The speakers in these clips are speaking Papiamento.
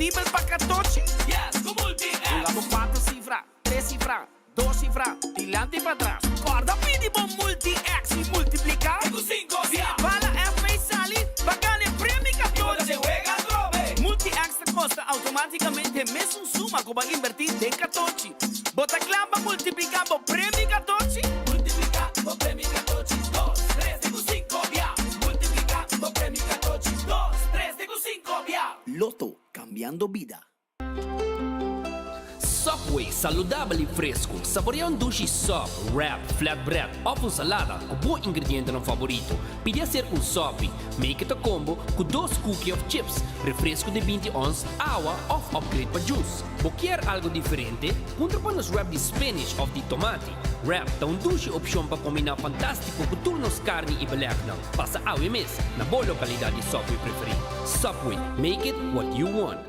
disponibel pa katochi? Yes, ku Multi-X! Hunga bo kuater sifra, tres sifra, dos sifra, dilanti i patras. Kòrda pidi bo Multi-X i multipliká. Te ku sinku bia! Bala FB sali pa gana e premio I bo ta katochi! den wega atrobe! Multi-X ta kosta outomátikamente mesun suma ku bo a inbertí den katochi. Bo ta kla pa multipliká bo premio katochi? Multipliká bo premio katochi dos, tres te ku sinku bia. Multipliká bo premio katochi dos, tres te ku sinku bia. Lotto, cambiando bida. Subway, saludabel y fresco. Saborea un dushi sub, wrap, flatbread of un salada cu bo ingredientenan favorito. Pidi hacer un sopi. Make it a combo cu dos cookie of chips, refresco di binti ons, awa of upgrade pa juice. Bo kier algo diferente? Puntra pa nos wrap di spinach of di tomati. Wrap ta un dushi opcion pa combina fantastico cu tur nos carni y belegnan. Pasa awe mes na bo localidad di Subway preferi. Subway, make it what you want.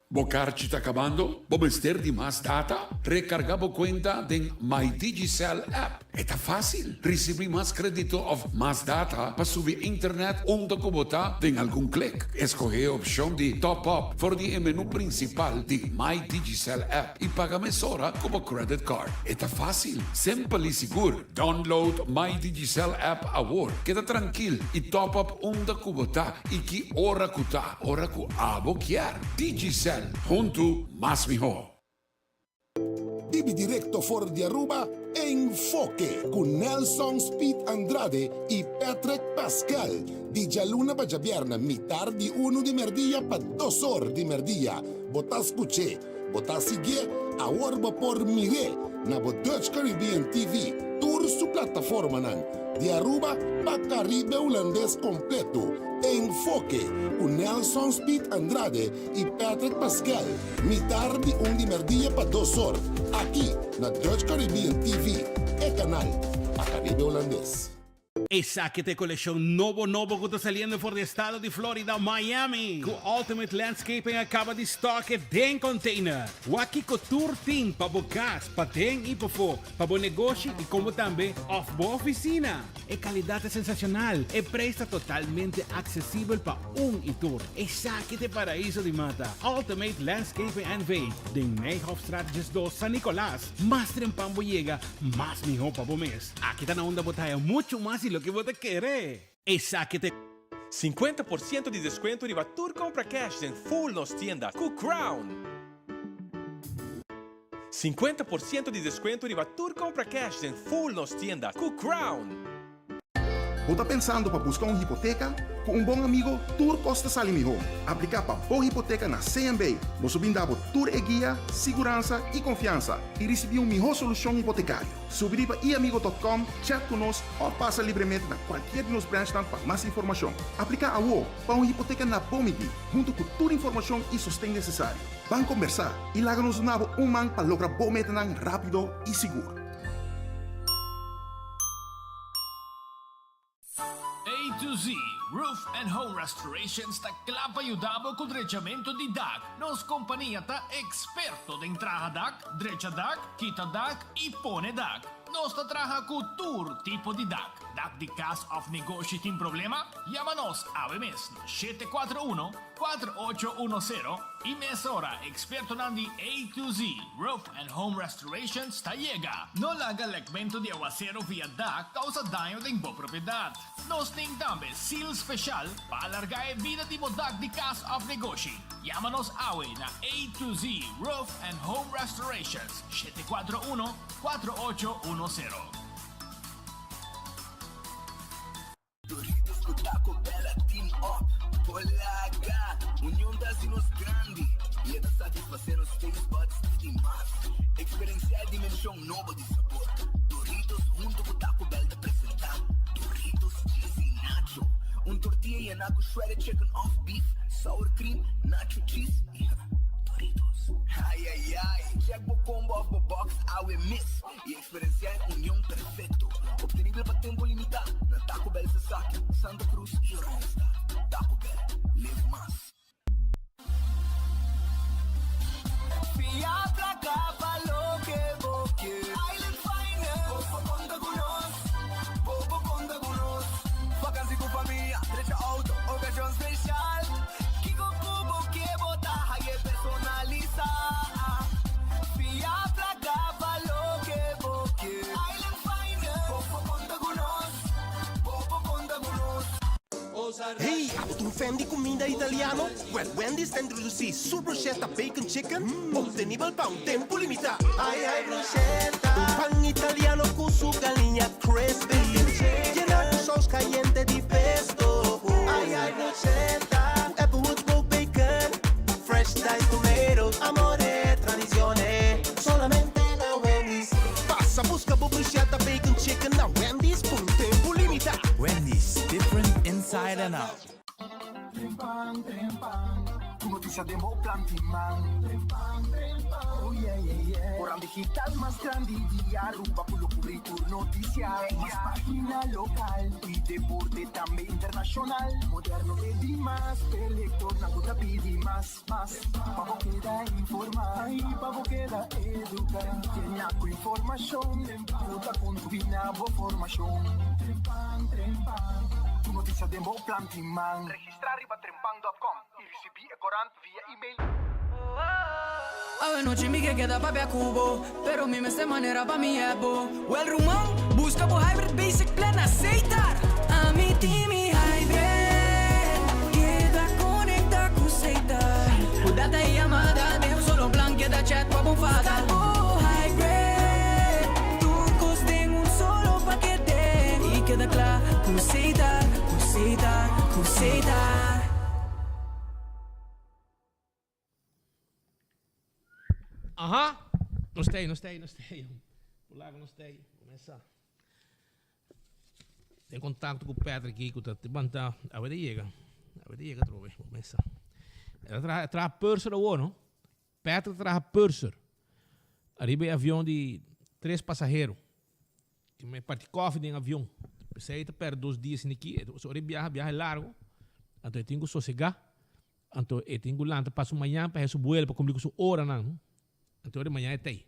Bo karchi ta kabando? Bo mester di mas data? Rekargá bo kuenta den My Digicel app. E ta fásil! Risibí mas krédito òf mas data pa subi internet unda ku bo ta den algun klik. Eskohé e opshon di Top Up for di e menú prinsipal di My Digicel app i paga mesora ku bo credit card. E ta fásil, simpel i sigur. Download My Digicel app awor. Keda trankil i top up unda ku bo ta i ki ora ku ta. Ora ku abo kier. Digicel, huntu mas mihó. Bibi directo for di Aruba, Enfoke cu Nelson Speed Andrade y Patrick Pascal, di djaluna pa djabièrnè mitar di unu di merdia pa dos or di merdia. Bo ta scuch'é, bo ta siguié, awor bo por mir'é na bo Dutch Caribbean TV, tur su plataformanan, di Aruba pa Caribe Hulandes completo. Enfoke cu Nelson Speed Andrade y Patrick Pascal, mitar di un di merdia pa dos or, aki na Dutch Caribbean TV, e canal pa Caribe Hulandes. Esaki ta e kolekshon nobo nobo ku ta saliendo for di estado di Florida, Miami, ku Ultimate Landscaping a kaba di stock e den container. Wak kiko tur tin pa bo kas, paden i pafó, pa bo negoshi i komo tambe òf bo ofisina. E kalidat ta sensashonal, e preis ta totalmente aksesibel pa un i tur. Esaki ta e paraiso di mata, Ultimate Landscaping NV, den Nijhofstraat 12, San Nicolas. Mas trempan bo yega, mas mihó pa bo mes. Aki ta na unda bo ta haya muchu mas di loke bo ta kere. Esaki ta e. 50 por ciento di descuento riba tur compra cash den full nos tienda cu Crown! 50 por ciento di descuento riba tur compra cash den full nos tienda cu Crown! Bo ta pensando pa busca un hipoteca? Cu un bon amigo tur cos ta sali miho. Aplica pa bo hipoteca na CMB. Nos lo bin da bo tur e guia, siguransa y confiansa y ricibi un miho solucion hipotecario. Subi riba iamigo dot com, chat cu nos of pasa libremente na cualkier di nos branchnan pa mas informacion. Aplica awo pa un hipoteca na bo midi, hunto cu tur informacion y sosten necesario. Ban combersa y laga nos duna bo un man pa logra bo metanan rapido y sigur. A to Z Roof and Home Restorations ta kla pa yuda bo ku drechamentu di dak. Nos kompania ta eksperto den traha dak, drecha dak, kita dak i pone dak. Nos ta traha ku tur tipo di dak. Dak di kas òf negoshi tin problema? Yama nos awe mes na 741 4810 i mesora ekspertonan di A to Z Roof and Home Restorations ta yega. No laga lekmentu di awasero via dak kousa daño den bo propiedat. Nos tin tambe seal speshal pa alargá e bida di bo dak di kas òf negoshi. Yama nos awe na A to Z Roof and Home Restorations, 741 4810. Doritos ku Taco Bell a team up. Bolaga! Union ta hasi nos grandi i e ta satisfasé nos taste buds di mas. Eksperensiá e dimenshon nobo di sabor. Doritos huntu ku Taco Bell ta presentá Doritos Cheesy Nacho, un tortilla yená ku shredded chicken òf beef, sour cream, nacho cheese i Doritos. Ai ai ai! Check bo combo òf bo box awe mes i Eksperensiá e union perfekto, optenibel pa tempu limitá na Taco Bell Sasaki, Santa Cruz i Oranjestad. Taco Bell, live mas. Fia plaka pa loke bo ke. Island Finance. Bo por konta ku nos. Bo por konta ku nos. Vakansi ku famia, drecha outo, okashon speshal. Kiko ku bo ke bo ta. Hey, abo ta un fan di cuminda italiano? Well, Wendy's ta introduci su bruschetta bacon chicken, obtenibel pa un tempo limita. Ay, ay, bruschetta! Un pan italiano cu su galiña crispy, yena cu saus cayente di pesto. Ay, ay, bruschetta! Cu Applewood smoked bacon, fresh diced tomato, amore, tradicione, solamente na Wendy's. Pasa busca bo bruschetta bacon chicken na Wendy's pa un tempo limita. Wendy's, different inside and out. Trempan, trempan, ku notisia den bo plan tin man. Trempan, trempan, oh yeah, yeah, yeah. Koran digital mas grandi di Aruba ku lo kubri tur notisia. Mas pagina lokal i deporte tambe internashonal. Moderno e di mas, p'e lektornan ku ta pidi mas, mas. Pa bo keda informá i pa bo keda eduká. Yena ku informashon ku ta kontribuí na bo formashon. Trempan, trempan, tur notisia den bo plan tin man. Registrá riba trempan dòt kòm i risibí e korant via email. Awe nochi mi ke keda papia ku bo, pero mi mester manera pa mi hep bo. Wel ruman, buska bo Hybrid Basic Plan na Setar! Ami tin mi Hybrid, keda konekta ku Setar. Ku data i yamada den un solo plan, keda chat pa bo fada. Buska bo Hybrid, tur kos den un solo pakete. I keda kla ku Setar, ku Setar, ku Setar. Aha! Nos ta ei, nos ta ei, nos ta ei. Polaco nos ta ei. Comenzá. Den contacto cu Patrick aki cu ta te banta. Awe ta yega. Awe ta yega atrobe. Comenzá. El a traha, el traha purser awor, no? Patrick traha purser. Ariba e avion di tres pasahero. Ki me parti koffie den avion. Pesey ta perde dos dia sin aki. Ora e biaha, biaha largo. Anto e tin cu sosega. Anto e tin ku lanta pa su mañan pa hei su buelo pa kumpli ku su oranan. Anto ora di mañan e ta ei.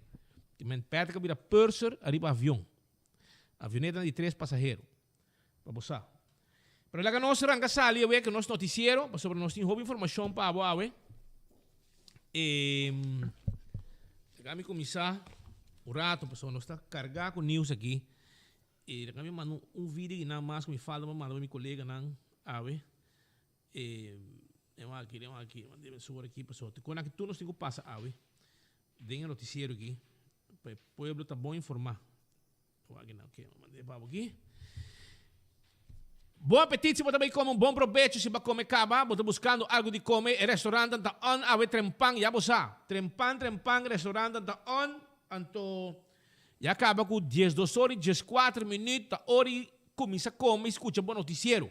Ti men Patrick a bira purser ariba avion. Avionetanan di tres pasahero. Pa bo sa. Pero laga nos ranka sali awe ku nos notisiero pasobra nos tin hopi informashon pa abo awe. E laga mi kuminsá un rato pasobra nos ta kargá ku news aki. E laga mi manda un video di nan mas ku mi falta pa manda pa mi koleganan awe. E den aki, den aki, debe sor aki pasobra te kon aki tur nos tin ku pasa awe den e notisiero aki pa e pueblo ta bon informá. Wak nan, ok, manda e pa bo aki. Bon apetit si bo ta bai kome un bon probecho si bo a kome kaba, bo ta buskando algu di kome, e restaurantan ta on awe trempan, ya bo sa, trempan trempan restaurantan ta on, anto ya kaba ku diesdos ora i dieskuater minüt ta ora i kuminsa kome i skucha bo notisiero.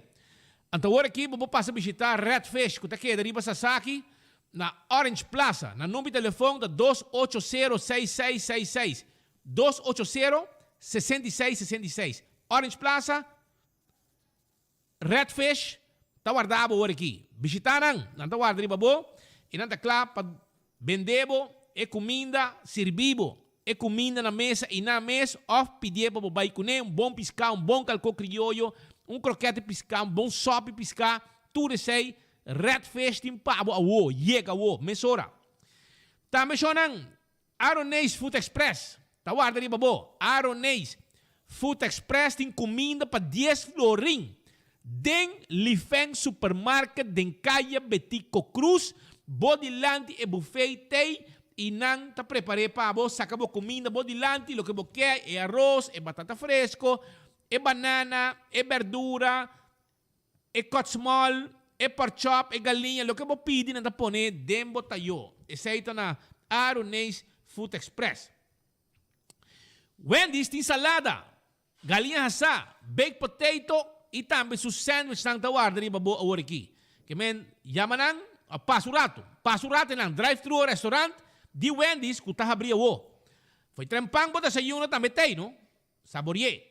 Anto awor aki bo por pasa bishita Red Fish ku ta keda riba Sasaki na Orange Plaza. Nan number di telefon ta dos ocho sero seis seis seis seis, dos ocho sero sesenta i seis sesenta i seis. Orange Plaza, Red Fish ta warda bo awor aki. Bishita nan, nan ta warda riba bo i nan ta kla pa bende bo e kuminda, sirbi bo e kuminda na mesa i nan mes òf pidié pa bo bai kuné un bon piská, un bon kalkó krioyo, un krokèt di piská, un bon sòpi piská, tur esei Red Fish tin pa bo awo, yega awo, mesora. Tambe shownan Aroneis Food Express ta warda riba bo. Aroneis Food Express tin kuminda pa dies florin den Lifeng Supermarket den Kaya Betico Cruz. Bo dilanti e buffet tei i nan ta prepar'é pa bo. Saka bo kuminda bo dilanti, loke bo ke, e aros, e batata fresko, e banana, e berdura, E kotsmol, e porkchop, e galiña, loke bo pidi nan ta pone den bo tayó. Esei ta na Aruneis Food Express. Wendy's tin salada, galiña hasá, baked potato i tambe su sandwichnan ta warda riba bo awor aki. Ke men yama nan òf pasa un ratu. Pasa un ratu e nan drive-thru o restaurant di Wendy's ku ta habrí awor. Fo'i trempan bo desayuno tambe t'ei, no? Sabori'é.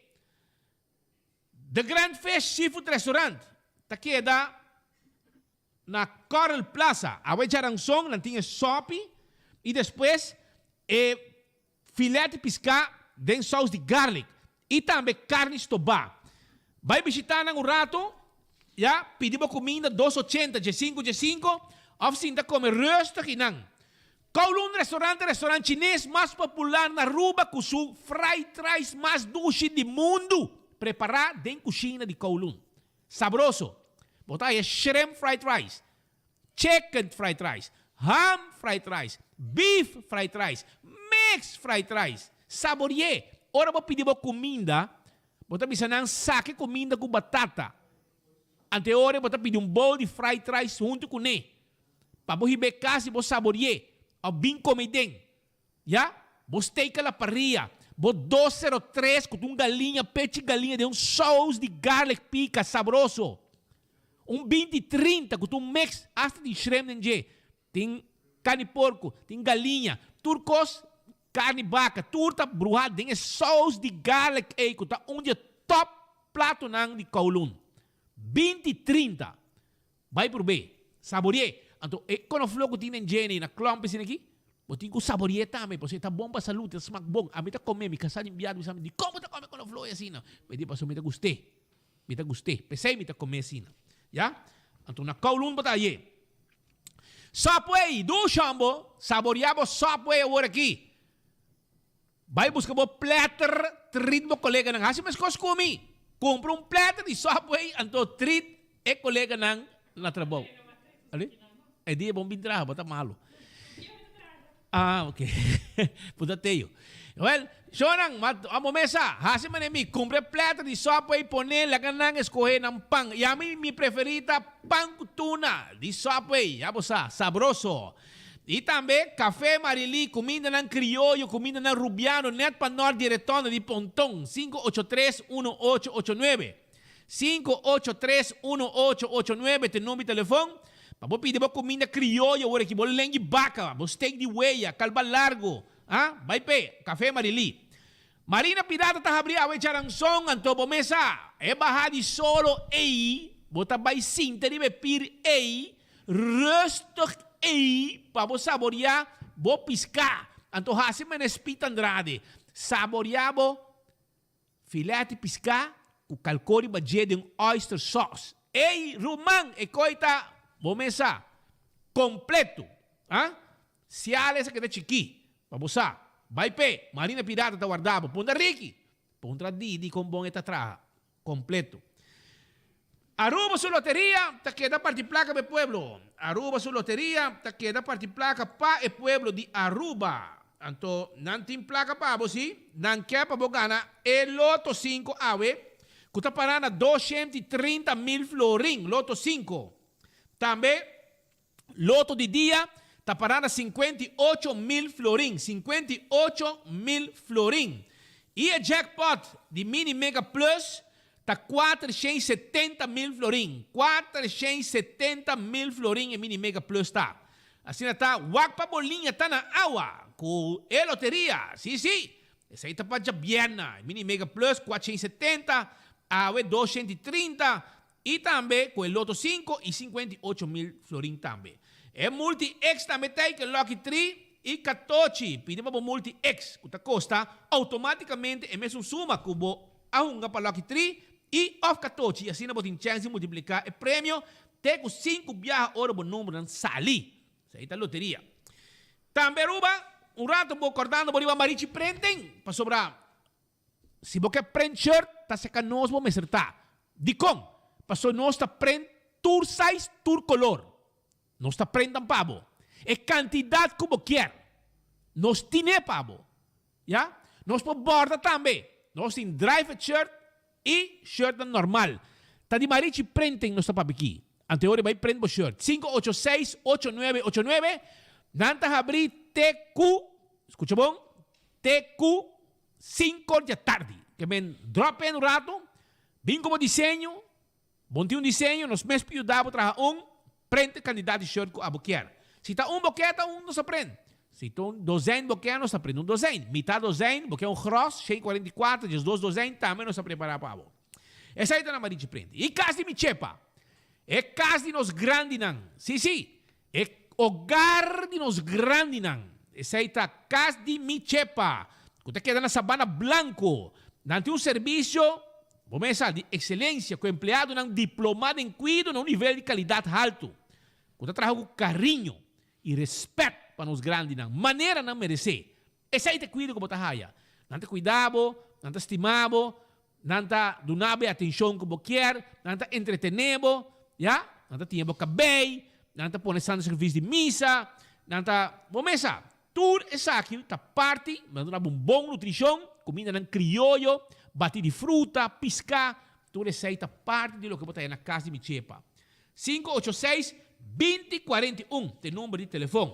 The Grand Fish Seafood Restaurant ta keda na Coral Plaza. Awe djaranson nan tin e sopi i despues e filet di piská den sous di garlic i tambe karni stobá. Bai bishitá nan un rato, ya, pidi bo kuminda dos ochenta djesinku djesinku òf sinta kome rustig i nan. Kowloon Restaurant ta e restaurant chines mas popular na Aruba ku su fried rice mas dushi di mundu, prepará den kushina di Kowloon. Sabroso! Bo ta haya shrimp fried rice, chicken fried rice, ham fried rice, beef fried rice, mixed fried rice. Sabori'é. Ora bo pidi bo kuminda, bo ta bisa nan saka e kuminda ku batata. Ante ora bo ta pidi un bowl di fried rice huntu kuné. Pa bo hib'é kas i bo sabori'é òf bin kome den. Ya, bo steak a la parrilla, bo 203 cu ta un galiña, pechi galiña den un saus di garlic pica sabroso. Un 20 30 cu ta un mix hasta tin shrimp den dje. Tin carni porco, tin galiña, tur cos, carni baca, tur ta bruha den e saus di garlic ey cu ta un di e top platonan di Kowloon. 20 30. Bai prob'é. Sabori'é. Anto e konofló ku tin den djene na klòmp esina aki, bo tin ku sabori'é tambe, pasobra e ta bon pa salud, e ta smak bon. Ami ta kom'é, mi kasá di biaha bisa mi, dikon bo ta kome konofló ei asina? Mi di, pasobra mi ta gust'é. Mi ta gust'é. P'esei mi ta kom'é asina. Ya? Anto na Kowloon bo ta haye. Subway! Dushon bo! Saboriá bo Subway awor aki. Bai buska bo platter, treat bo koleganan. Hasi meskos ku mi. Kumpra un platter di Subway anto treat e koleganan na trabou. Ali? E dia bon bin traha, bo ta malu. Ah, ok. Puta Teo. Well, shownan, ma amo mesa, hasi manera mi, kumpra e platter di Subway, pone, laga nan eskohe nan pan. I ami mi preferí ta pan ku tuna di Subway. Ya bo sa, sabroso. I tambe Café Marilí, kumindanan krioyo, kumindanan rubiano nèt pa nòrt di Retonda di Ponton, 583 1889. 583 1889 ta e number di telefòn pa bo pidi bo kuminda krioyo ora ki bo lengui baka, bo steak di weya, kalba largo, ah, bai p'e Café Marilí. Marina Pirata ta habri awe charanson, anto bo mes sa, e baha di solo ei, bo ta bai sinta riba e pir ei, rustig ei, pa bo saboria bo piská. Anto hasi mene Speed Andrade, saboria bo filet di piská ku kalkó riba dje den oyster sauce. Ei, ruman, e koi ta, bo mes sa, kompleto. Ah? Sial esa keda chikí, pa bo sa. Bai p'e, Marina Pirata ta warda bo. Puntra Ricky. Puntra Didi kon bon e ta traha. Kompleto. Aruba su loteria ta keda parti plaka pa e pueblo. Aruba su loteria ta keda parti plaka pa e pueblo di Aruba. Anto nan tin plaka pa bo si nan ke pa bo gana e loto sinku awe ku ta pará na 230 mil florin, loto sinku. Tambe Loto di dia ta pará na 58 mil florin, 58 mil florin. I e jackpot di Mini Mega Plus ta 470 mil florin, 470 mil florin e Mini Mega Plus ta. Asina ta, wak pa bo liña ta na awa ku e loteria. Sí, sí, esei ta pa djabièrna. Mini Mega Plus 470, awe 230. I tambe ku e Loto sinku i 58 mil florin tambe. E Multi X tambe ta ku e Lucky Tri i Katochi. Pidi pa bo Multi X ku ta kosta outomátikamente e mesun suma ku bo a hunga pa Lucky Tri i òf Katochi i asina bo tin chèns di multipliká e premio te ku sinku biaha ora bo numbernan sali. Esei ta loteria. Tambe Aruba, un rato bo kòrdando bo riba Marichi Printing pasobra Si bo ke prent shirt ta seka nos bo mester ta. Dikon? Paso nos ta prent tur size tur kolor. Nos ta prent nan pa bo. E kantidat ku bo kier. Nos tine pa bo. Ya? Nos por borda tambe. Nos tin dry fit shirt i shirtnan normal. Ta di Marichi Printing nos ta papia aki. Anto e ora bai prent bo shirt. 586 8989 Nan ta habri te ku, skucha bon, te ku Sinku or djatardi. Ke men drop in un rato, bin ku bo diseño, bo tin un diseño, nos mes por yuda bo traha un, prent e kandidat di shirt ku abo kier. Si ta un bo kier ta un nos ta prent. Si ta un dozijn bo kier nos ta prent un dozijn. Mita dozijn, bo kier un gros, 144, 12 dozijn, tambe nos ta prepara pa abo. Esei ta na Marichi Prenti. I kas di mi chepa. E kas di nos grandinan. Si, si. E hogar di nos grandinan. Esei ta kas di mi chepa, ku ta keda na Sabana Blanco. Nan tin un servisio, bo mesa, di ekselensia ku empleadonan diplomá den kuido na un nivel di kalidat haltu, ku ta traha ku kariño i respèt pa nos grandinan, manera nan meresé. Esei ta e kuido ku bo ta haya. Nan ta kuida bo, nan ta stima bo, nan ta duna bo e atenshon ku bo kier, nan ta entretené bo. ya, nan ta tiña bo kabei, nan ta pone santo sakrifisio di misa, nan ta, bo mesa, tur esaki ta parti, nan ta duna bo un bon nutrishon, kumindanan krioyo, bati di fruta, piská, tur esei ta parti di loke bo ta haña na kas di mi chepa. 586 20 41 ta e number di telefon.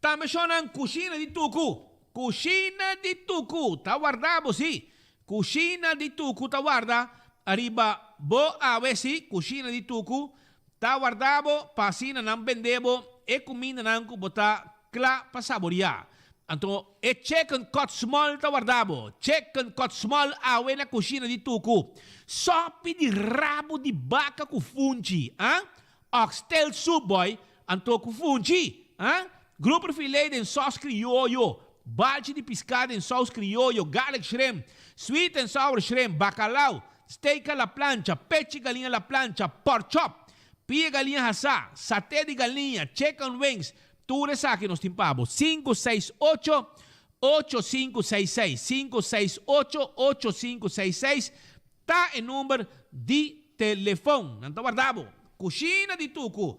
Tambe shonnan kushina di tuku. Kushina di tuku ta warda bo si. Kushina di tuku ta warda ariba bo awe si. Kushina di tuku ta warda bo pa asina nan bende bo e kumindanan ku bo ta kla pa saboria. Anto e chicken cut small ta warda bo. Chicken cut small awe na kushina di tuku. Sopi di rabu di baka ku funchi, ah. Oxtail soup boy, anto ku funchi, ah? Grouper filet den sòs krioyo, balchi di piská den sous krioyo, garlic shrimp, sweet and sour shrimp, bacalao, steak a la plancha, pechi galiña a la plancha, pork chop, pia galiña hasá, saté di galiña, chicken wings, tur esaki nos tin pa bo. Sinku seis ocho, ocho sinku seis seis, sinku seis ocho, ocho sinku seis seis, Ta e number di telefon. Nan ta warda bo. Cushina di Tucu.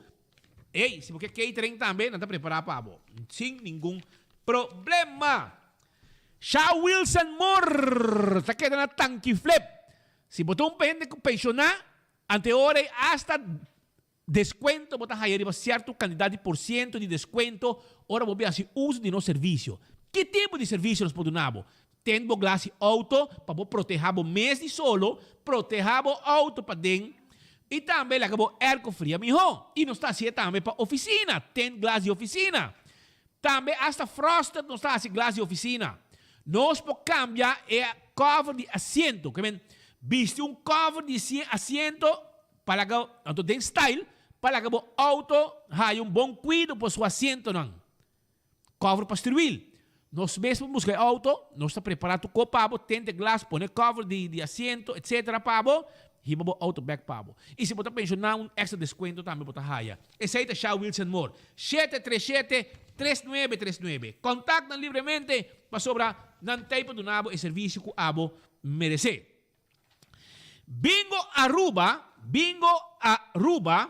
Ey, si bo ke catering tambe, nan ta prepara pa bo. Sin ningun problema. Sha Wilson Moore ta keda na Tanki Flip. Si bo ta un hende cu pensiona, ante ora ey hasta Descuento bo ta haya riba cierto cantidad di por ciento di descuento ora bo bin haci uso di nos servicio. Ki tipo di servicio nos por duna bo? Tend bo glas di auto pa bo proteha bo mes di solo, proteha bo auto paden y tambe laga bo airco fria miho. Y nos ta haci'e tambe pa oficina, tend glas di oficina. Tambe hasta frosted nos ta haci glas di oficina. Nos por cambia e cover di asiento, ke men bisti un cover di asiento Pa laga anto den style pa laga bo auto haya un bon cuido por su asientonan. Cover pa stuurwiel. Nos mes por busca e auto, nos ta prepara tur cos pa bo, tente glas, pone cover di di asiento etc. Pa bo, hiba bo auto bek pa bo. Y si bo ta pensiona un extra descuento tambe bo ta haya. Esey ta Shell Wheels and More. Shete tres shete, tres nuebe tres nuebe. Contact nan libremente pasobra nan t'ey pa duna bo e servicio cu abo merece. Bingo Aruba, Bingo Aruba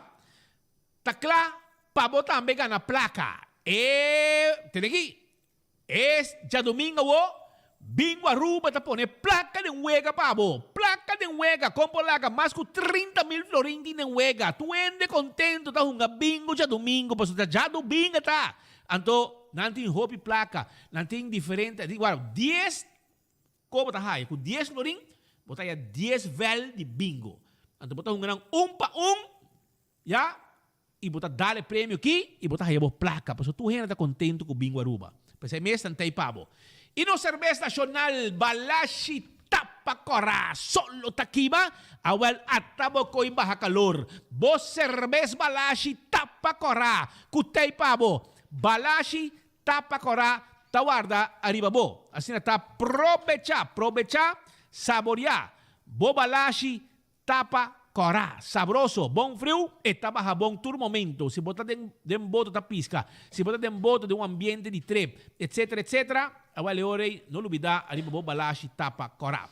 ta kla pa bo tambe gana plaka. E, tene aki, e djadumingo awo, Bingo Aruba ta pone plaka den wega pa bo. Plaka den wega, kon por laga mas ku 30 mil florin tin den wega. Tur hende kontento ta hunga bingo djadumingo, pasobra ta djadumingo ta. Anto nan tin hopi plaka, nan tin diferente, wou, dies Ko bo ta haya? Ku dies florin bo ta haya dies vèl di bingo. Anto bo ta hunga nan un pa un, ya, i bo ta dal e premio aki i bo ta haya bo plaka. Pasobra tur hende ta kontentu ku bingo Aruba. P'esei mes nan ta ei pa bo. I nos serbes nashonal Balashi Tapa Kòrá solo ta kima, awèl ata bo koi baha kalor. Bo serbes Balashi Tapa Kòrá ku ta ei pa bo. Balashi Tapa kòrá ta warda ariba bo. Asina ta probechá, probechá, saboriá bo balashi tapa kòrá. Sabroso, bon friu, e ta baha bon tur momento. Si bo ta den den boto ta piska, si bo ta den boto den un ambiente di trip, etcetera, etcetera, awel e ora ei no lubidá ariba bo balashi tapa kòrá.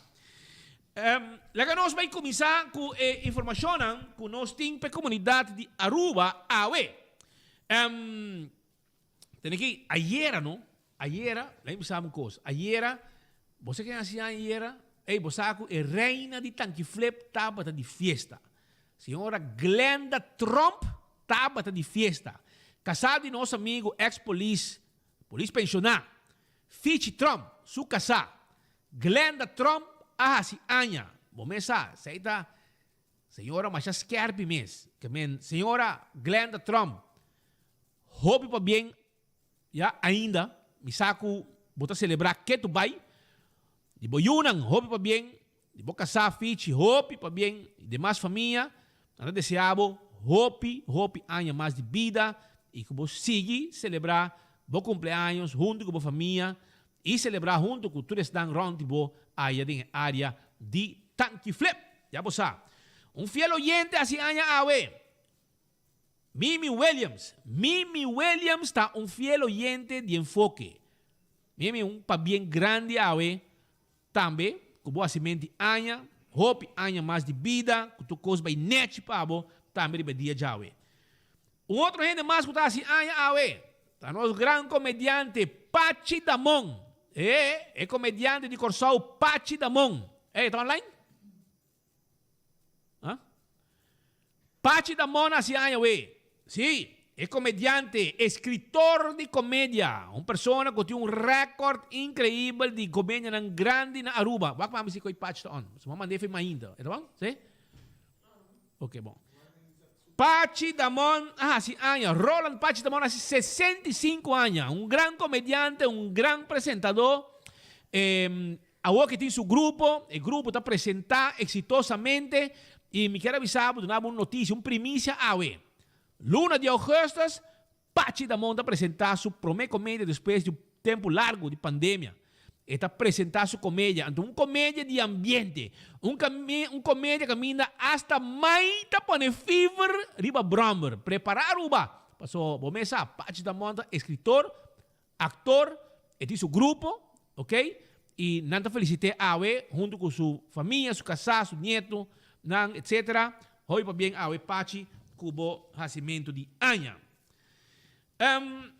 Laga nos bai kuminsá ku e informashonnan ku nos tin pa e komunidat di Aruba awe. Tene ki ayera no, ayera, laat mi bisa un kos, ayera, bo sa ken hasi ayera? Ey, bo sa ku e reina di Tanki Flip tabata di fiesta. Señora Glenda Tromp tabata di fiesta. Kasá di nos amigo ex polis, polis penshoná, Fichi Tromp, su kasá, Glenda Tromp a hasi aña. Bo mes sa, esei ta señora masha skerpi mes. Ke men, señora Glenda Tromp, Hopi pabien ya ainda mi sa ku bo ta selebrá ketu bai di bo yunan hopi pabien di bo kasá Fichi hopi pabien di demas famia nan ta deseá bo hopi hopi aña mas di bida i ku bo sigui selebrá bo kumpleaños huntu ku bo famia i selebrá huntu ku tur esnan rònt di bo aya den e área di Tanki Flip ya bo sa un fiel oyente hasi aña awe. Mimi Williams Mimi Williams ta un fiel oyente di Enfoke. Mimi, un pabien grandi awe tambe cu bo hacimenti aña. Hopi aña mas di bida, ku tur kos bai nèchi pa bo, tambe riba e dia djawe. Un otro hende mas ku ta hasi aña awe, ta nos gran komediante Pachi Damon. E, e komediante di Kòrsou Pachi Damon. Ey, e ta online? Ha? Pachi Damon hasi aña awe. Sí, e komediante, eskritor di komedia, un persona ku tin un rèkòrt inkreibel di komedianan grandi na Aruba. Wak pa mi si ku e Pachi ta on. Su mama mand'é fe mainta. E ta bon? Sí? Ok, bon. Pachi Damon a hasi aña. Roland Pachi Damon a hasi 65 aña. Un gran komediante, un gran presentadó. Eh, awor ke tin su grupo, e grupo ta presentá eksitosamente i mi kier a bisa bo, duna bo un notisia, un primisia awe. Luna di augustus, Pachi Damon ta presentá su promé komedia despues di un tempu largu di pandemia. E ta presentá su komedia, anto un komedia di ambiente, un un komedia kaminda asta mai ta pone fever riba bròmber. Prepará Aruba, paso bo mes sa, Pachi Damon ta eskritor, aktor, e tin su grupo, ok, i nan ta felisit'é awe huntu ku su famia, su kasá, su nietu nan, etcetera. Hopi pabien awe Pachi ku bo hasimentu di aña. Um,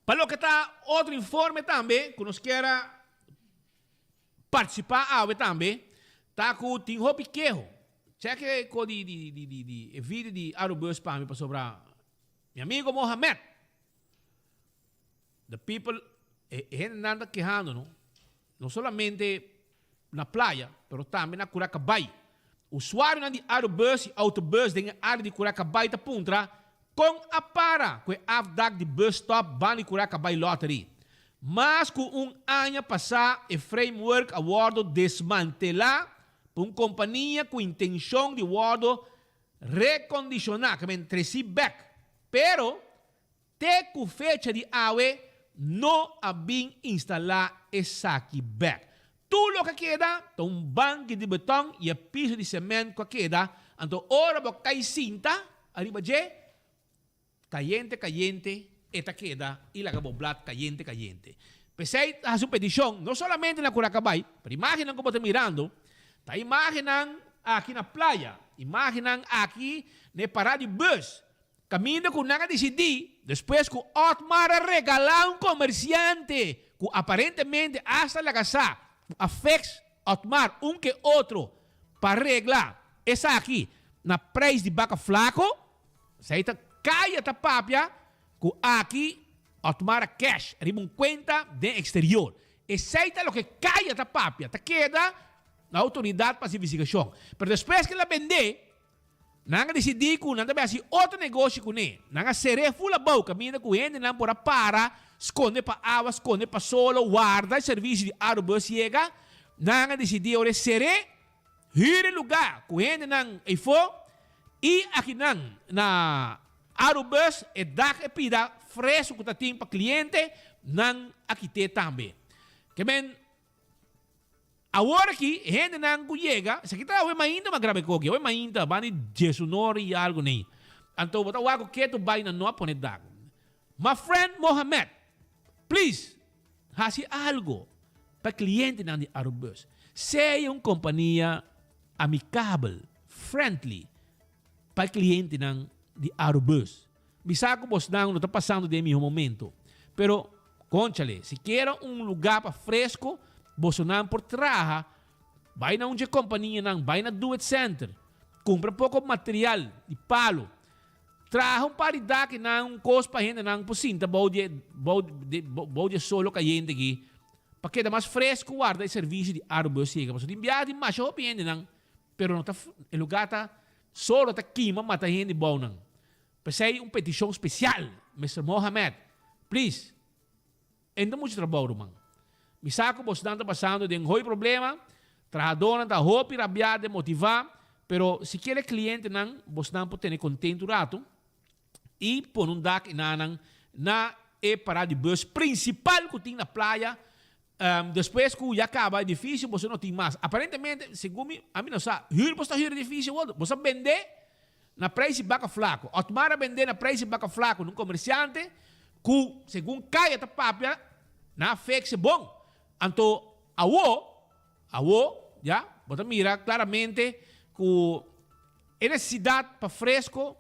pa loke ta otro informe tambe ku nos kier a partisipá awe tambe, ta ku tin hopi keho. Check e ko di di di di di e video di Arubus pa mi pasobra mi amigo Mohamed, the people, e hendenan ta kehando no, no solamente na playa, pero tambe na Curacabai. Usuarionan di Arubus y autobus den e area di Curacabai ta puntra con a para cu e afdak di bus stop ban di Curacabai Lottery. Mas cu un aña pasa e framework a wordo desmantela pa un compania cu intencion di wordo recondiciona, ke men treci bek. Pero Te ku fecha di awe no a bin instalá esaki bèk. Tur loke a keda ta un banki di beton i e piso di semènt ku a keda, anto ora bo kai sinta ariba dje, kayente kayente e ta keda i laga bo blat kayente kayente. P'esei ta hasi un petishon no solamente na Curacabay, pero imágennan ku bo ta mirando ta imágennan aki na playa, imágennan aki na e parada di bus. Kaminda ku nan a disidí despues ku Otmar a regalá un komersiante ku aparentemente asta laga sa ku a fix Otmar un ke otro pa regla esaki na prijs di baka flako, esei ta kaya ta papia ku aki Otmar a cash riba un kuenta den eksterior. Esei ta loke kaya ta papia, ta keda na outoridat pa hasi investigashon. Pero despues ku el a bendé, Nan a disidí ku nan ta bai hasi otro negoshi kuné. Nan a ser'é ful abou kaminda ku hendenan por a para, skonde pa awa, skonde pa solo, warda e servisio di Arubus yega. Nan a disidí ora e ser'é, hür e lugá ku hendenan eifó i akinan na Arubus e dak e pida fresku ku ta tin pa kliente, nan a kit'é tambe. Ke men. Awor aki, hendenan ku yega, esaki ta awe mainta mas grabe ku oki, awe mainta banda di diesunor i algu nei. Anto bo ta wak ku ketu bai na no a pone dak. My friend Mohamed, please hasi algo pa e klientenan di Arubus. Sea un kompania amikabel, friendly pa e klientenan di Arubus. Mi sa ku bosnan no ta pasando den e mihó momento, pero konchale, sikiera un lugá pa fresko bosonan por traha, bai na un dje kompanianan, bai na Do It Center, kumpra poko material di palu, traha un par di dakinan, un kos pa hendenan por sinta bou di e bou di bou di e solo kayente aki, pa keda mas fresko warda e servisio di Arubus yega. Pasobra tin biaha tin masha hopi hendenan, pero no ta e lugá ta solo ta kima mata hende bou nan. P'esei un petishon spesial, Mister Mohamed, please, e no ta muchu trabou ruman. Mi sa ku bosnan ta pasando den hopi problema, trahadónan ta hopi rabiá, demotivá, pero sikiera e klientenan bosnan por tene kontentu ratu i pone un dak enanan na e parada di bus prinsipal ku tin na playa. Despues ku ya kaba edifisio boso no tin mas. Aparentemente, segun mi, ami no sa, hür bos ta hür edifisio wou? Bos a bendé na prijs di baka flaco. Otmar a bendé na prijs di baka flaco na un comerciante cu segun caya ta papia na a fix e bon. Anto awo, awo, ya, Bo ta mira claramente cu e necesidad pa fresco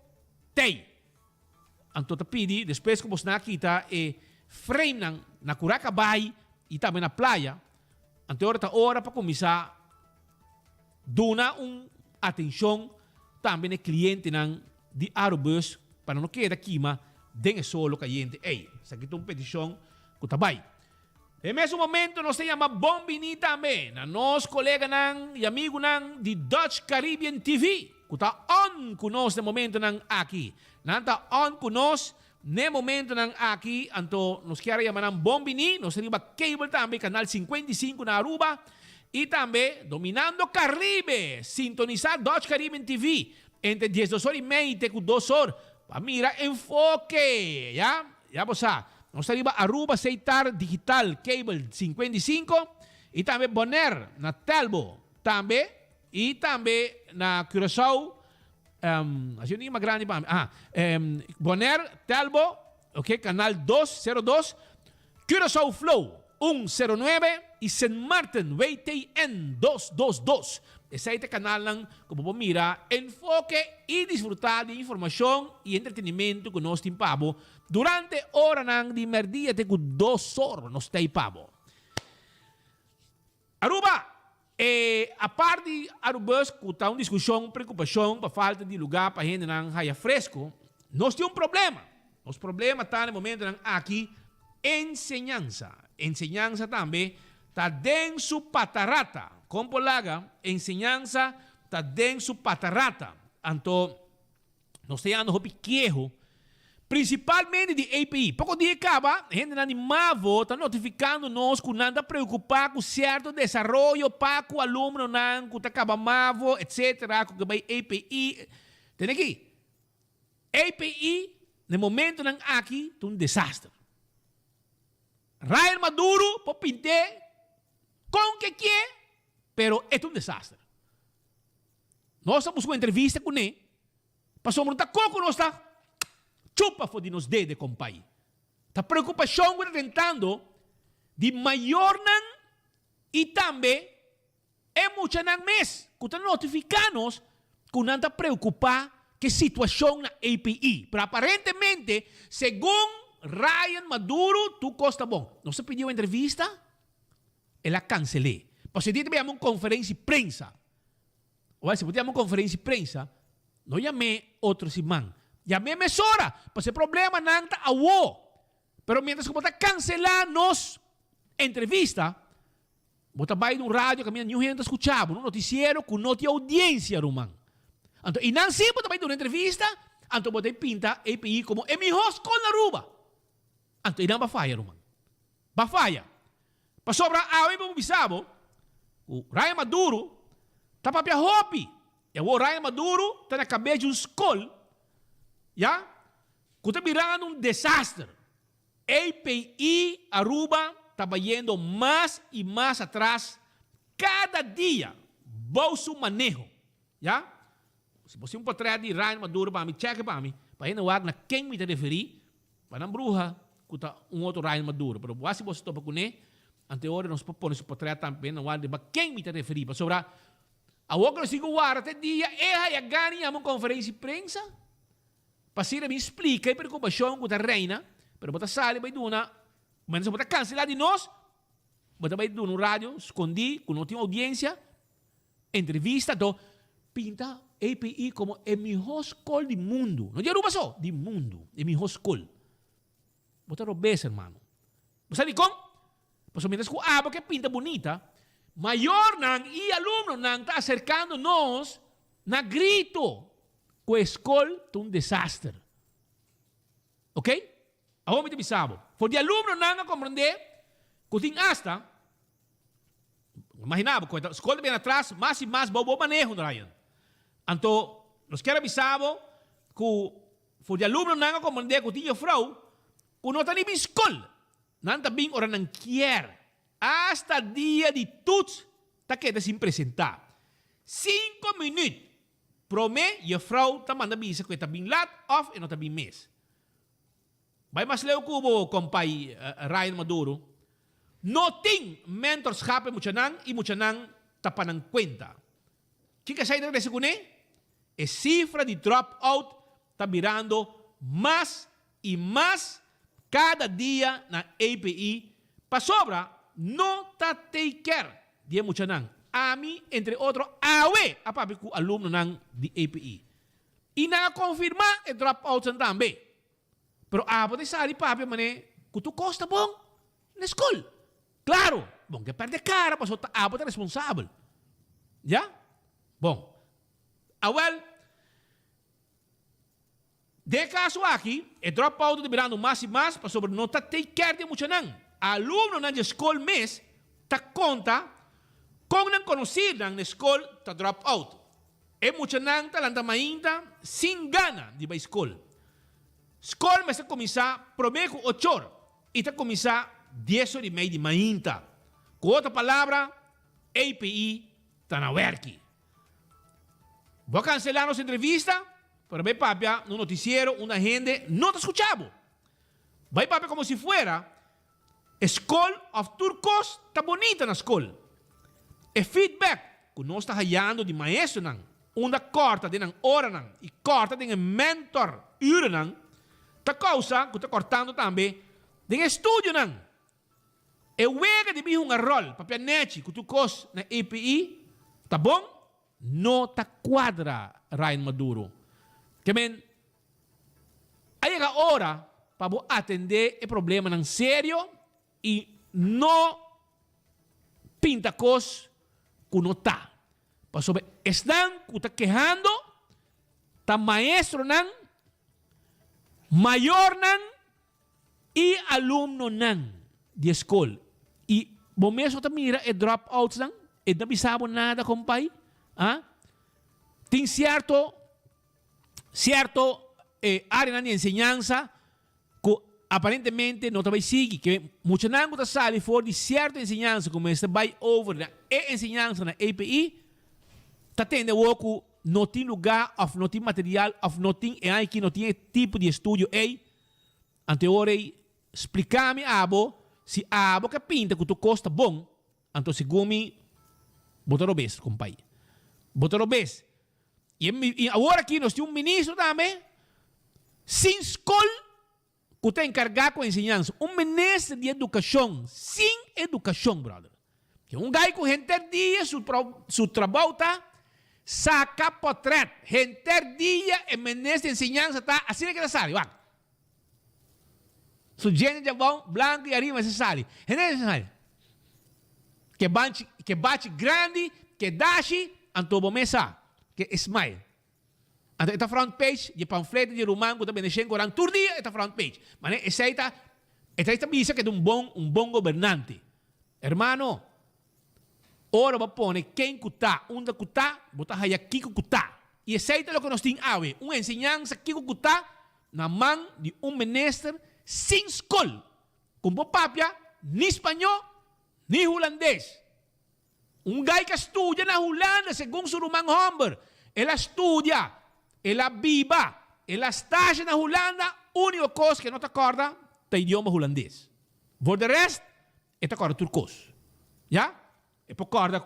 t'ey. Anto ta pidi despues cu bosnan a kita e frame-nan na Curacabai y tambe na playa, anto e ora ta ora pa cuminsa duna un atencion tambe na e clientenan di Arubus pa nan no keda kima den e solo cayente ey. Esaki ta un peticion cu ta bay. Den mesun momento nos ta yama bon bini tambe na nos coleganan y amigunan di Dutch Caribbean TV cu ta on cu nos den momentonan aki. Nan ta on cu nos n'e momentonan aki, anto nos kier a yama nan bon bini. Nos ta riba cable tambe, canal 55 na Aruba y tambe dominando Caribe. Sintonisa Dutch Caribbean TV entre diesdos or y mei te cu dos or pa mira Enfoke, ya. Ya bo sa, nos ta riba Aruba Seitar Digital Cable 55 y tambe Bonaire na Telbo tambe y tambe na Curaçao, así un mas grandi pa mi, aha, Bonaire, Telbo, ok, canal 202, Curaçao Flow 109 y Sint Maarten WTN 222. Esei ta e kanalnan ku bo por mira Enfoke i disfrutá di informashon i entretenimento ku nos tin pa bo durante oranan di mèrdia te ku dosor nos ta ei pa bo. Aruba, E apart di Arubus ku ta un diskushon, un preokupashon pa falta di lugá pa hendenan haya fresku, nos tin un problema. Nos problema ta na e momentonan aki enseñansa. Enseñansa tambe ta den su patarata. Kon por laga enseñansa ta den su patarata? Anto Nos ta yanda hopi keho, principalmente di API. Poco dia caba, hendenan di Mavo ta notificando nos cu nan ta preocupa cu cierto desaroyo pa cu alumnonan cu ta caba Mavo, etc. Cu ke bay API. Tene aki, API na e momentonan aki ta un desaster. Ryan Maduro por pint'é con ke kie, pero e ta un desaster. Nos a busca un entrevista cu ne, pasobra no ta coco nos ta chupa for di nos dede, compay. Ta preocupacion cu ta tentando di mayornan y tambe e muchanan mes cu ta notifica nos cu nan ta preocupa cu e situacion na APE. Pero aparentemente, segun Ryan Maduro, tur cos ta bon. Nos a pidi un entrevista, el a cancel'e. Pasobra e dia ta bay yama un conferencia di prensa. Ora si bo ta yama un conferencia di prensa, no yam'é otro siman. Yam'é mesora, pasobra e problemanan ta awo. Pero mientras cu bo ta cancela nos entrevista, bo ta bay den un radio caminda niun hende ta scucha bo, un noticiero cu no tin audiencia, ruman. Anto y nan si bo ta bay duna entrevista, anto bo ta pinta API como e miho scol na Aruba. Anto y nan ba faya, ruman. Ba faya. Pasobra awe mi por bisa bo ku Ryan Maduro ta papia hopi. I awor Ryan Maduro ta na kabes di un skol, ya, ku ta birando un desaster. API Aruba ta bayendo mas i mas atras kada dia bou su maneho, ya. Si bo sin un potret di Ryan Maduro pa mi, cheke pa mi, pa hende wak na ken mi ta referí, pa nan bruha ku ta un otro Ryan Maduro. Pero wak si bo si topa kuné, ante ora nos por pone su potret tambe pa hende wak riba ken mi ta referí. Pasobra awor ku nos tin ku warda te dia e haya gana i yama un konferensia di prensa pa asina bin splika e preokupashon ku ta reina, pero bo ta sali bai duna, mientras bo ta kanselá di nos, bo ta bai duna un radio skondí ku no tin oudiensia. Entrevista do pinta API como e miho skol di mundu. No di Aruba so, di mundu. E miho skol. Bo ta robes, hermano. Bo sa dikon? Pasobra mientras ku abo ke pinta bunita, mayornan i alumnonan ta aserkando nos na grito ku e skol ta un desaster. Ok? Awor mi ta bisa bo. For di alumnonan a komprendé ku tin asta. Imagina bo, cu e scol ta bini atras mas y mas bou bo maneho, Ryan. Anto, nos kier a bisa bo cu for di alumnonan a comprende cu tin juffrouw cu no ta ni bin scol. Nan ta bin ora nan kier. Hasta dia di toets ta keda sin presenta. Cinco minuut prome juffrouw ta manda bisa cu e ta bin laat of e no ta bin mes. Bai mas leu ku bo kompai Ryan Maduro. No tin mentorschap e muchanan i muchanan ta pa nan kuenta. Kiko esei ta trese kuné? E sifra di drop out ta birando mas i mas kada dia na EPI pasobra no ta take care di e muchanan. Ami, entre otro, awe a papia ku alumnonan di EPI i nan a konfirmá e drop outsnan tambe. Pero abo ta sali papia manera ku tur kos ta bon na skol. Klaro, bon ke pèrdè kara pasobra ta abo ta responsabel. Ya? Bon. Awel, den e kaso aki, e drop-out ta birando mas i mas pasobra no ta take care di e muchanan. Alumnonan di e skol mes ta konta kon nan konosirnan na e skol ta drop-out. E muchanan ta lanta mainta sin gana di bai skol. Skol mester kuminsá promé ku ochor i ta kuminsá dies or i mei di mainta. Ku otro palabra, API ta na wèrki. Bo a kanselá nos entrevista, pero bai papia na un notisiero unda hende no ta skuchá bo. Bai papia komo si fuera e skol òf tur kos ta bonita na skol. E feedback ku nos ta hayando di maestronan unda kòrta den nan oranan i kòrta den e mentor urennan ta kousa ku ta kòrtando tambe den e studionan. E wega di bin hunga ròl papia nèchi ku tur kos na EPI ta bon? No ta kuadra Ryan Maduro. Ke men a yega ora pa bo atendé e problemanan serio i no pinta kos ku no ta. Pasobra esnan ku ta kehando ta maestronan, mayornan I alumnonan di e skol. I bo mes no ta mira e drop-outsnan? E no bisa bo nada, kompay? Ah? Tin sierto, sierto eh, areanan di enseñansa ku aparentemente no ta bai sigui. Ke muchanan ku ta sali for di sierto enseñansa ku mester bai over na e enseñansa na EPI, ta tende awor ku no tin lugá òf no tin material òf no tin e aña aki no tin e tipo di estudio ei. Anto e ora ei, spliká mi abo, si abo ke pinta ku tur kos ta bon, anto segun mi, bo ta robes, kompai. Bo ta robes. I e i awor aki nos tin un ministro tambe, sin skol, ku ta enkargá ku enseñansa. Un minister di edukashon sin edukashon, bròder. Tin un gai ku henter dia su su trabou ta saka potrèt. Henter dia e minister di enseñansa ta asina ke ta sali, wak. Su djente djabou blanku i ariba mester sali. Henter dia ta sali. Ke banchi ke bachi grandi, ke dashi, anto bo mes sa ke e smile. Anto e ta front page di e pamfleto di e ruman ku ta bende shen koran tur dia e ta front page. Mane esei ta e ta bisa ke ta un bon un bon gobernante. Hermano, ora bo pone ken ku ta unda ku ta, bo ta haya kiko ku ta. I esei ta loke nos tin awe, un enseñansa kiko ku ta na man di un minister sin skol, ku no por papia ni spañó ni hulandes. Un gai ku a studia na Hulanda segun su ruman hòmber. El a studia, el a biba, el a stasha na Hulanda, úniko kos ku e no ta kòrda ta idioma hulandes. Voor de rest, e ta kòrda tur kos. Ya? E por kòrda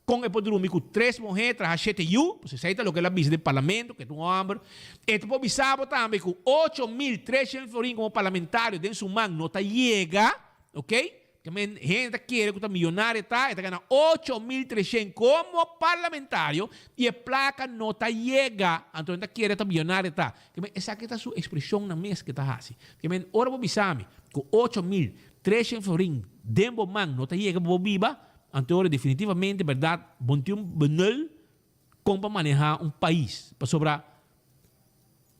kon e por drumi ku tres muhé, traha shete yu, pasobra esei ta loke el a bisa den parlamento, ku e ta un hòmber. E ta por bisa bo tambe ku 8300 florin komo parlamentario den su man no ta yega, oké? Ke men hende ta kere ku ta miyonario ta, e ta gana 8300 komo parlamentario i e plaka no ta yega, anto hende ta kere ta miyonario ta. Ke men esaki ta su ekspreshonnan mes ke ta hasi. Ke men ora bo bisa mi ku 8300 florin den bo man no ta yega pa bo biba, anto ora definitivamente bèrdat bo no tin un benul kon pa maneha un pais. Pasobra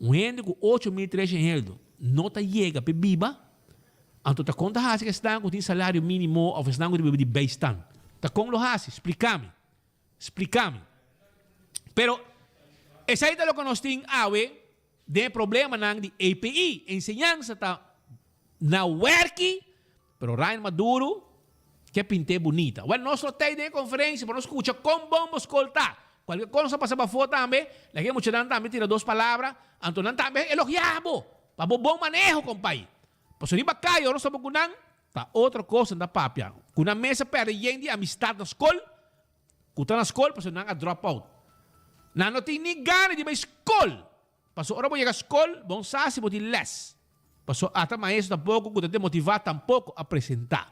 Un hende ku 8300 heldo no ta yega p'e biba, anto ta kon ta hasi ku esnan ku tin salario minimo òf esnan ku ta biba di bijstand? Ta kon lo hasi? Splika mi. Splika mi. Pero esei ta loke nos tin awe den e problemanan di EPI. Enseñansa ta na wèrki, pero Ryan Maduro ke pint'é bunita. Wèl, nos lo tei den e konferensia pa nos skucha kon bon bo skol ta. Kualke kos a pasa pafó tambe, laga e muchanan tambe tira dos palabra, anto nan tambe elogiá bo pa bo bon maneho, kompai. Pasobra riba kaya ora nos ta bo ku nan, ta otro kos nan ta papia. Ku nan mes a pèrdè yen di amistat na skol, ku ta na skol pasobra nan a drop out. Nan no tin ni gana di bai skol. Paso ora bo yega skol, bo no sa si bo tin les. Paso ata maestro tampoco cu ta demotiva tampoco a presenta.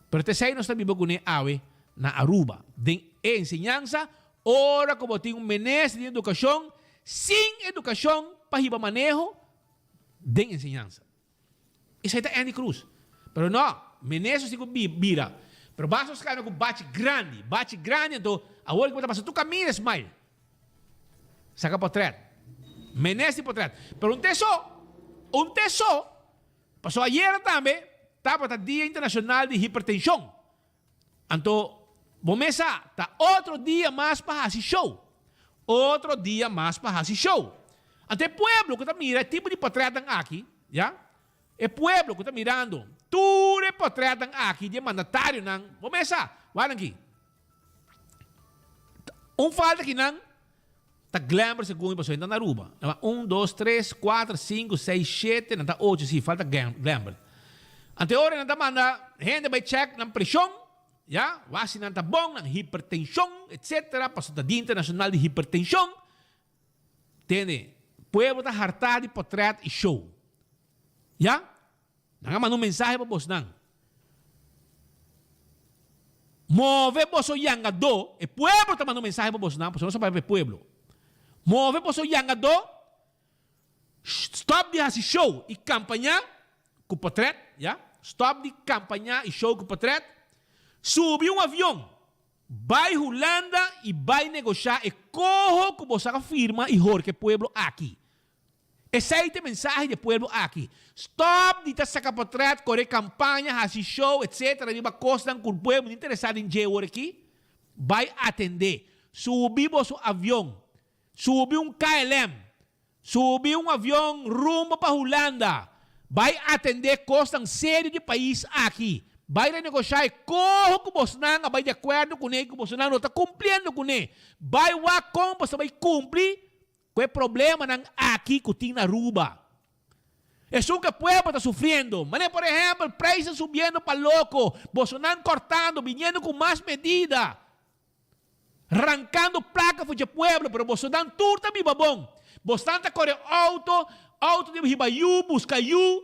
Pero ta esey nos ta biba cune awe na Aruba. Den e enseñansa, ora cu bo tin un minister di educacion sin educacion pa hiba maneho den enseñansa. Esey ta Andy Cruz. Pero no, minister si cu bira. Pero basta nos cana cu bachi grandi, bachi grandi anto awor cu bo ta pasa tur caminda smile. Saka potret. Menes di potret. Pero un te so. Un te so. Paso ayera tambe tabata dia internacional di hipertension. Anto bo mes sa ta otro dia mas pa haci show. Otro dia mas pa haci show. Anto e pueblo cu ta mira e tipo di potretnan aki, ya, e pueblo cu ta mirando tur e potretnan aki di e mandatarionan, bo mes sa, wak nan aki. Un falta ki nan ta Glenber segun mi pasobra nan ta na Aruba. Un, dos, tres, kuater, sinku, seis, shete, nan ta ocho, si, falta Glenber. Ante ora nan ta manda hende bai check nan preshon, ya, wak si nan ta bon, nan hipertenshon, etcetera, pasobra ta dia internashonal di hipertenshon. Tende, pueblo ta hartá di potret i show. Ya? Nan a manda un mensahe pa bosnan. Move boso yangadó, e pueblo ta manda un mensahe pa bosnan, pasobra nos a papia pa e pueblo. Move boso yangadó, stòp di hasi show i kampañá ku potrèt, ya, stòp di kampañá i show ku potrèt, subi un avion, bai Hulanda i bai negoshá e koho ku boso a firma i horka e pueblo aki. Esei ta e mensahe di e pueblo aki. Stop di ta saca potret, core campaña, haci show, etc. Riba cosnan cu pueblo no interesa den dje awor aki. Bay atende. Subi boso avion. Subi un KLM. Subi un avion rumbo pa Hulanda. Bay atende cosnan serio di pais aki. Bay renegocia e coho cu bosnan a bay di acuerdo cune y cu bosonan no ta cumpliendo cune. Bay wak con boso ta bay cumpli Cu e problemanan aki cu tin na Aruba. Esun cu e pueblo ta sufriendo. Manera por ehempel prijsnan subiendo pa loco, bosonan cortando, biniendo cu mas medida, rancando placa for dje pueblo, pero bosonan tur ta biba bon. Bosnan ta core auto, auto di hiba yu, busca yu,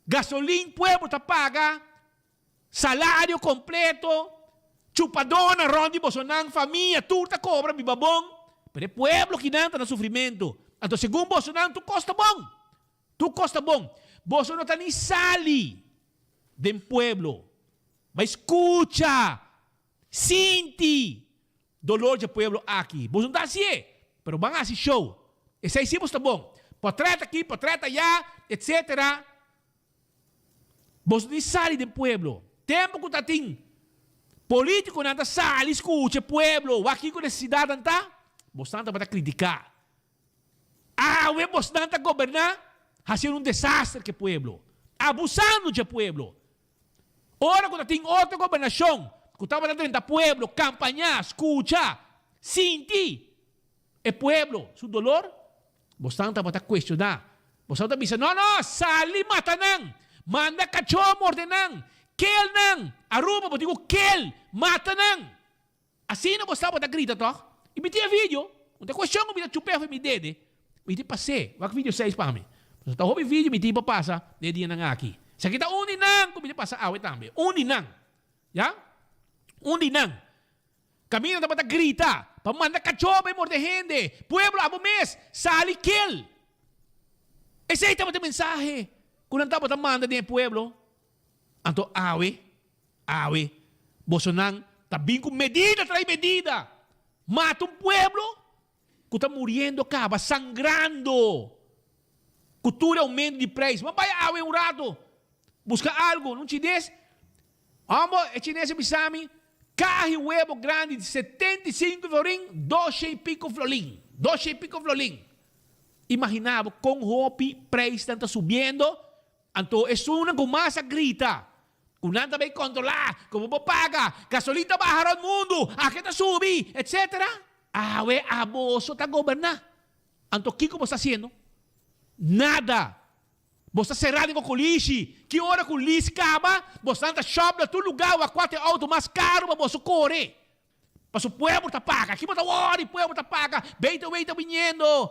gasolin pueblo ta paga. Salario completo, chupadónan rond di bosonan, famia, tur ta cobra biba bon, pero e pueblo kinan ta na sufrimento. Anto segun bosonan tur cos ta bon. Tur cos ta bon. Boso no ta ni sali den pueblo. Bai scucha, sinti dolor dje pueblo aki. Boso no ta hacié, pero ban haci show. Esey si boso ta bon. Potret aki, potret aya, etcetera. Boso tin sali den pueblo. Tempo ku ta tin politikonan ta sali skucha e pueblo wak kiko nesesidatnan ta, bosnan tabata kritiká. Awe bosnan ta goberná hasiendo un desaster ku e pueblo, abusando dje pueblo. Ora ku ta tin otro gobernashon ku tabata drenta pueblo, kampañá, skucha, sinti e pueblo su dolor, Bosnan tabata cuestioná. Bosnan ta bisa, No, no, sali mata nan! Manda cachó morde nan! Kill nan! Aruba, bo tin cu kill! Mata nan! Asina bo tabata grita toch? Y mi tin e video. No ta cuestion cu mi ta chup'e afe mi dede. Mi tin pas'é. Wak video seis pa mi. Pasobra ta hopi video mi tin pa pasa den e dianan aki. Esaki ta un di nan cu mi ta pasa awe tambe. Un di nan. Ya? Un di nan. Kaminda tabata grita pa manda kachó bai morde hende. Pueblo, abo mes, sali kill! Esei tabata e mensahe ku nan tabata manda den e pueblo. Anto awe, awe, bosonan ta bin ku medida tras medida, mata un pueblo ku ta muriendo kaba, sangrando ku tur e oumento di preis. Bo bai awe un rato buska algu, un chines. Hombo, e chines a bisa mi, Cahi webo grandi di 75 florin, doshe y pico flolin. Doshe y pico flolin. Imagina bo con hopi prijsnan ta subiendo, anto esunnan cu mas a grita, cu nan ta bay controla, cu bo por paga, gasolin ta baha rond mundo, aki ta subi, etc. Awe aboso ta goberna. Anto kico bo sta haciendo? Nada. Bo sta será den kokolishi. Ki ora ku lis kaba, bosnan ta shòp na tur lugá wak kua ta e outo mas karu pa boso kore. Paso pueblo ta paga. Ki bo ta wòri? Pueblo ta paga. BTW ta biniendo.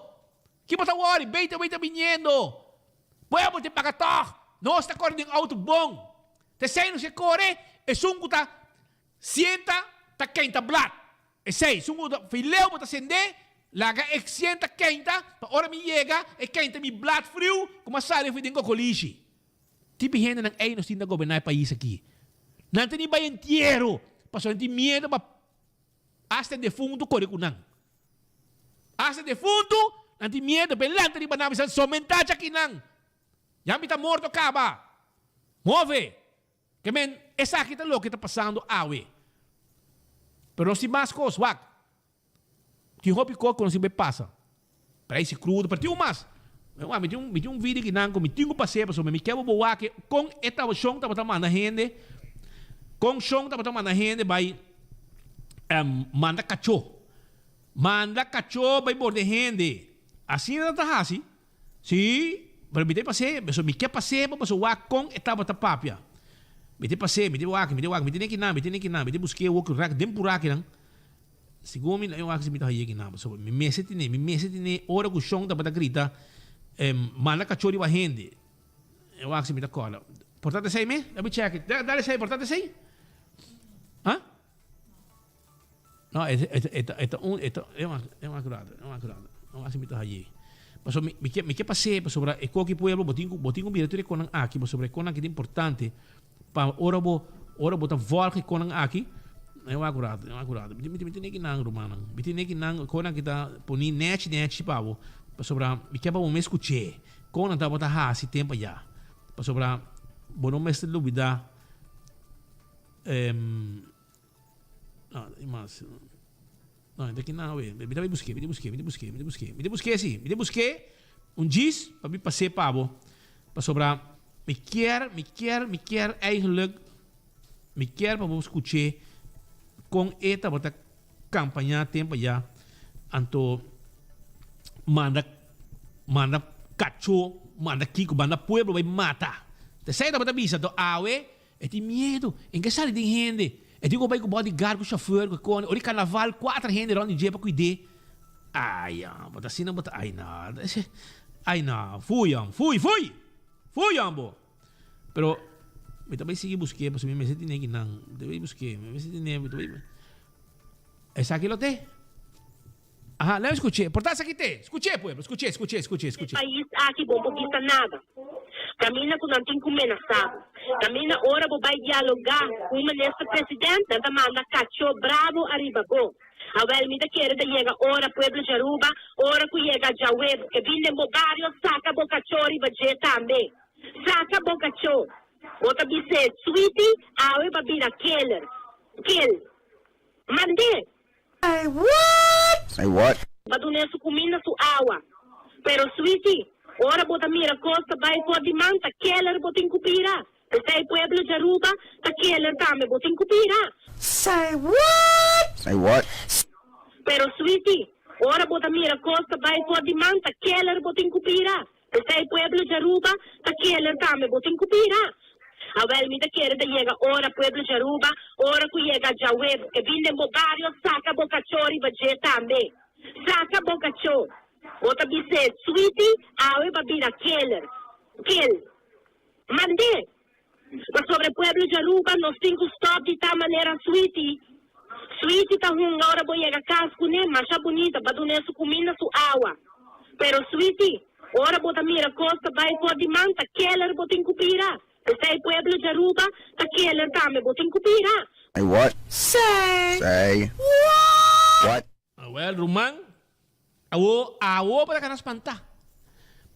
Ki bo ta wòri? BTW ta biniendo. Pueblo tin paga tòg. Nos ta kore den outo bon. T'esei nos ke kore, esun ku ta sienta ta keinta blat. Esei, esun ku ta fileo bo ta sendé, laga e sienta keinta, pa ora mi yega, e keinta mi blat friu ku mi a sali for den kokolishi. Tipi hendenan ei nos tin ta goberná e pais aki. Nan ta ni bai entiero, pasobra nan tin miedo pa hasta e defuntu kore ku nan. Hasta e defuntu, nan tin miedo pa e lanta riba nan bisa, Somentacha akinan! Ya mi ta morto kaba! Move! Ke men, esaki ta loke ta pasando awe. Pero nos tin mas kos, wak. Tin hopi kos ku nos tin bai pasa. Prijs di krudo, pero tin un mas. Wak, mi tin un, mi tin un video kinan ku mi tin ku pas'é pasobra mi ke bo bo wak kon e tabashon tabata manda hende, kon shon tabata manda hende bai manda kachó. Manda kachó bai borde hende. Asina nan ta hasi. Sí, pero mi ta pas'é, pasobra mi ke pas'é bo pasobra wak kon e tabata papia. Mi ta pas'é, mi ta wak, mi ta wak, mi tene kinan, mi tene kinan, mi ta busk'é wok rak den pura kinan. Segun mi, wak si mi ta haye kinan, pasobra mi mester tene, mi mester tene ora ku shon tabata grita, manda kachó riba hende. Wak si mi ta kòrda. Por ta esei mes? Let me check it. Dale esei, por ta esei? Ha? No, e e ta e ta un e ta e wak e wak rato e wak rato e wak si mi ta haye. Pasobra mi mi ke mi ke pas'é pasobra e koki pueblo bo tin ku bo tin ku mira tur e konan aki pasobra e konan aki ta importante pa ora bo ora bo ta vòlg e konan aki e wak rato e wak rato mi mi tene kinan rumannan mi tene kinan konan aki ta poni nèchi nèchi pa bo pasobra mi ke pa bo mes skuch'é konan tabata hasi tempu ayá pasobra bo no mester lubidá. No, i mas. No, ta kinan awe. Mi ta bai busk'é, mi ta busk'é, mi ta busk'é, mi ta busk'é. Mi ta busk'é si, mi ta busk'é un djis pa mi pas'é pa bo. Pasobra mi kier, mi kier, mi kier eigenlijk, mi kier pa bo skuch'é kon e tabata kampañá tempu ayá. Anto manda, manda kachó, manda kiko, manda pueblo bai mata. Ta esei tabata bisa. Anto awe E tin miedu. En ke sali den hende. E tin ku bai ku bodyguard, ku chauffeur, ku kone. Ora di karnaval, kuater hende rond di dje pa kuid'é. Ai ya, bo ta asina bo ta, ai no. Ai no, fui hom, fui, fui! Fui hom bo! Pero, mi ta bai sigui busk'é pasobra mi mester tene kinan. Mi ta bai busk'é, mi mester tene, mi ta bai. Esaki lo te. Aha, lei skuch'é. Por ta esaki te. Skuch'é, pueblo. Skuch'é, skuch'é, skuch'é, skuch'é. Pais aki bo por bisa nada. Kaminda ku nan tin ku menasá bo. Kaminda ora bo bai dialogá ku un minister president nan ta manda kachó brabo ariba bo. Awel mi ta kere ta yega ora pueblo di Aruba ora ku yega djawe bo ke bin den bo bario saka bo kachó riba dje tambe. Saka bo kachó. Bo ta bis'é sweetie awe ba bira killer. Kill. Mand'é. Say what? Say what? Pa dun'é su kuminda, su awa. Pero sweetie, ora bo ta mira kos ta bai for di man, ta keller bo tin ku bira. P'esei pueblo di Aruba, ta keller tambe bo tin ku bira. Say what? Say what? Pero sweetie, ora bo ta mira kos ta bai for di man, ta keller bo tin ku bira. P'esei pueblo di Aruba, ta keller tambe bo tin ku bira. Awel mi ta kere ta yega ora pueblo di Aruba, ora ku yega djawe bo ke bin den bo bario saka bo kachó riba dje tambe. Saka bo kachó. Bo ta bis'é sweetie awe ba bira keller. Kill. Mand'é. Pasobra e pueblo di Aruba nos tin ku stop di ta manera Sweetie. Sweetie ta hunga ora bo yega kas kuné, masha bunita, ba dun'é su kuminda, su awa. Pero Sweetie, ora bo ta mira kos ta bai for di man, ta keller bo tin ku bira. P'esei pueblo di Aruba, ta keller tambe bo tin ku bira. Say what? Say Say what? Awel ruman, awo awo bo ta kana spantá.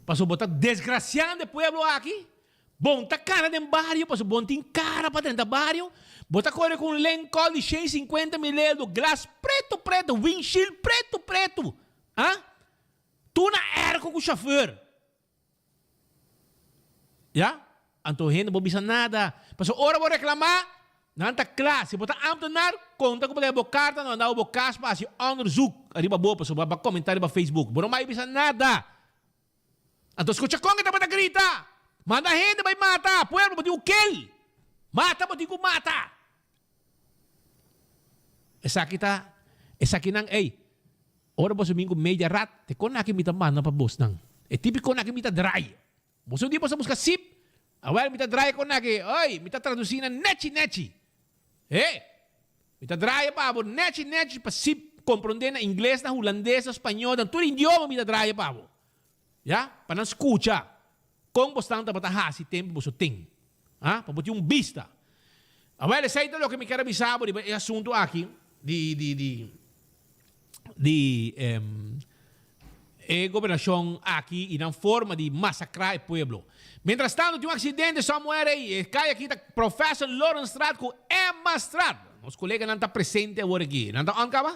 Pasobra bo ta desgrasiando e pueblo aki. Bon ta kana den bario pasobra bon tin kara pa drenta bario. Bo ta kore ku un Lincoln di shen sinkuenta mil euro, glas pretu pretu, windshield pretu pretu. Ah? Tur na airco ku chauffeur. Ya? Anto hende bo bisa nada. Pasobra ora bo reclama, nan ta cla. Si bo ta ambtenaar, conta cu bo ta haya bo carta, nan manda bo cas pa haci onderzoek ariba bo pasobra bo a comenta riba Facebook. Bo no bay bisa nada. Anto scucha con e tabata grita, Manda hende bay mata pueblo, bo tin cu kill! Mata bo tin cu mata! Esaki ta, esakinan ey, ora boso bin ku media rat, te kon aki mi ta manda pa bosnan. E tipikon aki mi ta draai. Boso un dia boso a buska sip? Awel mi ta draai kon aki, oy, mi ta tradusi na nechi nechi. He! Mi ta draai pa bo nechi nechi pa sip kompronde na ingles, na hulandes, na spañol, na tur idioma mi ta draai pa bo. Ya, pa nan skucha kon bosnan tabata hasi tempu boso tin. Ha, pa bo tin un bista. Awel, esei ta loke mi kier a bisa bo riba e asuntu aki di, di, di, di e gobernashon aki i nan forma di masakrá e pueblo. Mientrastanto tin un aksidente somewhere ei, e kaya aki ta Professor Lorenstraat ku Emmastraat. Nos koleganan ta presente awor aki. Nan ta on kaba?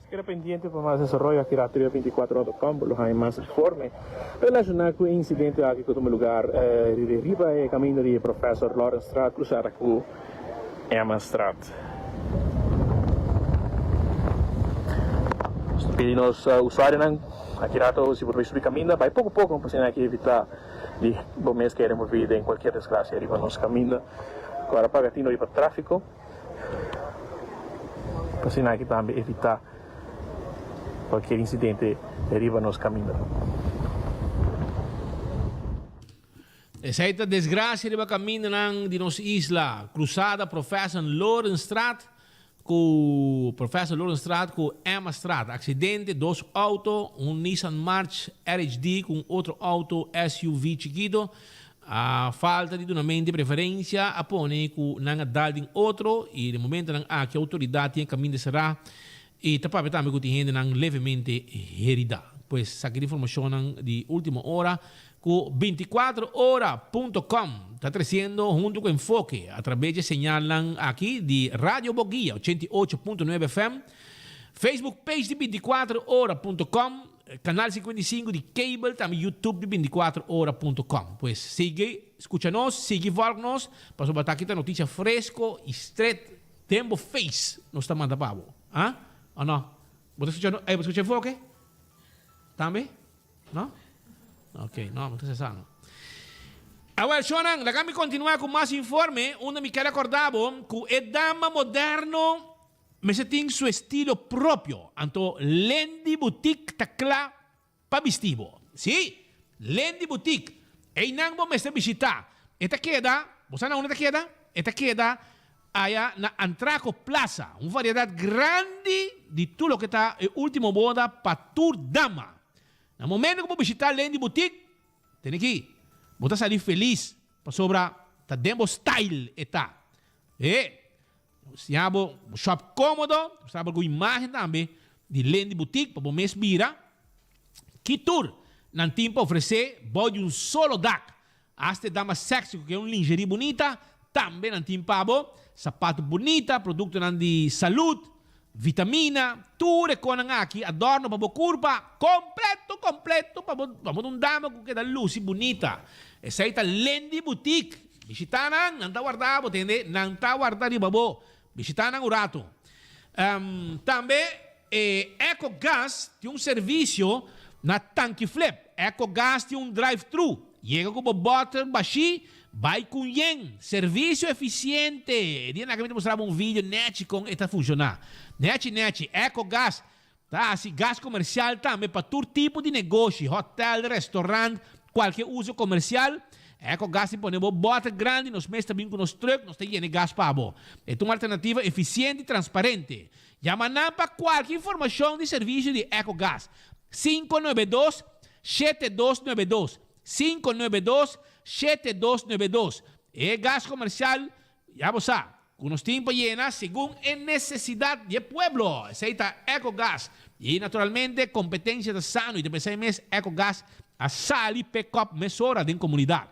Keda pendiente pa mas desaroyo aki rato riba 24 ora com bo lo haña mas informe relaciona cu e incidente aki cu tuma lugar riba e caminda di Professor Lorenstraat cruzada cu Emmastraat. Nos ta pidi nos usuarionan aki rato si bo ta bay subi caminda bay poco poco pa asina aki evita di bo mes keda envolvi den cualkier desgracia riba nos caminda. Cu ora paga tino riba trafico. Pa asina aki tambe evitá kualkier insidente riba nos kaminda. Esei ta desgrasia riba kamindanan di nos isla. Krusada Professor Lorenstraat ku Professor Lorenstraat ku Emmastraat. Aksidente, dos outo, un Nissan March RHD ku un otro outo SUV chikito. A falta di dunamento di preferencia a pone cu nan a dal den otro y den momentonan aki autoridad tin e caminda cera y ta papia tambe cu tin hendenan levemente herida. Pues saki di informacionnan di ultimo ora cu 24 ora punto com ta treciendo hunto cu Enfoke a traves di e señalnan aki di Radio Boguia 88.9 FM, Facebook page di 24 ora punto com, Canal 55 di cable, tambe YouTube di 24 ora punto com. Pues sigui scucha nos, sigui volg nos, pasobra ta aki ta noticia fresco y straight den bo face nos ta manda pa bo. Ah? O no? Bo ta scucha no? Ey, bo ta scucha enfoke? Tambe? No? Ok, no, bo ta sa no. Awel, shownan, laga mi continua cu mas informe, unda mi kier acorda bo cu e dama moderno Mester tin su estilo propio, anto Lendy Boutique ta kla pa bisti bo. Sí, Lendy Boutique. Einan bo mester bishita. E ta keda, bo sa na unda e ta keda? E ta keda aya na Antraco Plaza. Un variedad grandi di tur loke ta e ultimo moda pa tur dama. Na momento ku bo bishita Lendy Boutique, tene ki, bo ta sali felis pasobra ta den bo style e ta. E Siña bo shop cómodo, bo sa algun imagen tambe di Lendy Boutique pa bo mes mira ki tur nan tin pa ofrece bou di un solo dak. Hasta e dama sexy cu ke un lingerie bunita tambe nan tin pa bo, sapato bunita, productonan di salud, vitamina, tur e conan aki, adorno pa bo curpa, completo completo pa bo pa bo ta un dama cu keda luci bunita. Esey ta Lendy Boutique. Bishitá nan, nan ta warda bo, tende, nan ta warda riba bo. Bishitá nan un ratu. Tambe e Ecogas tin un servisio na Tanki Flip. Ecogas tin un drive-thru. Yega ku bo bòter bashí, bai ku un yen. Servisio efisiente. E dia nan mi ta mustra bo un video nèchi kon e ta funshoná. Nèchi nèchi. Ecogas Ta hasi gas komersial tambe pa tur tipo di negoshi, hotel, restaurant, kualke uso komersial. Ecogas tin pone bo bòter grandi, nos mes ta bin ku nos trùk, nos ta yena e gas pa bo. E ta un alternativa efisiente i transparente. Yama nan pa kualke informashon di servisio di Ecogas, 592 7292, 592 7292. E gas komersial Ya bo sa ku nos tin pa yena segun e nesesidat di e pueblo. Esei ta Ecogas. I naturalmente kompetensia ta sano i ta p'esei mes Ecogas a sali p'e kòp mesora den komunidat.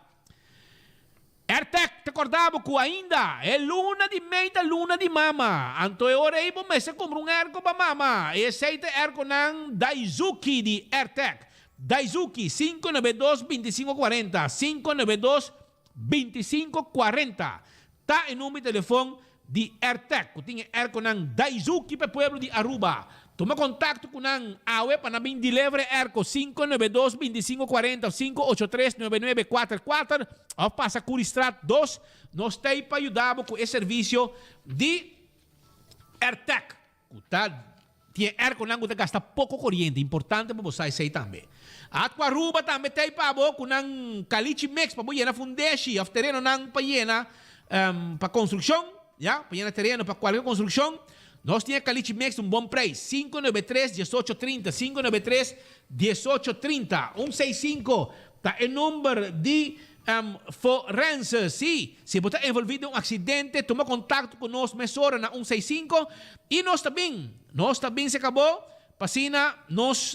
Airtec ta kòrda bo ku ainda e luna di mei ta luna di mama. Anto e ora ei bo mester kumpra un airco pa mama. I esei ta e airconan Daizuki di Airtec. Daizuki, 592 2540, 592 25 40 ta e number di telefon di Airtec cu tin e airconan Daizuki pa e pueblo di Aruba. Tuma contacto cu nan awe pa nan bin deliver e airco 592 25 40 of 583 99 cuater cuater of pasa Curiestraat 2. Nos ta ey pa yuda bo cu e servicio di Airtec. Ku ta tin e airconan ku ta gasta poko koriente, importante pa bo sa esei tambe. Atco Aruba tambe ta ei pa bo ku nan kalichi mix pa bo yena fundeshi òf terenonan pa yena pa konstrukshon, ya, pa yena tereno pa kualke konstrukshon. Nos tin e kalichi mix un bon preis, 593 18 30, 593 18 30, un seis sinku ta e number di Forense. Sí, si bo ta envolví den un aksidente, tuma kontakto ku nos mesora na un seis sinku i nos ta bin. Nos ta bin serka bo pa asina nos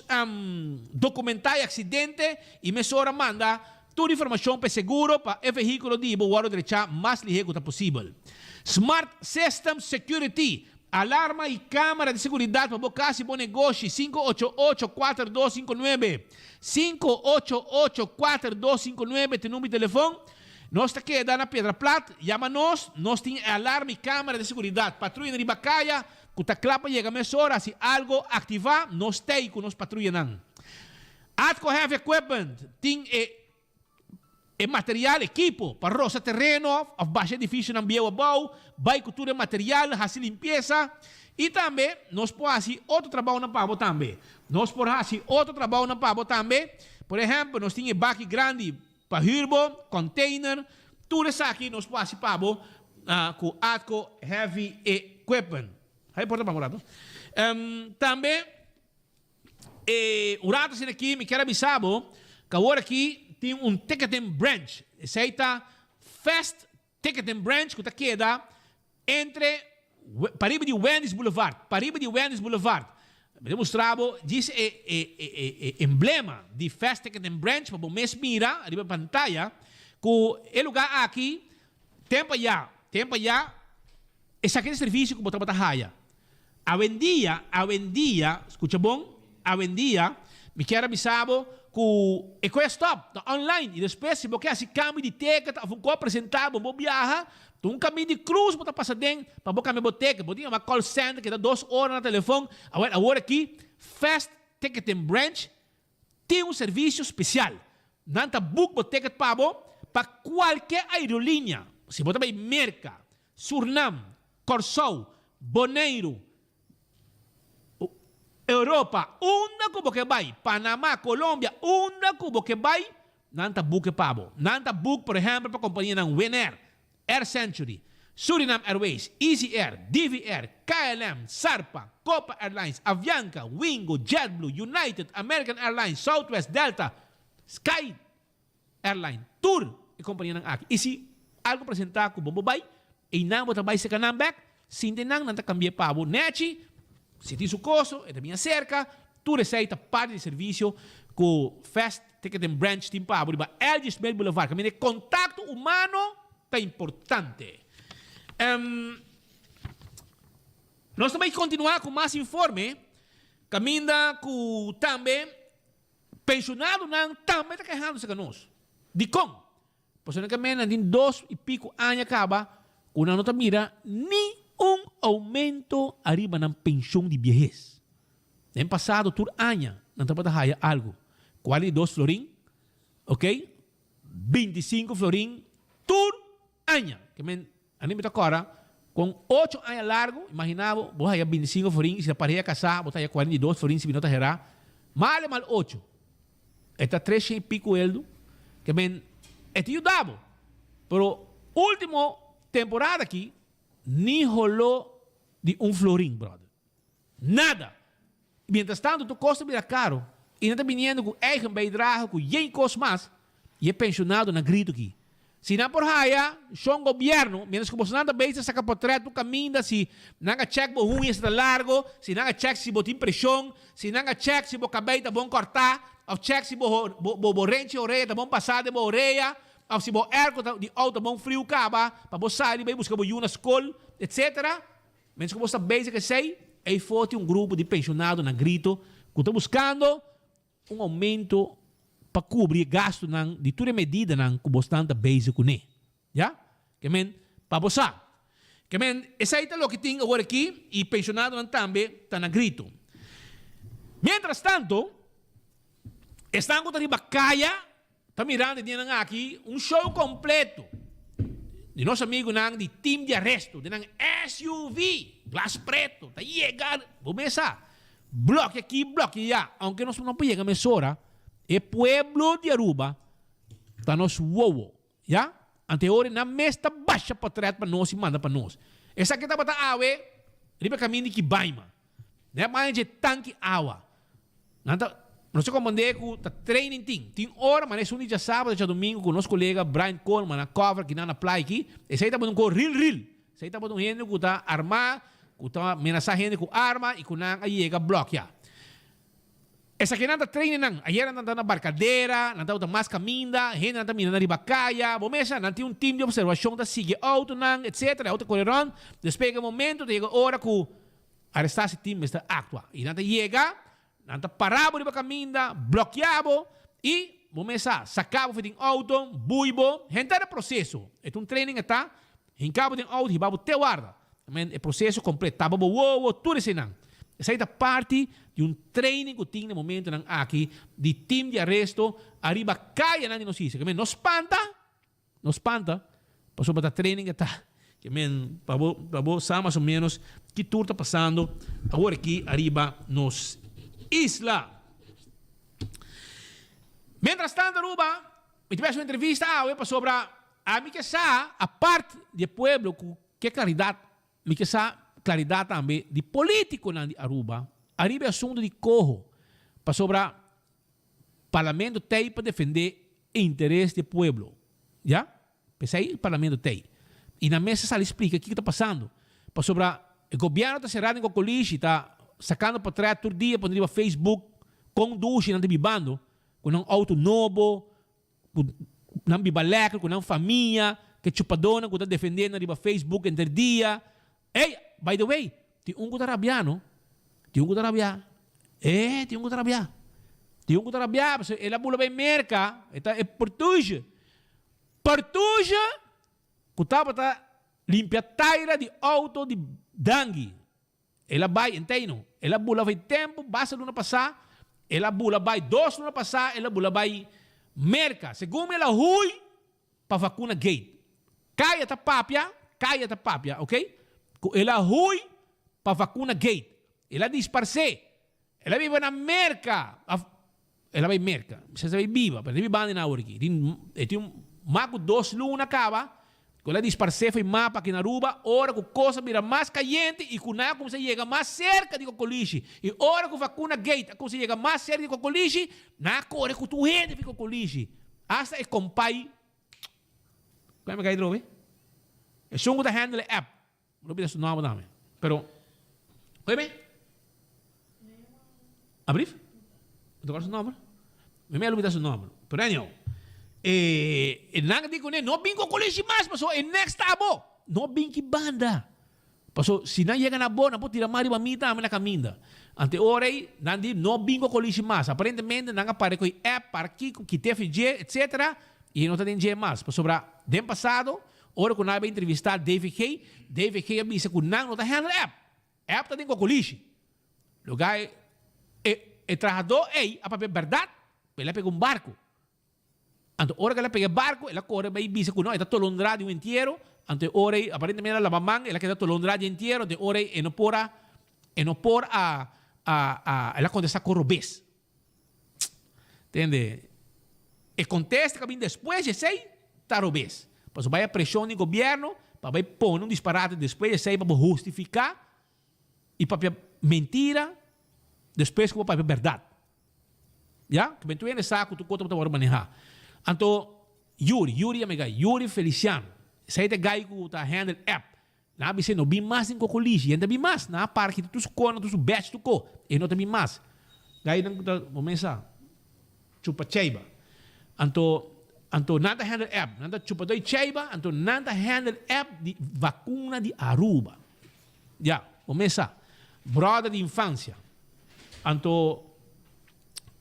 dokumentá e aksidente i mesora manda tur informashon pa e seguro pa e vehíkulo di bo wòrdu drechá mas lihé ku ta posibel. Smart System Security, Alarma i kámara di seguridat pa bo kas i bo negoshi, 588 4259. 588 4259 ta e number di telefon. Nos ta keda na Piedra Plat. Yama nos, nos tin e alarma i camera di seguridad. Patruyanan riba caya cu ta cla pa yega mesora si algo activa, nos t'ey cu nos patruyanan. Atco Heavy Equipment tin e e material, ekipo, pa rosa tereno of basha edificionan bieu abou, bay cu tur e material, haci limpieza. Y tambe nos por haci otro trabounan pa bo tambe. Nos por haci otro trabounan pa bo tambe. Por ehempel, nos tin e baki grandi pa huur bo, container, tur esaki nos por haci pa bo cu Atco Heavy Equipment. Hay porta pa un rato. Tambe E un rato asina aki mi kier a bisa bo ku awor aki tin un ticketing branch. Esei ta Fast Ticketing Branch ku ta keda entre pariba di Wendy's Boulevard. Pariba di Wendy's Boulevard. Mi ta mustra bo djis e e e emblema di Fast Ticketing Branch pa bo mes mira riba e pantaya ku e lugar aki tempo aya tempo aya esaki ta e servisio ku bo tabata haya. Awendia, awendia, skucha bon, awendia, mi kier a bisa bo ku e koe a stòp, ta online, i despues si bo ke hasi kambio di teket òf un koe presentá bo, bo biaha, ta un kamin di krus bo ta pasa den pa bo kambia bo teket, bo tin yama call center keda dos ora na telefon, awor awor aki Fast Ticketing Branch tin un servisio spesial, nan ta book bo teket pa bo pa kualke aerolínea, si bo ta bai Merka, Surnam, Kòrsou, Boneiru, Europa, unda ku bo ke bai, Panama, Colombia, unda ku bo ke bai, nan ta book e pa bo. Nan ta book, por ehèmpel, pa kompanianan Winair, Air Century, Suriname Airways, Easy Air, DV Air, KLM, Sarpa, Copa Airlines, Avianca, Wingo, JetBlue, United, American Airlines, Southwest, Delta, Sky. Airline, tur e kompanianan aki. I si algu presentá ku bo bo bai, einan bo ta bai seka nan bèk, sinti nan, nan ta kambi'é pa bo nèchi, si tin su kosto, e ta bin aserka, tur esei ta parti di servisio ku Fast Ticketing Branch tin pa bo riba LG Smith Boulevard. Kaminda e kontakto humano ta importante. Nos ta bai kontinuá ku mas informe, kaminda ku tambe. Pensionadonan tambe ta kehando cerca nos. Dikon? Pasobra nan ke nan tin dos i pico aña caba cu nan no ta mira ni un aumento ariba nan pension di biehes. Den pasado tur aña nan tabata haya algo, 42 florin, ok, 25 florin tur aña. Ke men Ami mi ta kòrda kon ocho aña largu, imaginá bo, bo haya bintisinko forin i si ta pareha kasá bo ta haya 42 forin si mi no ta herá, mal e mal ocho, e ta tres shen i piku eldu, ke men e ta yuda bo, pero último temporada aki ni holó di un florin bròder. Nada! Mientras tanto tur kos ta bira karo i nan ta biniendo ku eigen bijdrage ku yen kos mas i e pensionado na grito aki. Si nan por haya shon gobierno mientras ku bosonan ta bezig saka potret tur kaminda si nan a check bo huña si ta largo, si nan a check si bo tin preshon, si nan a check si bo kabei ta bon kortá of check si bo bo bo renchi orea ta bon pasá den bo orea of si bo airco ta di auto ta bon friu kaba pa bo sali bai buska bo yu na skol etc. Mens ku bo sta bezig esei, ei for tin un grupo di penshonado na grito ku ta buskando un oumento pa kubri e gastunan di tur e medidanan ku bosnan ta bezig kuné. Ya? Ke men, pa bo sa. Ke men, esei ta loke tin awor aki i penshonadonan tambe ta na grito. Mientras tanto, esnan ku ta riba kaya Ta mirando e dianan aki un show completo. Di nos amigunan di team di aresto den nan SUV, glas preto, ta yega, bo mes sa, blokia aki, blokia ya, aunke nos no por yega mesora, e pueblo di Aruba ta nos wowo, ya? Ante ora nan mes ta basha potret pa nos y manda pa nos. Esaki tabata awe riba caminda di Kibaima. Nan a baña dje tanki awa. Nan ta, nos ta comprende cu ta training tin. Tin ora, manera esun di djasabado, djadomingo cu nos colega Brian Coleman a cover kinan na playa aki, esey tabata un co ril ril. Esey tabata un hende cu ta arma, cu ta menasa hende cu arma y cu nan a yega blokia. Esakinan ta training nan. Ayer nan ta na Barcadera, nan tabata mas caminda, hendenan ta mira nan riba caya. Bo mesa, nan tin un team di observacion ta sigui e autonan, etcetera. E auto core rond. Despues yega e momento, ta yega ora cu Arestá si tin mester aktua. I nan ta yega, nan ta pará bo riba kaminda, blòkiá bo i bo mes sa, saká bo for den outo, bui bo, henter e proseso. E ta un training e ta, hinká bo den outo, hiba bo te warda. Men e proseso kompleto, tapa bo wowo, tur eseinan. Esei ta parti di un training ku tin na e momentonan aki di tim di aresto ariba kayanan di nos isla. Men no spanta! No spanta, pasobra ta training e ta. Ke men pa bo pa bo sa mas o menos ki tur ta pasando awor aki ariba nos isla. Mientras tanto Aruba, mi ta bai haci un entrevista awe pasobra ami ke sa apart di e pueblo ku ke claridad, mi ke sa claridad tambe di politiconan di Aruba ariba e asunto di coho pasobra Parlamento t'ei pa defendé e interes di e pueblo. Ya? P'esei Parlamento t'ei. I nan mester sali splika kiko ta pasando. Pasobra e gobièrnu ta será den kokolishi, ta sakando potrèt tur dia pone riba Facebook kon dushi nan ta bibando, ku nan outo nobo, ku nan biba lèker ku nan famia, ku e chupadónan ku ta defendé nan riba Facebook henter dia. Ey, by the way, tin un ku ta rabiá no. Tin un ku ta rabiá. Eh, tin un ku ta rabiá. Tin un ku ta rabiá pasobra el a bula bai Merka, e ta e Portuge. Portuge ku tabata limpia taira di outo di Dangui. El a bai, entei no. El a bula bai tempu, basta luna pasá, el a bula bai, dos luna pasá el a bula bai Merka. Segun mi el a hui pa vacuna gate. Caya ta papia, caya ta papia, ok? Cu el a huy pa vacuna gate. El a disparce. El a biba na Merca. Of, el a bay Merca. Mi sa si a bay biba, pero el ta bibando na awor aki. Tin, e tin mas cu dos luna caba cu el a disparce fo'i mapa aki na Aruba, ora cu cos a bira mas cayente y cu nan a cuminsa yega mas cerca di Cocolishi. Y ora cu vacuna gate a cuminsa yega mas cerca di Cocolishi, nan a core cu tur hende fi Cocolishi. Hasta e compay, Cual mi cay drobe? Esun cu ta handle e app. Mi lo bida su nomber tambe. Pero, oye me? Abrief? Mi ta acorda su nomber? Mi me a lubida su nomber. Pero anyhow, e, e nan di cune, no bin cocolishi mas, paso e next ta abo. No bin ki banda. Paso si nan yega na bo, nan por tira man riba mi tambe na kaminda. Ante ora ei, nan di no bin ku kolishi mas. Aparentemente nan a para ku e app, para kiko, kit'é fi dje, etsetera, i e no ta den dje mas. Pasobra den pasado, ora ku nan a bai entrevistá DVG, DVG a bisa ku nan no ta handle app. App ta den kokolishi. Loga e e trahadó ei a papia bèrdat, el a pega un barku. Anto ora ku el a pega e barku, el a kore bai bisa ku no, e ta tolondrá di un entiero. Anto e ora ei, aparentemente el a laba man, el a keda tolondrá di entiero. Anto e ora ei e no por a, e no por a, a, a, el a kontestá ku robes. Tende? E kontesta ku a bin despues di esei ta robes. Pasobra bai a preshon di gobièrnu pa bai pone un disparate despues di esei pa bo hustifiká i papia mentira despues ku bo papia bèrdat. Ya, ku bentu hende sa ku tur kos tabata wòrdu manehá. Anto Yuri, Yuri yama e gai, Yuri Feliciano, esei ta e gai ku ta handle app. Nan a bis'é no bin mas den Kokolishi, e no ta bin mas. Nan a para kita tur su kona, tur su badge, tur ko, e no ta bin mas. Gainan ku ta kumesa chupa cheiba. Anto, anto nan ta handle app, nan ta chupa doi cheiba, anto nan ta handle app di vakuna di Aruba. Ya, bo mes sa. Brother di infancia. Anto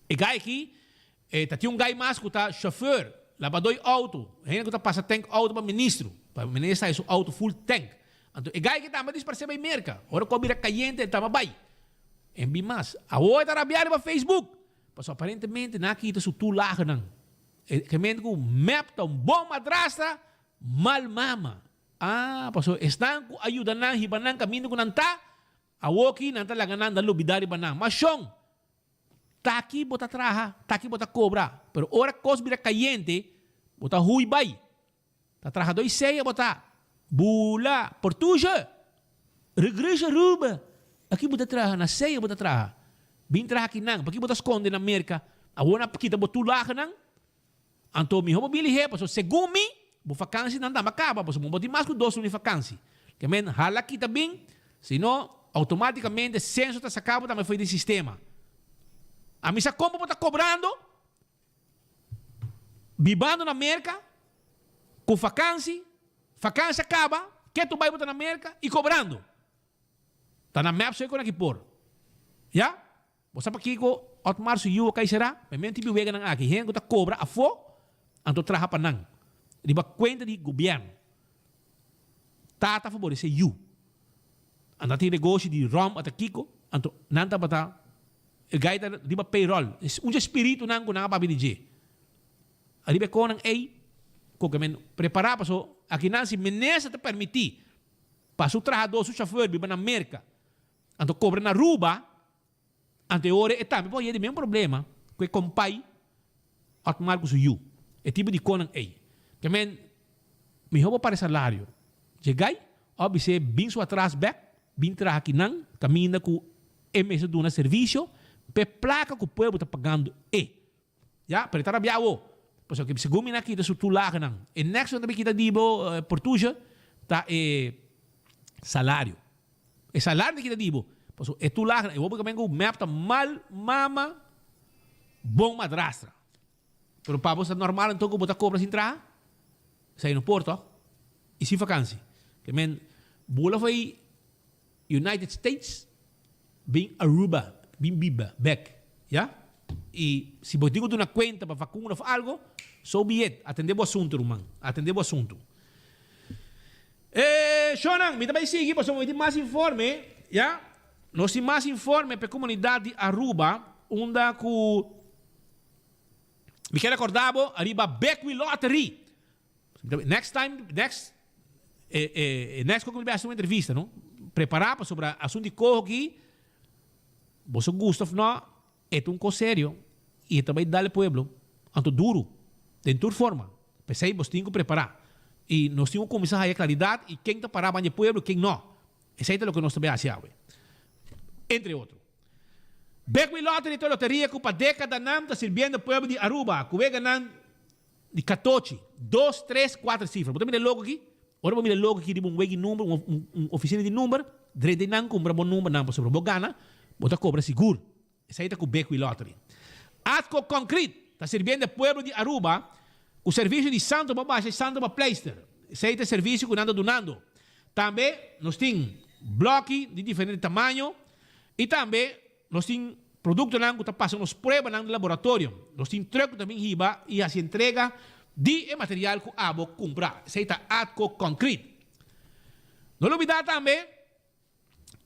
e guy aki, e ta tin un guy mas cu ta chauffeur, labadoi auto, hende cu ta pasa tank auto pa ministro, pa minister haya su auto full tank. Anto e guy aki tambe a disparce bay Merca. Ora cu a bira cayente e tamba bay. En bin mas. Awor e ta rabia riba Facebook. Pasobra aparentemente nan a kita su toelagenan. E gemeente cu mep ta un bon madrastra, mal mama. Ah, pasobra esnan ku a yuda nan hiba nan kaminda ku nan ta, awoki nan ta laga nan da lubidá riba nan. Ma shon, taki bo ta traha, taki bo ta kobra, pero ora kos bira kayente, bo ta hui bai. Ta trahadó i seya bo ta. Bula, Portusha! Regresa Aruba! Aki bo ta traha, na seya bo ta traha. Bin traha akinan, paki bo ta skonde na Merka? Awor nan a kita bo tulagenan? Anto miho bo bin lihé, pasobra segun mi, bo fakansinan tambe a kaba, pasobra bo tin mas ku dos luna di fakansi. Ke men hala kita bin, si no, outomátikamente senso ta saka bo tambe fo'i di sistema. Ami sa kon bo ta kobrando, bibando na Merka, ku fakansi, fakansi a kaba, ketu bai bo ta na Merka i kobrando. Ta na mep so e kon aki por. Ya? Bo sa pakiko Otmar su yu a kai será? Mi menti bi weganan aki, hende ku ta kobra afó, anto traha pa nan, riba kuenta di gobièrnu. Tata faboresé yu. Anto a tin negoshi di ròm ata kiko, anto nan tabata e gai ta riba payroll. Un dje spiritunan ku nan a papia di dje. Ariba e konan ei, ku ke men prepará paso akinan si minister ta permití pa su trahadó, su shofèr biba na Merka, Anto cobra na Aruba, anto e ora e tambe por haya di mesmo problema cu e compay Otmar cu su yu. E tipo di conan ey. Ke men, miho bo para e salario dje gay of bis'é bin su atras bek, bin traha kinan caminda cu e mester duna servicio p'e placa cu pueblo ta pagando e. Ya, pero e ta rabia awo. Pasobra ke segun mi nan a kita su tulagenan. E next nan ta bin kita di bo Portusha ta e salario. E salario ta kita di bo. Pasobra e tulagenan, e hopi kamen ku mep ta mal mama, bon madrastra. Pero pa bo sa normal anto ku bo ta kobra sin traha? Esei no por toch? I sin vakansi. Ke men bula fo'i United States bin Aruba bin biba bek ya y si bo tin cu duna cuenta pa vacuna of algo so be it atende bo asunto ruman atende bo asunto eh shownan mi ta bay sigui pasobra mi tin mas informe ya nos tin mas informe pa e comunidad di Aruba unda cu mi kier recorda bo ariba Bekwee Lottery. Next time, next, e, e, e next ku mi hasi un entrevista, no? Prepará pasobra asuntu di koho aki, boso gusta of no, e ta un kos serio i e ta bai dal e pueblo, anto duru, den tur forma. P'esei bos tin ku prepará. I nos tin ku kuminsá haya klaridat i ken ta pará banda e pueblo i ken no. Esei ta loke nos ta bai hasi awe. Entre otro. Bekwin Lottery ta un loteria ku pa dékadanan ta sirbiendo pueblo di Aruba ku weganan Di katochi, dos, tres, kuater sifra. Bo ta mira e logo aki? Ora bo mira e logo aki riba un wegi number, un un ofisina di number, drenta einan kumpra bo numbernan pasobra bo gana, bo ta kobra sigur. Esei ta ku Bekwee Lottery. Atco Concrete ta sirbiendo e pueblo di Aruba ku servisio di santo pa basha i santo pa pleister. Esei ta e servisio ku nan ta dunando. Tambe nos tin bloki di diferente tamaño i tambe Nos tin produktonan ku ta pasa nos pruebanan di laboratorio. Nos tin trùk ku ta bin hiba i hasi entrega di e material ku abo kumpra. Esei ta Atco Concrete. No lubidá tambe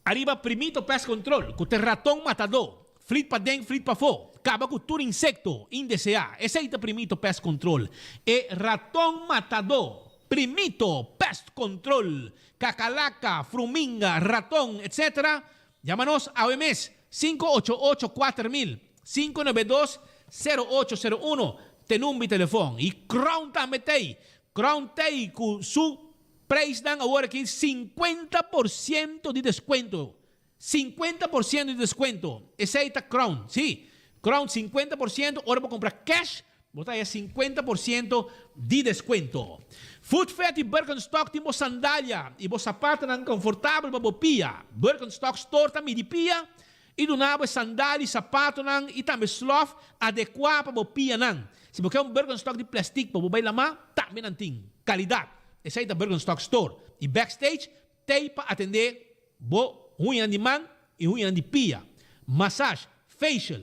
ariba Primito Pest Control ku ta e raton matadó. Flit paden, flit pafó. Kaba ku tur insekto indeseá. Esei ta Primito Pest Control. E raton matadó. Primito Pest Control. Kakalaka, fruminga, raton, etc. Yama nos awe mes, sinku ocho ocho 4000, 592 0801 t'e number di telefon. I Crown tambe t'ei. Crown t'ei ku su prijsnan awor aki 50% di deskuento. 50% di deskuento. Esei ta Crown. Sí, Crown 50% ora bo kumpra cash Bo ta haya 50% di descuento. Footfet y Birkenstock tin bo sandalia y bo sapatonan confortabel pa bo pia. Birkenstock Store ta midi pia y duna bo e sandalia y sapatonan y tambe slof adecua pa bo pianan. Si bo ke un Birkenstock di plastic pa bo bay lama, tambe nan tin. Calidad! Esey ta Birkenstock Store. Y Backstage t'ey pa atende bo huñanan di man y huñanan di pia. Massage, facial,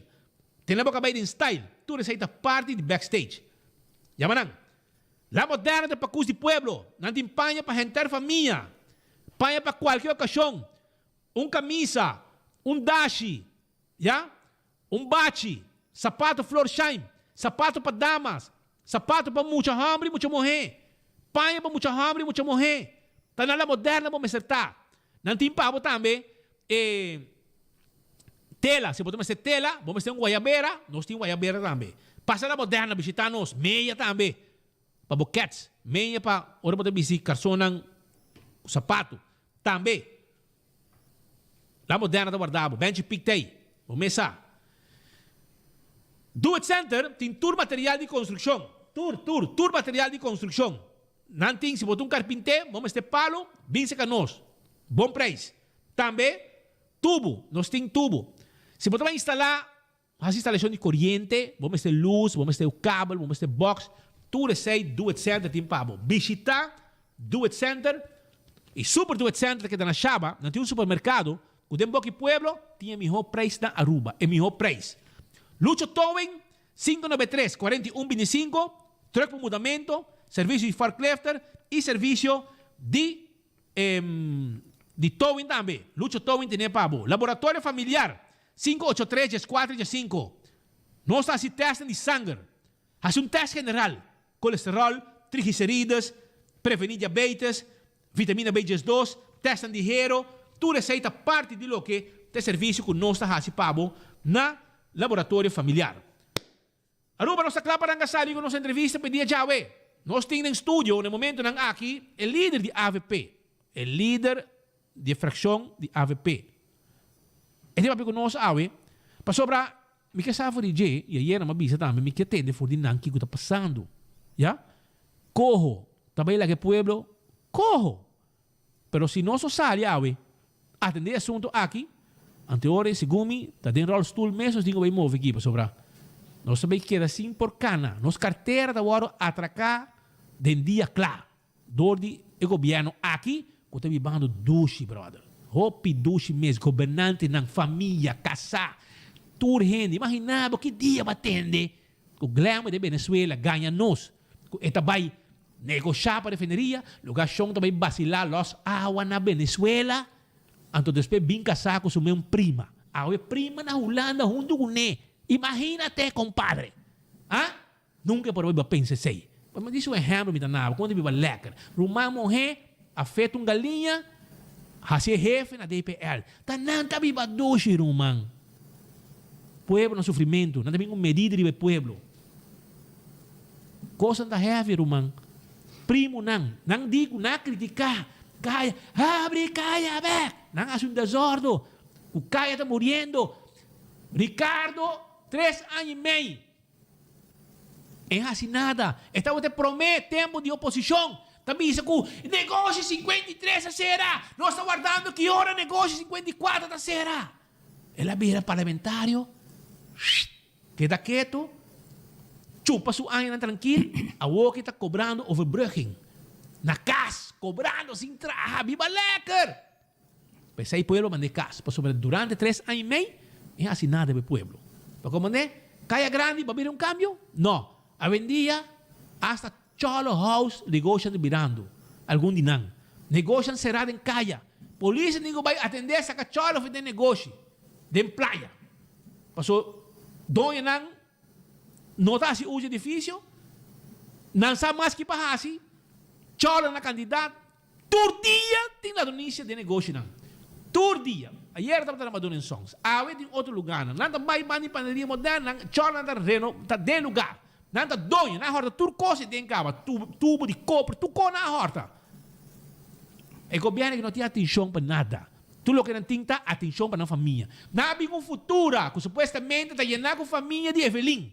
Tene bo cabey den style. Tur esey ta parti di backstage. Yama nan. La Moderna ta pakus di pueblo. Nan tin paña pa henter famia. Paña pa cualke ocasion. Un camisa, un dashi, ya, un bachi, sapato Florsheim, sapato pa damas, sapato pa mucha homber y mucha muher, paña pa mucha homber y mucha muher. Ta na La Moderna bo mester ta. Nan tin pa bo tambe e tela. Si bo ta mester tela, bo mester un guayabera, nos tin guayabera tambe. Pasa La Moderna bishita nos. Meya tambe pa bo kets. Meya pa ora bo ta bisti karsonnan ku sapatu. Tambe La Moderna ta warda bo. Benchi pik ta ei. Bo mes sa. Do It Center tin tur material di konstrukshon. Tur, tur, tur material di konstrukshon. Nan tin, si bo ta un karpinté, bo mester palu, bin serka nos. Bon preis. Tambe, tubu. Nos tin tubu. Si bo ta bai instalá, hasi instalashon di koriente, bo mester lus, bo mester kabel, bo mester box, tur esei Do It Center tin pa bo. Bishitá Do It Center i Super Do It Center ta keda na Shaba. Nan tin un supermerkado ku den boki pueblo tin e mihó preis na Aruba. E mihó preis. Lucho Towing 593 41 25, Truck pa mudamento, servicio di forklifter y servicio di di towing tambe. Lucho Towing tene pa bo. Laboratorio Familiar, 583 14 15. Nos ta haci testnan di sanger. Haci un test general, colesterol, triglicerides, preveni diabetes, vitamina B 12, testnan di hero, tur esey ta parti di loke ta e servicio cu nos ta haci pa bo na Laboratorio Familiar. Aruba nos ta kla pa ranka sali ku nos entrevista pa e dia djawe. Nos tin den studio na e momentonan aki e lider di avp, e lider di e frakshon di avp. E tin papia ku nos awe pasobra mi ke sa for di dje i ayera mi a bisa tambe mi ke tende for di nan kiko ta pasando. Ya. Koho ta bai laga e pueblo koho. Pero si nos no sali awe atende e asunto aki, anteora e segun mi ta den rolstoel mes nos tin ku bai move aki pasobra nos ta bai keda sin por kana. Nos kartera ta wòrdu atraká den dia kla dor di e gobièrnu aki ku ta bibando dushi brother. Hopi dushi mes, gobernantenan, famia, kasá, tur hende. Imaginá bo ki dia bo a tende ku Glenwood de Venezuela gaña nos ku e ta bai Negoshá pa refineria, lugá shon ta bai basilá lòs awa na Venezuela, anto despues bin kasá ku su men prima. Awe prima na Hulanda huntu ku ne. Imagínate, kompadre! Ah? Nunka e por a biba pensa esei. Pa mi disi un ehèmpel mi ta naba, kon ta biba lèker. Ruman mohé a feta un galiña, hasi e hefe na DPL. Ta nan ta biba dushi, ruman. Pueblo na sufrimentu, nan ta bin ku medida riba e pueblo. Kosnan ta heavy ruman. Primonan, nan di ku nan a kritiká Kaya, habri Kaya bek! Nan hasi un desordo ku Kaya ta muriendo. Ricardo tres aña i mei e hasi nada. E tabata e promé tempu di oposishon ta bisa ku negoshi 53 a sera, nos ta wardando ki ora negoshi 54 ta sera. El a bira parlamentario. Keda ketu, chupa su añanan trankil, awor ki ta kobrando overbrugging na kas, kobrando sin traha, biba lekker! P'esei pueblo mand'é kas, pasobra durante tres aña i mei e hasi nada pa e pueblo. Pa komand'é, Kaya Grandi ba bira un kambio? No! Awendia asta Cholo House negoshan ta birando, algun di nan. Negoshan será den kaya. Polis a tin ku bai atendé saka cholo for den negoshi den playa. Paso doñonan no ta hasi uso di edifisio, nan sa mas ki pa hasi, cholo na kantidat. Tur dia tin ladronisia den negoshinan. Tur dia. Ayer tabata na Madonna and Sons. Awe tin otro lugarnan. Nan ta bai banda di panaderia moderna, nan chòrnan ta reno, ta den lugar. Nan ta doño, nan a hòrta tur kos ei den kaba, tubo di koper, tur kos nan a hòrta. E gobièrnu aki no tin atenshon pa nada. Tur loke nan tin ta atenshon pa nan famia. Nan a bin un futura ku supuestamente ta yená ku famia di Evelyn.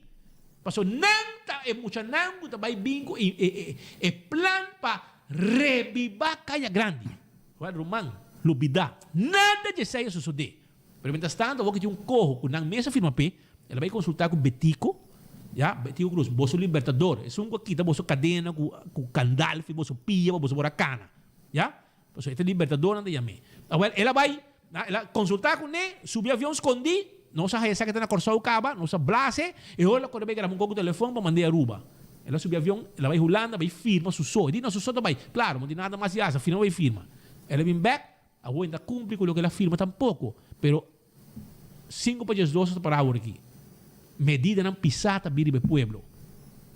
Pasobra nan ta e muchanan ku ta bai bin ku e plan pa Rebibá Kaya Grandi. Wèl, ruman, lubidá. Nada dje esei a sosodé. Pero mientras tanto, awor ku tin un koho ku nan mes a firma p'e, el a bai konsultá ku Betico, ya, Betico Cruz, boso libertador, esun ku a kita boso kadena ku ku kandal fi boso pia pa boso por a kana, ya. Pasobra e ta libertador nan ta yam'é. Awèl, el a bai, el a konsultá kuné, subi avion skondí, nos a haña sa ku e ta na Kòrsou kaba, nos a blase, e ora el a kore bai graba un koko telefòn pa mand'é Aruba. El a subi avion, el a bai Hulanda, bai firma su so. E di, no, su so ta bai. Klaro, no tin nada mas di hasi, firma bai firma. El a bin bèk, awor e no ta kumpli ku loke el a firma tampoko. Pero sinku pa diesdos ta pará awor aki. Medidanan pisá ta bin riba e pueblo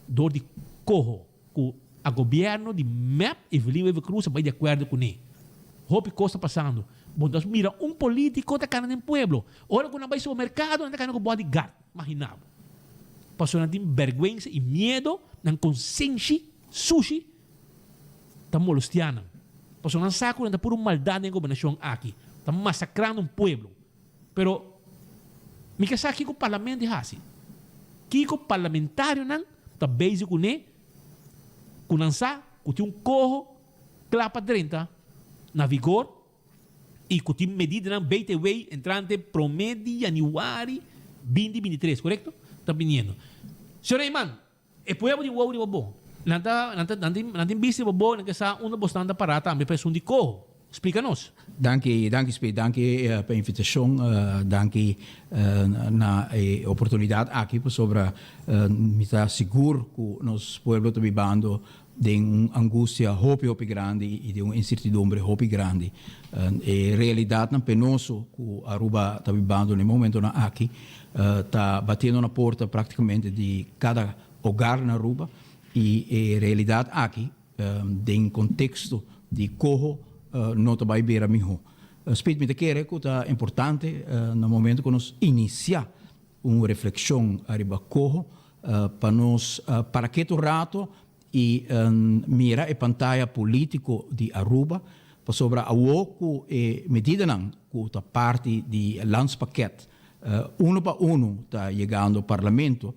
dor di koho ku. A gobierno di mep Evelyn Wever Croes a bai di acuerdo cune. Hopi cos ta pasando. Bo ta mira un politico ta cana den pueblo. Ora cu nan bai supermercado nan ta cana cu bodyguard. Magina bo. Pasobra nan tin berguensa y miedo, nan consenshi sushi ta molestia nan. Pasobra nan sa cu nan ta puru maldad den e gobernacion aki. Ta masacrando un pueblo. Pero mi ke sa kico parlamento di haci. Kico parlamentarionan ta bezig cune cu nan sa cu tin un coho cla pa drenta na vigor y cu tin medidanan BTW entrante prome di januari binti 23, corecto? Ta biniendo. Señor Eman, e pueblo di wou riba bo. Nan ta, nan ta, nan tin, nan tin bista riba bo, nan ke sa unda bo stan ta para tambe pa esun di coho. Splica nos. Danki, danki Speed, danki pa e invitacion, danki na e oportunidad aki pasobra mi ta sigur cu nos pueblo ta bibando den un angustia hopi hopi grandi y den un incertidumbre hopi grandi. E realidadnan penoso cu Aruba ta bibando na e momentonan aki ta batiendo na porta practicamente di cada hogar na Aruba y e realidad aki Den contexto di coho no ta bay bira miho. Speed mi ta kere cu ta importante na momento cu nos inicia un reflexion ariba coho pa nos para keto rato y mira e pantaya politico di Aruba pasobra awo cu e medidanan cu ta parti di landspakket uno pa uno ta yegando parlamento.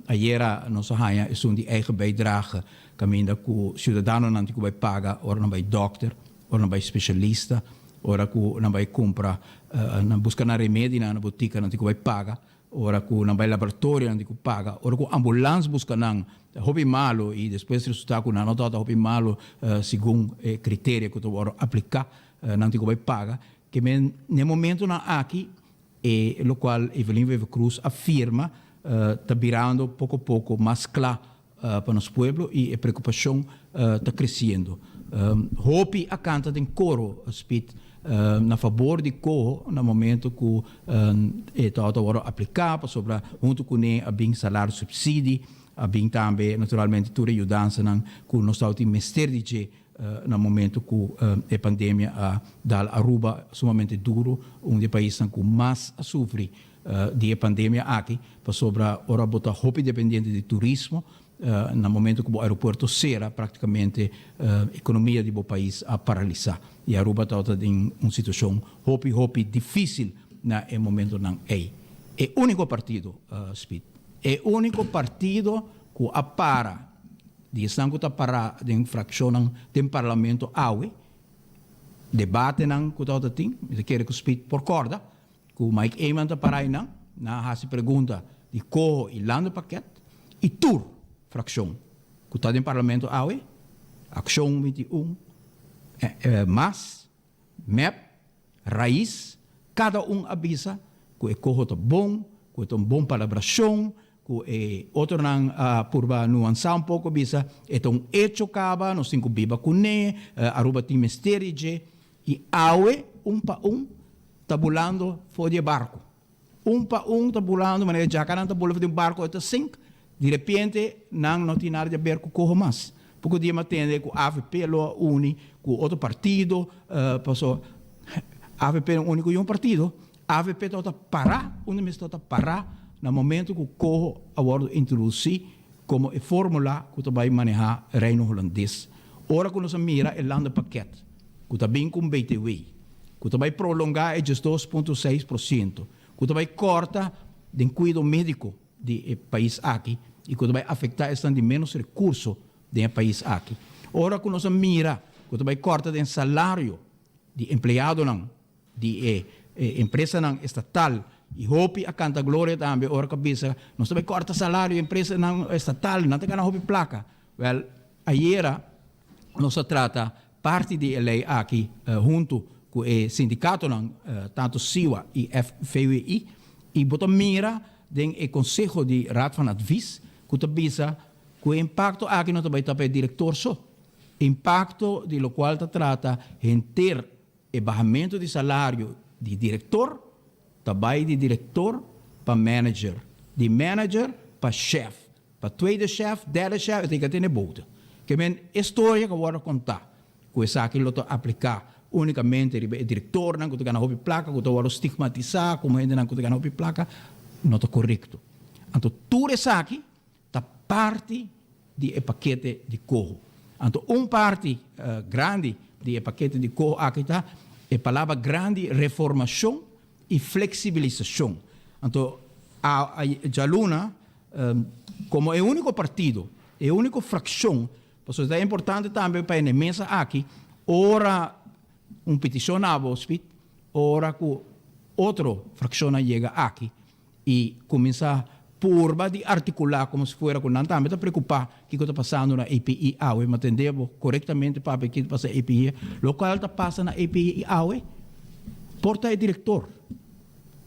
Ayera nos a haña esun di eigen bijdrage kaminda ku siudadanonan tin ku bai paga ora nan bai dòkter, ora nan bai spesialista, ora ku nan bai kumpra, nan buska nan remedinan na botika nan tin ku bai paga, ora ku nan bai laboratorio nan tin ku paga, ora ku ambulans buska nan hopi malu i despues resulta ku nan no tabata hopi malu segun e kriterio ku ta wòrdu apliká nan tin ku bai paga. Ke men na e momentunan aki E locual Evelyn Wever-Croes a firma ta birando poco poco mas cla pa nos pueblo y e preocupacion ta creciendo. Hopi a canta den coro, Speed, na fabor di coho na momento cu e tabata wordo aplica pasobra hunto cune a bin salario subsidi, a bin tambe naturalmente tur e yudansanan cu nos tabatin mester di dje Na momento cu e pandemia a dal Aruba sumamente duro, un di e paisnan cu mas a sufri di e pandemia aki, pasobra ora bo ta hopi dependiente di turismo, na momento cu bo aeropuerto cera practicamente economia di bo pais a paralisa y Aruba tabata den un situacion hopi hopi dificil na e momentonan ey. E unico partido, Speed, e unico partido cu a para. Di esnan ku ta pará den frakshonnan den parlamento awe, debatenan ku tabata tin, mi ta kere ku Speed por kòrda ku Mike Eman ta pará einan, nan a hasi pregunta di koho i landenpakket i tur frakshon ku ta den parlamento awe, Akshon 21, mas, Mep, Raiz, kada un a bisa ku e koho ta bon, ku e ta un bon palabrashon, ku e otronan a purba nuansá un poko bisa e ta un echo kaba, nos tin ku biba kuné, Aruba tin mester di dje. I awe un pa un ta bulando for di e barku. Un pa un ta bulando manera djakanan ta bula for di un barku e ta sink, di repente nan no tin nada di aber ku koho mas. Poko dia mi a tende ku avp lo a uni ku otro partido, paso avp no uni ku yun partido, avp tabata para unda mes tabata para na momento ku koho a wòrdu introdusí komo e formula ku ta bai manehá Reino Hulandes. Ora ku nos a mira e landenpakket ku ta bin ku un btw, ku ta bai prolongá e 12.6%, ku ta bai kòrta den kuido médiko di e pais aki i ku ta bai afektá esnan di ménos rekurso den e pais aki. Ora ku nos a mira ku ta bai kòrta den salario di empleadonan di e empresanan estatal i hopi a kanta gloria tambe ora ku a bisa nos ta bai kòrta salario di empresanan estatal, nan ta gana hopi plaka. Wèl, ayera nos a trata parti di e lei aki huntu ku e sindikatonan, tantu SIWA i FVWI, i bo ta mira den e konseho di Raad van Advies ku ta bisa ku e impakto aki no ta bai ta pa e direktor so. Impakto di lokual ta trata henter e bahamentu di salario di direktor ta bai di direktor pa manager, di manager pa shèf, Pa tweede chef, derde chef, e tin ka tene bote. Ke men e storia ku a wòrdu kontá ku esaki lo ta apliká únikamente riba e direktornan ku ta gana hopi plaka, ku ta wòrdu stigmatisá komo hendenan ku ta gana hopi plaka, no ta korekto. Anto tur esaki ta parti di e pakete di koho. Anto un parti grandi di e pakete di koho aki ta e palabra grandi reformashon i fleksibilisashon. Anto a djaluna komo e úniko partido, e úniko frakshon, pasobra ta importante tambe pa e mesa aki ora un petishon na bo, Speed, ora ku otro frakshonnan yega aki i kuminsá purba di artikulá komo si fuera ku nan tambe ta preokupá kiko ta pasando na EPI awe. Mi a tende bo korektamente papia kiko ta pasa na EPI. Lokual ta pasa na EPI awe por ta e direktor,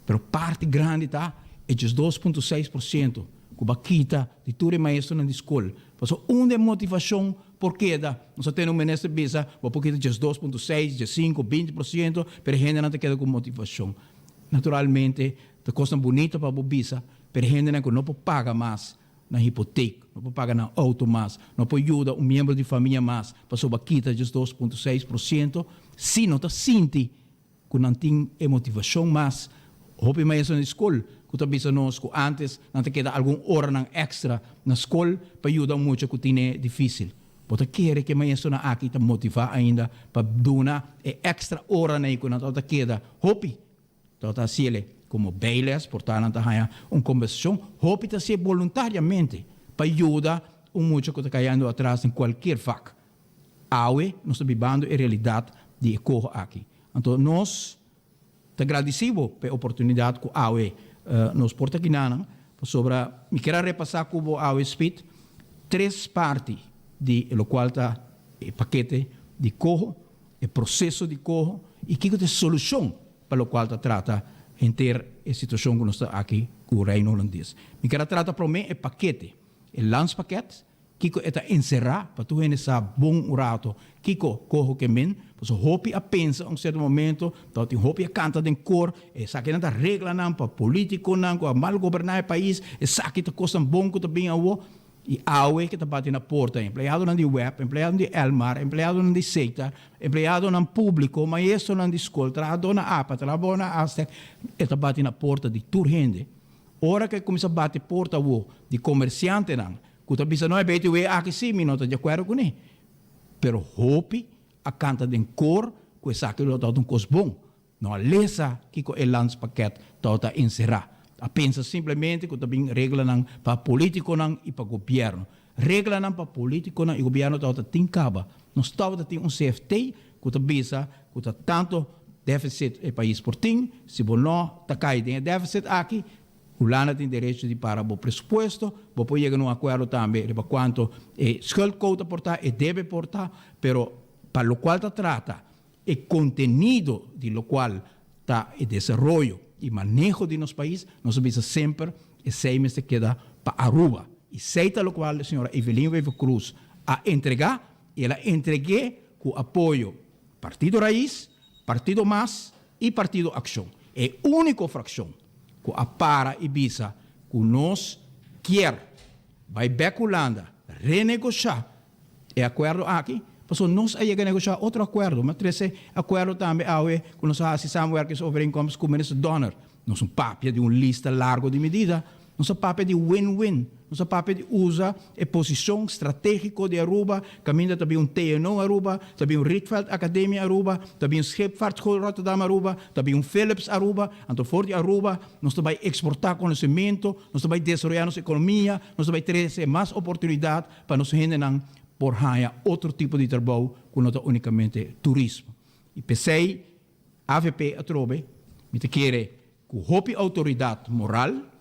pero parti grandi ta e 12.6% ku bo a kita di tur e maestronan di skol. Pasobra unda e motivashon por keda? Nos a tende un minister bisa bo por kita 12.6, 15, 20%, pero e hendenan ta keda ku motivashon. Naturalmente, ta kosnan bunita pa bo bisa, pero hendenan ku no por paga mas nan hipotek, no por paga nan outo mas, no por yuda un miembro di famia mas pasobra kita djes 2.6%, si no ta sinti ku nan tin e motivashon mas. Hopi maestronan di skol ku ta bisa nos ku antes nan ta keda algun oranan èkstra na skol pa yuda un mucha ku tine difísil. Bo ta kere ku e maestronan aki ta motivá ainda pa duna e èkstra oranan ei ku nan tabata keda hopi Tabata hasiel komo bijles, por ta nan ta haña un kompensashon. Hopi ta hasié boluntariamente pa yuda un mucha ku ta kayendo atras den kualkier vak. Awe nos ta bibando e realidat di e koho aki. Anto nos ta gradisí bo pa e oportunidat ku awe nos por ta kinanan, pasobra mi kier a repasá ku bo awe Speed tres parti di lokual ta e pakete di koho. E proseso di koho i kiko ta e solushon pa lokual ta trata henter e situashon ku nos ta aki ku Reino Hulandes. Mi kier a trata promé e pakete, e landspakket, kiko e ta enserá pa tur hende sa bon un rato kiko koho ke men, pasobra hopi a pensa un sierto momento tabatin hopi a kanta den kor, esakinan ta reglanan pa politikonan ku a mal goberná e pais, esaki ta kosnan bon ku ta bin awo. I awe ke ta bati na porta empleadonan di web, empleadonan di Elmar, empleadonan di Setar, empleadonan públiko, maestronan di skol, trahadónan apa, trahadónan Astec, e ta bati na porta di tur hende. Ora ku e kuminsá bati porta awo di komersiantenan ku ta bisa no e BTW aki sí mi no ta di akuerdo kuné. Pero hopi a kanta den kor ku esaki lo tabata un kos bon. No a lesa kiko e landspakket tabata enserá. A pensa simplemente ku ta bin reglanan pa polítikonan i pa gobièrnu. Reglanan pa polítikonan i gobièrnu tabata tin kaba. Nos tabata tin un CFT ku ta bisa ku ta tantu deficit e pais por tin, si bo no ta kai den e deficit aki, Hulanda tin derecho di para bo presupuesto, bo por yega na un akuerdo tambe riba kuantu e schuldquota por ta, e debe por ta, pero pa lokual ta trata E kontenido di lokual ta e desaroyo i maneho di nos pais, nos a bisa semper esei mester keda pa Aruba. I esei ta lokual señora Evelyn Wever-Croes a entregá i el a entreg'é ku apoyo Partido Raiz, Partido mas i Partido Akshon. E úniko frakshon ku a para i bisa ku nos kier bai bèk Hulanda renegoshá E akuerdo aki, pasobra nos a yega negoshá otro akuerdo. Mi a trese akuerdo tambe awe ku nos a hasi samenwerkingsovereenkomst ku Minister Donner. Nos no papia di un lista largo di medida, nos a papia di win-win. Nos a papia di usa e posishon stratégiko di Aruba, kaminda ta bin un TNO Aruba, ta bin un Rietveld Academie Aruba, ta bin un Scheepvaartschool Rotterdam Aruba, ta bin un Philips Aruba. Anto for di Aruba nos ta bai eksportá konosementu, nos ta bai desaroyá nos ekonomia, nos ta bai trese mas oportunidat pa nos hendenan por haña otro tipo di trabou ku no ta únikamente turismo. I p'esei avp atrobe mi ta kere ku hopi outoridat moral,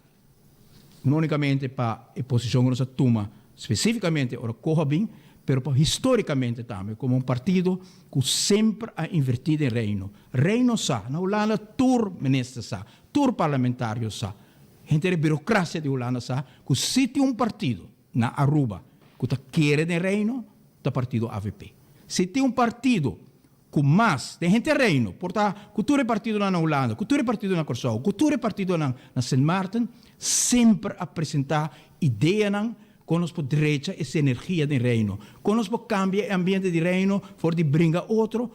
no únikamente pa e posishon ku nos a tuma spesífikamente ora koho a bin, pero pa histórikamente tambe komo un partido ku semper a invertí den Reino. Reino sa, na Hulanda tur minister sa, tur parlamentario sa, henter e birokrasia di Hulanda sa ku si tin un partido Na Aruba cu ta kere den Reino ta partido avp. Si tin un partido cu mas den henter Reino, por ta cu tur e partidonan na Hulanda, cu tur e partidonan na Corsou, cu tur e partidonan na Sint Maarten, semper a presenta ideanan. Kon nos por drecha e sinergia den Reino? Kon nos por kambia e ambiente di Reino for di bringa otro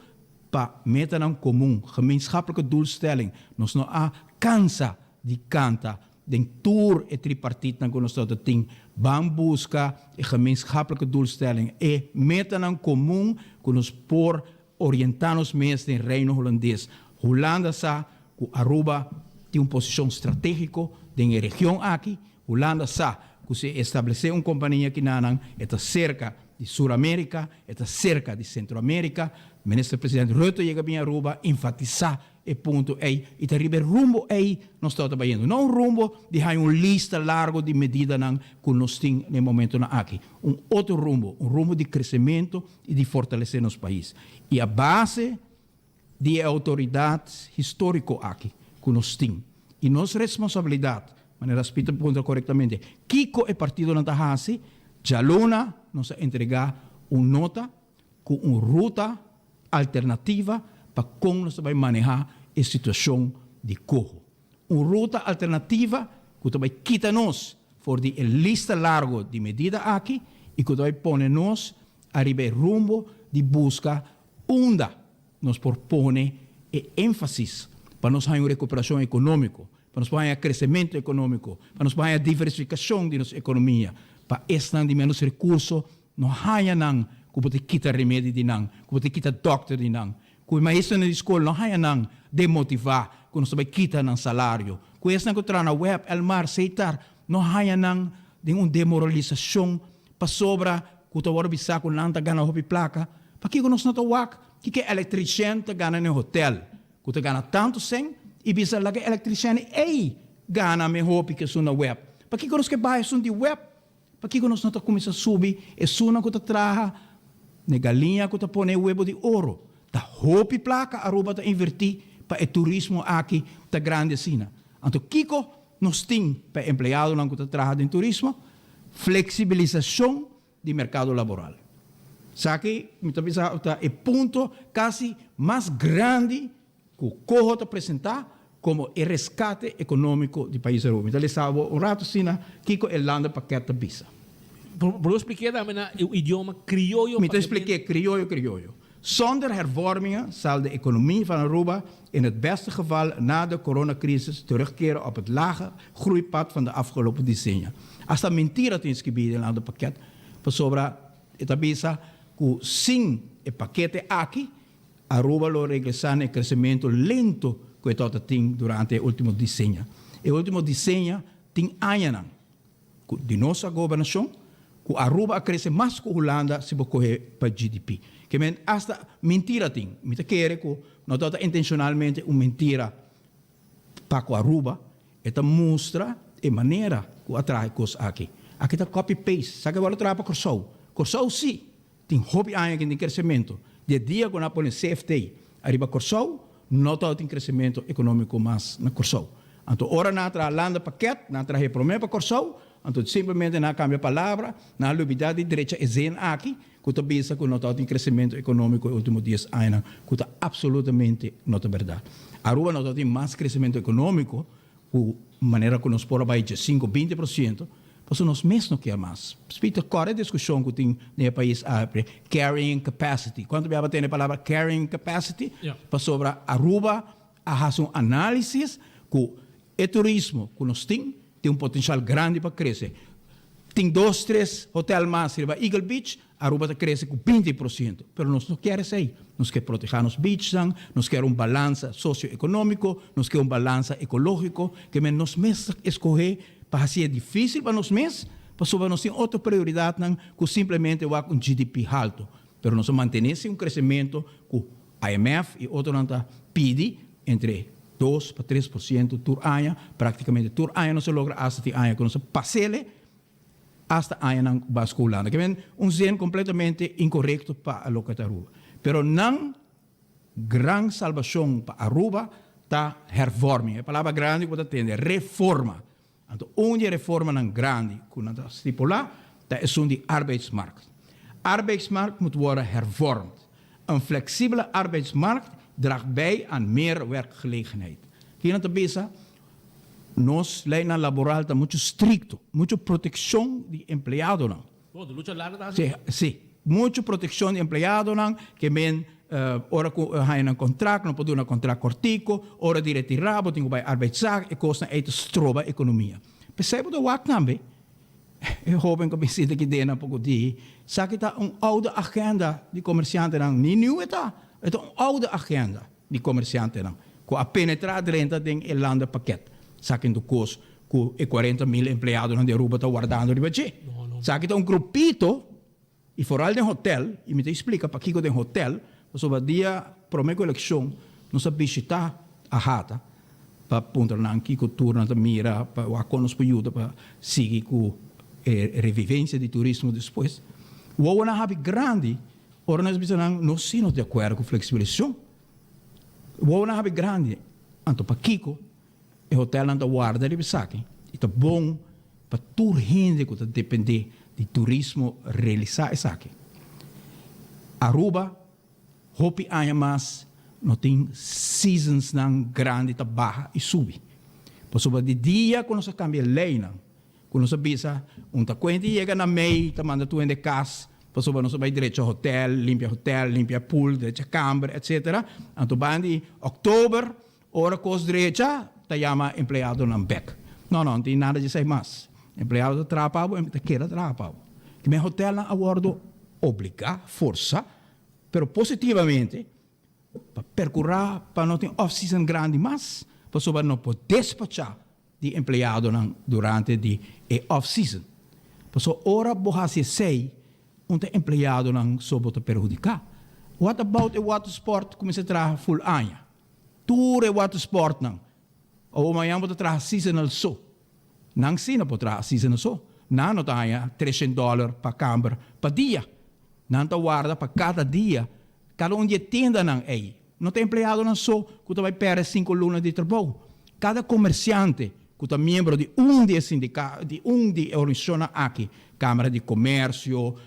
pa metanan komun, gemeenschappelijke doelstelling? Nos no a kansa di kanta den tur e tripartitnan ku nos tabata tin, ban buska e gemeenschappelijke doelstelling, e metanan komun ku nos por orientá nos mes den Reino Hulandes. Hulanda sa ku Aruba tin un posishon stratégiko den e region aki. Hulanda sa ku si e establesé un kompania kinanan e ta serka di Sur Amerika, e ta serka di Sentro Amerika. Minister President Rutte yega bin Aruba enfatisá e punto ei i ta riba e rumbo ei nos tabata bayendo. No un rumbo di haña un lista largo di medidanan ku nos tin na e momentonan aki. Un otro rumbo, un rumbo di kresementu i di fortalesé nos pais. I a base di e outoridat históriko aki ku nos tin i nos responsabilidat, manera Speed a puntra korektamente, kiko e partidonan ta hasi, djaluna nos a entregá un nota ku un ruta alternativa pa kon nos ta bai manehá e situashon di koho. Un ruta alternativa ku ta bai kita nos for di e lista largo di medida aki i ku ta bai pone nos ariba e rumbo di buska unda nos por pone e énfasis pa nos haña un rekuperashon ekonómiko, pa nos por haña kresementu ekonómiko, pa nos por haña diversifikashon di nos ekonomia, pa esnan di ménos rekurso no haña nan ku bo ta kita remedi di nan, ku bo ta kita dòkter di nan, ku e maestronan di skol no haña nan demotivá ku nos ta bai kita nan salario, ku esnan ku traha na web, Elmar, Setar, no haña nan den un demoralisashon pasobra ku ta wòrdu bisá ku nan ta gana hopi plaka. Pakiko nos no ta wak kiko e elektrishèn ta gana na e hotèl ku ta gana tantu sèn i bisa laga e elektrishèn ei gana mehó hopi ku esun na web? Pakiko nos ke baha esun di web? Pakiko nos no ta kuminsá subi esunnan ku ta traha na e galiña ku ta pone e webo di oro? Ta hopi plaka Aruba ta invertí pa e turismo aki ta grandi asina. Anto kiko nos tin pa e empleadonan ku ta traha den turismo? Fleksibilisashon di merkado laboral. Esaki mi ta bisa ta e punto kasi mas grandi ku Coho ta presentá komo e reskate ekonómiko di pais Aruba. Mi ta lesa bo un ratu asina kiko e landenpakket ta bisa. Por bo splik'é tambe na e idioma krioyo Mi ta splik'é krioyo krioyo. Zonder hervormingen zal de economie van Aruba in het beste geval na de coronacrisis terugkeren op het lage groeipad van de afgelopen decennia. Hasta mentira tin skibí den landenpakket pasobra e ta bisa ku sin e pakete aki Aruba lo regresá na e kresementu lento ku e tabata tin durante e último diseña. E último diseña tin añanan ku di nos a gobernashon ku Aruba a krese mas ku Hulanda si bo kohe pa GDP. Ke men asta mentira tin. Mi ta kere ku no tabata intenshonalmente un mentira pa ku Aruba. E ta mustra e manera ku a traha e kos aki. Aki ta copy paste. Sa ke wòrdu traha pa Kòrsou. Kòrsou si Tin hopi aña kin tin kresementu. Di e dia ku nan a pone CFT ariba Kòrsou, no tabatin kresementu ekonómiko mas na Kòrsou. Anto ora nan a traha landenpakket, nan a traha e promé pa Kòrsou, anto simplemente nan a kambia palabra, nan a lubidá di drecha e zin aki ku ta bisa ku no tabatin kresementu ekonómiko e último dies añanan, ku ta apsolutamente no ta bèrdat. Aruba no tabatin mas kresementu ekonómiko Ku manera ku nos por a bai dje sinku 20 por siento, pasobra nos mes no kier mas. Speed ta kòrda e diskushon ku tin den e pais awe, carrying capacity. Kuantu bia bo tende e palabra carrying capacity? Pasobra Aruba a hasi un análisis ku e turismo ku nos tin, tin un potenshal grandi pa krese. Tin dos tres hotel mas riba Eagle Beach, Aruba ta crece cu 20 por ciento, pero nos no kier esey. Nos kier proteha nos beachnan, nos kier un balansa socio-economico, nos kier un balansa ecologico, ke men nos mes ta escoge pa haci e dificil pa nos mes, pasobra nos tin otro prioridadnan cu simplemente wak un GDP halto. Pero nos a mantene si un crecemento cu IMF y otronan ta pidi entre 2 pa 3 por ciento tur aña, practicamente tur aña nos a logra, hasta tin aña cu nos a pasele. Hasta añanan ku bas ku Hulanda. Ke men un zin kompletamente inkorekto pa loke ta Aruba. Pero nan gran salbashon pa Aruba ta hervorming. E palabra grandi ku bo ta tende, reforma. Anto un di e reformanan grandi ku nan ta stipulá ta esun di arbeidsmarkt. Arbeidsmarkt moet worden hervormd. Een flexibele arbeidsmarkt draagt bij aan meer werkgelegenheid. Kinan ta bisa? Nos leinan laboral ta muchu strikto, muchu protekshon di empleadonan. Bo, di lucha largu ta hasi? Si, si. Muchu protekshon di empleadonan, ke men ora ku haña nan kontrakt, no por duna kontrakt kòrtiku, ora di retirá bo tin ku bai arbeidszaak, e kosnan ei ta stroba ekonomia. P'esei bo ta wak tambe, e hóben ku a bin sinta aki den nan poko di, sa ki ta un oude agenda di komersiantenan, ni nieuw e ta, e ta un oude agenda di komersiantenan ku a penetrá drenta den e landenpakket. Sa ki ta kos ku e 40.000 empleadonan di Aruba ta wardando riba dje. Sa ki ta un grupito I foral den hotel, i mi ta explica pakico den hotel, pasobra dia prome cu eleccion nos a bishita AHATA pa puntra nan kico tur nan ta mira pa wak con nos por yuda pa sigui cu e revivencia di turismo despues. Wowonan habi grandi ora nos bisa nan nos si nos di acuerdo cu flexibilisacion. Wowonan habi grandi, anto pakico E hotelnan ta warda riba esaki i ta bon pa tur hende ku ta dependé di turismo realisá esaki. Aruba hopi aña mas no tin seasonsnan grandi ta baha i subi. Pasobra di dia ku nos a kambia leinan Ku nos a bisa, un ta kuenta i yega na mei ta manda tur hende kas, pasobra nos a bai drecha hotel, limpia hotel, limpia pool, drecha kamber, etcetera. Anto banda di oktober, ora kos drecha, ta yama empleadonan bek. No, no, no tin nada di esei mas. Empleado ta traha pa bo, ta keda traha pa bo. Kimen hotelnan a wòrdu obligá, forsá, pero positivamente, pa perkurá pa no tin off-season grandi mas, pasobra no por despachá di empleadonan durante di e off season. Pasobra ora bo hasi esei, un ta empleadonan so bo ta perhudiká. What about e watersport ku mester traha full aña? Tur e watersportnan. Awor mañan bo ta traha seasonal so. Nan si no por traha seasonal so. Nan no ta haña treshen dòler pa kamber pa dia. Nan ta warda pa kada dia Kada un di e tiendanan ei no ta empleadonan so ku ta bai pèrdè sinku luna di trabou. Kada komersiante ku ta miembro di un di e sindika di un di e organisashonnan aki, Kamara di Komersio,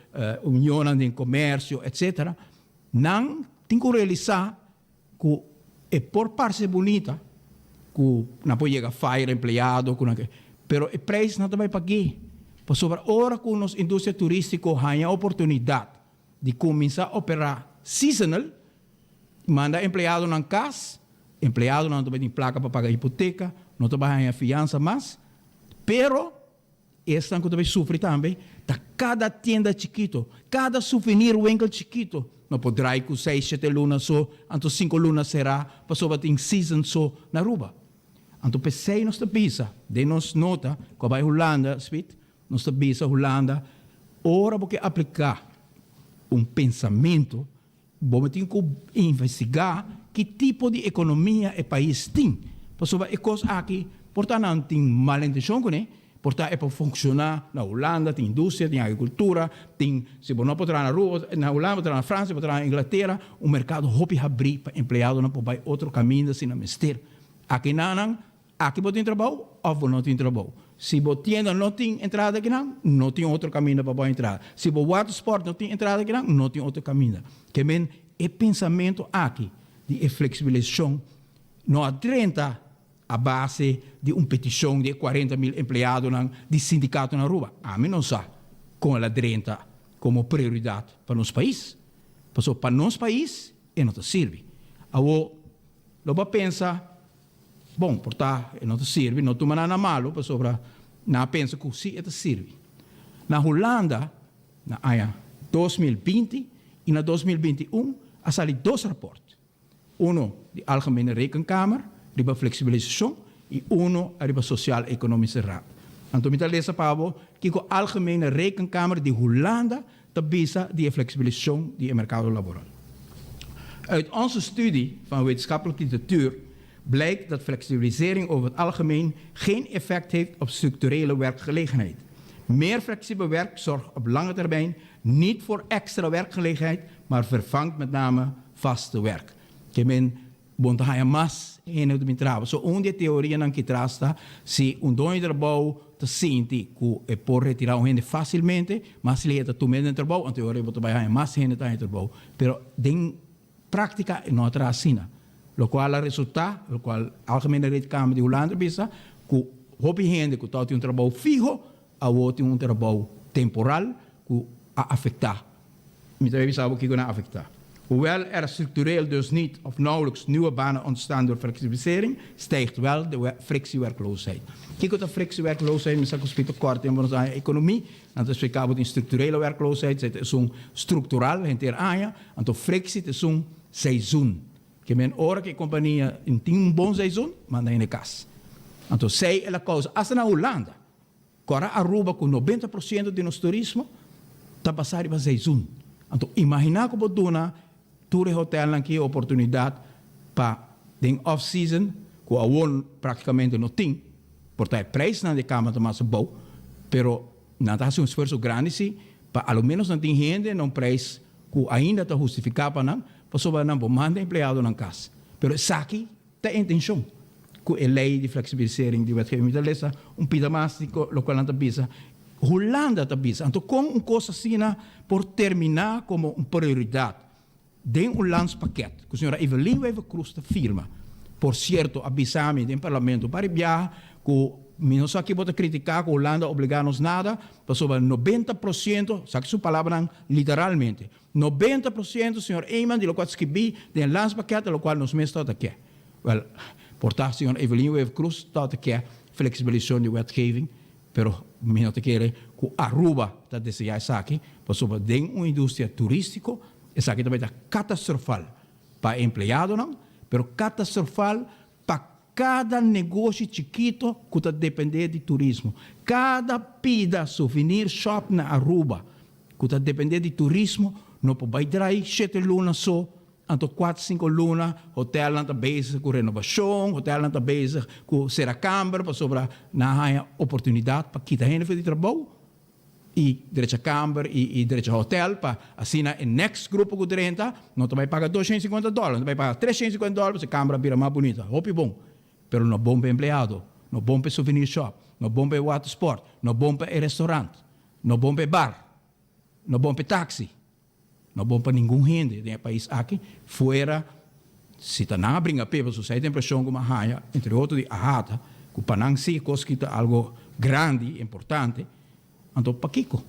unionnan den komersio, etsetera, nan tin ku realisá ku e por parse bunita ku nan por yega fire empleado ku nan ke, pero e preis nan ta bai pag'é. Pasobra ora ku nos industria turístiko haña oportunidat di kuminsá operá seasonal, manda empleadonan kas, empleadonan no ta bai tin plaka pa paga hipoteka, no ta bai haña fiansa mas, pero esnan ku ta bai sufri tambe ta kada tienda chikito, kada souvenir winkel chikito no por drai ku seis, shete luna so, anto sinku luna será pasobra tin season so na Aruba. Anto p'esei nos ta bisa den nos nota ku a bai Hulanda, Smit, Nos ta bisa Hulanda, ora bo ke apliká un pensamentu, bo tin ku investigá ki tipo di ekonomia e pais tin. Pasobra e kos aki por ta nan tin mal intenshon kuné, por ta e por funshoná na Hulanda, tin industria, tin agrikultura, tin, si bo no por traha na Aruba, na Hulanda, bo traha na Fransia, bo traha na Inglatera, un merkado hopi habrí pa empleadonan por bai otro kaminda si nan mester. Aki nan Aki bo tin trabou of bo no tin trabou. Si bo tienda no tin entrada akinan, no tin otro kaminda pa bo entrada. Si bo watersport no tin entrada akinan, no tin otro kaminda. Ke men e pensamentu aki di e fleksibilisashon no a drenta a base di un petishon di e 40.000 empleadonan di sindikato na Aruba. Ami no sa kon el a drenta komo prioridat pa nos pais. Pasobra pa nos pais e no ta sirbi. Awor lo bo a pensa Bon, por ta e no ta sirbi, no tuma nan na malu pasobra nan a pensa ku si e ta sirbi. Na Hulanda na aña 2020 i na 2021 a sali dos rapòrt, uno di Algemene Rekenkamer riba fleksibilisashon i uno ariba Sociaal Economische Raad. Anto mi ta lesa pa bo kiko Algemene Rekenkamer di Hulanda ta bisa di e fleksibilisashon di e merkado laboral. Uit onze studie van wetenschappelijke literatuur blijkt dat flexibilisering over het algemeen geen effect heeft op structurele werkgelegenheid. Meer flexibel werk zorgt op lange termijn niet voor extra werkgelegenheid, maar vervangt met name vaste werk. Ke men Bo ta haña mas hende ku ta bin traba. So un di e teorianan ki tras ta si un doño di trabou ta sinti ku e por retirá un hende fásilmente, mas lihé ta tuma e den trabou, anto e ora ei bo ta bai haña mas hende ta haña trabou. Pero den práktika e no a traha asina. Lokual a resultá, lokual Algemene Rekenkamer di Hulanda a bisa, ku. hopi hende ku tabatin un trabou fiho awor tin un trabou temporal ku a afektá. Mi ta bai bisa bo kiko nan a afektá. Hoewel er structureel dus niet of nauwelijks nieuwe banen ontstaan door flexibilisering, stijgt wel de frictiewerkloosheid. Kiko ta frictiewerkloosheid? Mi sa ku spita kort den nos aña ekonomie, nan ta splika bo tin structurele werkloosheid, esei ta esun structural henter aña, anto frictie ta esun seizoen. Ke men ora ku e kompania tin un bon seizoen, manda hende kas. Anto esei el a kousa, asta na Hulanda, Kora Aruba ku 90% di nos turismo ta basá riba seizoen. Anto imaginá ku bo duna tur e hotelnan aki e oportunidat pa den off season, ku awor praktikamente no tin, por ta e preisnan di e kama ta mas abou, pero nan ta hasi un esfuerso grandi si pa a lo menos nan tin hende na un preis ku ainda ta hustifiká pa nan, pasobra nan por manda empleadonan kas. Pero esaki Ta e intencion cu e ley di flexibilisering di wetgeving. Mi ta lesa un pida mas di locual nan ta bisa. Hulanda ta bisa. Anto con un cos asina por termina como un prioridad den un landspakket cu señora Evelyn Wever-Croes ta firma? Por cierto, a bisa mi den parlamento un par di biaha cu mi no sa ki bo ta critica cu Hulanda a obliga nos nada, pasobra 90%, esaki su palabranan literalmente, 90% señor Eman di locual skibi den landspakket ta locual nos mes tabata ke. Wel, por ta señor Evelyn Wever Croes tabata ke flexibilisacion di wetgeving, pero mi no ta kere cu Aruba ta desea esaki, pasobra den un industria turistico esaki ta bay ta catastrofal pa e empleadonan, pero catastrofal pa cada negoshi chikito cu ta depende di turismo. Cada pida souvenir shop na Aruba cu ta depende di turismo no por bay drai shete luna so, anto cuatro cinco luna hotelnan ta bezig cu renovacion, hotelnan ta bezig cu cera camber pasobra nan a haya oportunidad pa kita hende for di trabou. y drecha camber y drecha hotel pa asina e next grupo cu drenta no ta bay paga 250 dollar, no ta bay paga 350 dollar pasobra e camber a bira mas bunita. Hopi bon, pero no bon pa e empleado, no bon pa e souvenir shop, no bon pa e watersport, no bon pa e restaurant, no bon pa e bar, no bon pa e taxi. No bon pa ningun hende den e pais aki, fuera si ta nan a bringa p'e, pasobra si hay ta impresion ku mi a haña, entre otro di AHATA, ku pa nan si e kos ki ta algo grandi, importante, anto pakiko?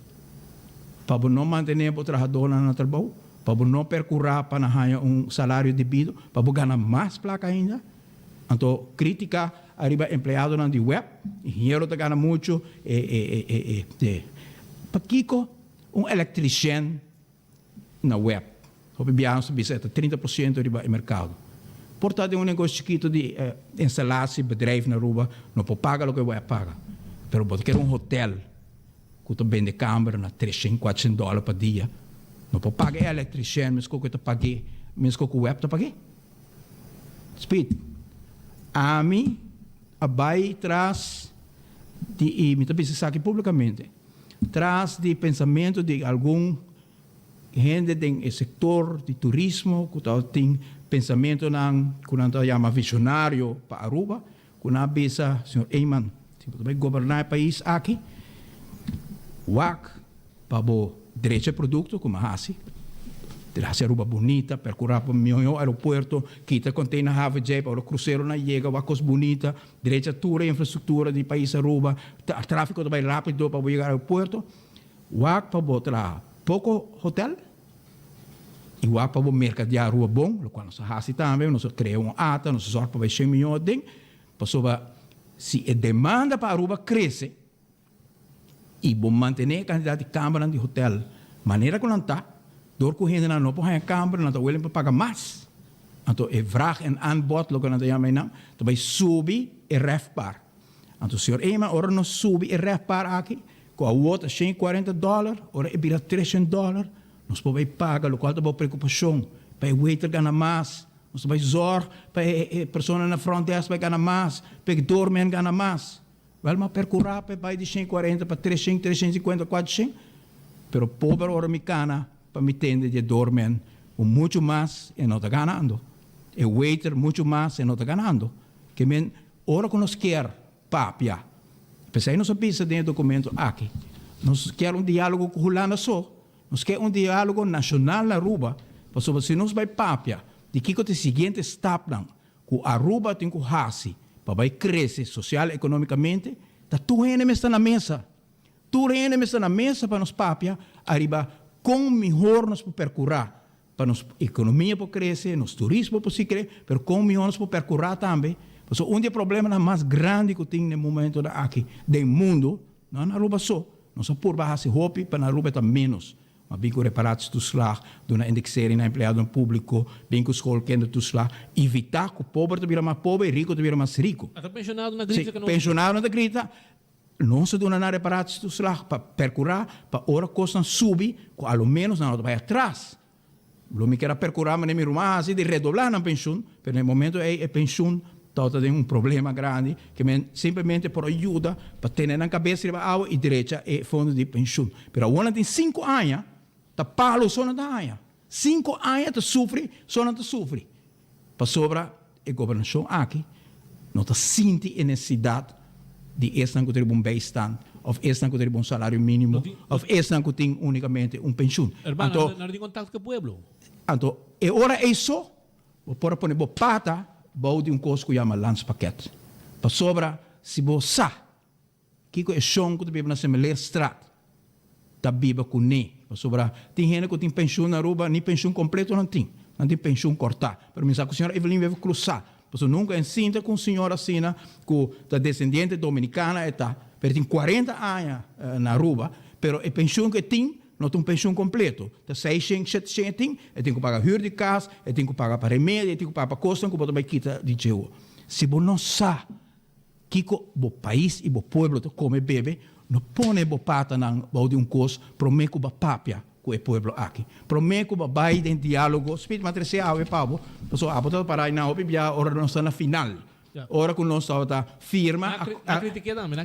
Pa bo no mantené bo trahadónan na trabou? Pa bo no perkurá pa nan haña un salario debido? Pa bo gana mas plaka ainda? Anto krítika ariba empleadonan di web, ingeniero ta gana muchu, e e e e e pakiko? Un electricien na web. Hopi biaha nos ta bisa e ta 30% riba e mercado. Por ta den un negoshi chikito di instalatie, bedrijf na Aruba no por paga loke web paga. Pero bo ta kere un hotel cu ta bende camber na treshen, cuatroshen dollar pa dia, no por paga e electricien mesco cu e ta pag'e, mesco cu web ta pag'e. Speed. Ami a bay tras di y mi ta bisa esaki publicamente. Tras di pensamentu di algun hende den e sektor di turismo ku tabatin pensamentunan ku nan ta yama visionario pa Aruba, ku nan a bisa, Señor Eman, si bo ta bai goberná e pais aki, wak pa bo drecha e produkto ku mi a hasi, hasi Aruba bunita, perkurá pa mihó aeropuerto, kita container haven djei pa ora kruseronan yega wak kos bunita, Drecha tur e infrastructura di pais Aruba, trafico ta bay rapido pa bo yega aeropuerto, wak pa bo traha poco hotel y wak pa bo mercadea Aruba bon, locual nos a haci tambe, nos a crea un ata, nos a zorg pa bay shen miyon aden, pasobra si e demanda pa Aruba crece, I bo mantené e kantidat di kambernan di hotèl manera ku nan ta, dor ku hendenan no por haña kamber, nan ta willing pa paga mas. Anto e vraag en aanbod, loke nan ta yama einan, ta bai subi e RevPAR. Anto señor Eman, ora nos subi e RevPAR aki, ku awor ta 140 dòler, ora e bira 300 dòler, nos por bai paga lokual ta bo preokupashon, pa e waiter gana mas, nos ta bai zòrg pa e persona na front desk bai gana mas, pa e doorman gana mas. Wel m'a percura p'e bai di 140 pa 300, 350, 400, pero pober ora mi cana pa mi tende di e doorman cu mucho mas e no ta ganando, e waiter mucho mas e no ta ganando. Ke men ora cu nos kier papia, p'esey nos a bisa den e documento aki, nos kier un dialogo cu Hulanda so, nos kier un dialogo nacional na Aruba, pasobra si nos bai papia di kico ta e siguiente stapnan cu Aruba tin cu haci. pa bai krese sosial ekonómikamente, ta tur hende mester na mesa. Tur hende mester na mesa pa nos papia ariba kon mihor nos por perkurá pa nos ekonomia por krese, nos turismo por sigui krese, pero kon mihor nos por perkurá tambe, pasobra un di e problemanan mas grandi ku tin na e momentonan aki den mundu, no na Aruba so, nos a purba hasi hopi, pero na Aruba e ta ménos. Ma bin ku reparatietoeslag, duna indexering na empleadonan públiko, bin ku schoolkindertoeslag, evitá ku pober ta bira mas pober i riku ta bira mas riku. Ata pensionado na grita ku nos. Sí, pensionado ta grita, nos a duna nan reparatietoeslag pa perkurá pa ora kosnan subi ku a lo ménos nan no ta bai atras. Lo mi kier a perkurá manera mi ruman a hasi di redoblá nan penshun, pero na e momento ei e penshun tabata den un problema grandi ke men simplemente por a yuda pa tene nan kabes riba awa i drecha e fondo di penshun. Pero awor nan tin sinku aña ta palo so nan ta haña. Sinku aña ta sufri so nan ta sufri. Pasobra e gobernashon aki no ta sinti e nesesidat di esnan ku ta riba un bijstand òf esnan ku ta riba un salario mínimo òf esnan ku tin únikamente un penshun. Hermano, nan no tin kontakto ku e pueblo. Anto e ora ei so bo por a pone bo pata bou di un kos ku yama landspakket. Pasobra si bo sa Kiko e shon ku ta biba na Semeleerstraat ta biba kuné? Pasobra tin hende ku tin penshun na Aruba, ni penshun kompleto nan tin. Nan tin penshun kòrtá. Pero mi sa ku señora Evelyn Wever Croes sa. Pasobra nunka e sinta ku un señora asina ku ta desendiente dominikana e ta, pero e tin kuarenta aña na Aruba, pero e penshun ku e tin no ta un penshun kompleto. Ta seishen, sheteshen e tin, e tin ku paga hür di kas, e tin ku paga pa remedi, e tin ku paga pa kosnan ku bo ta bai kita di dje. Si bo no sa Kiko bo pais i bo pueblo ta kome bebe, no pone bo patanan bou di un kos promé ku bo papia ku e pueblo aki. Promé ku bo bai den diálogo, Speed m'a trese awe pa bo, pasobra abo tabata pará einan hopi bia ora nos ta na final, ora ku nos tabata firma,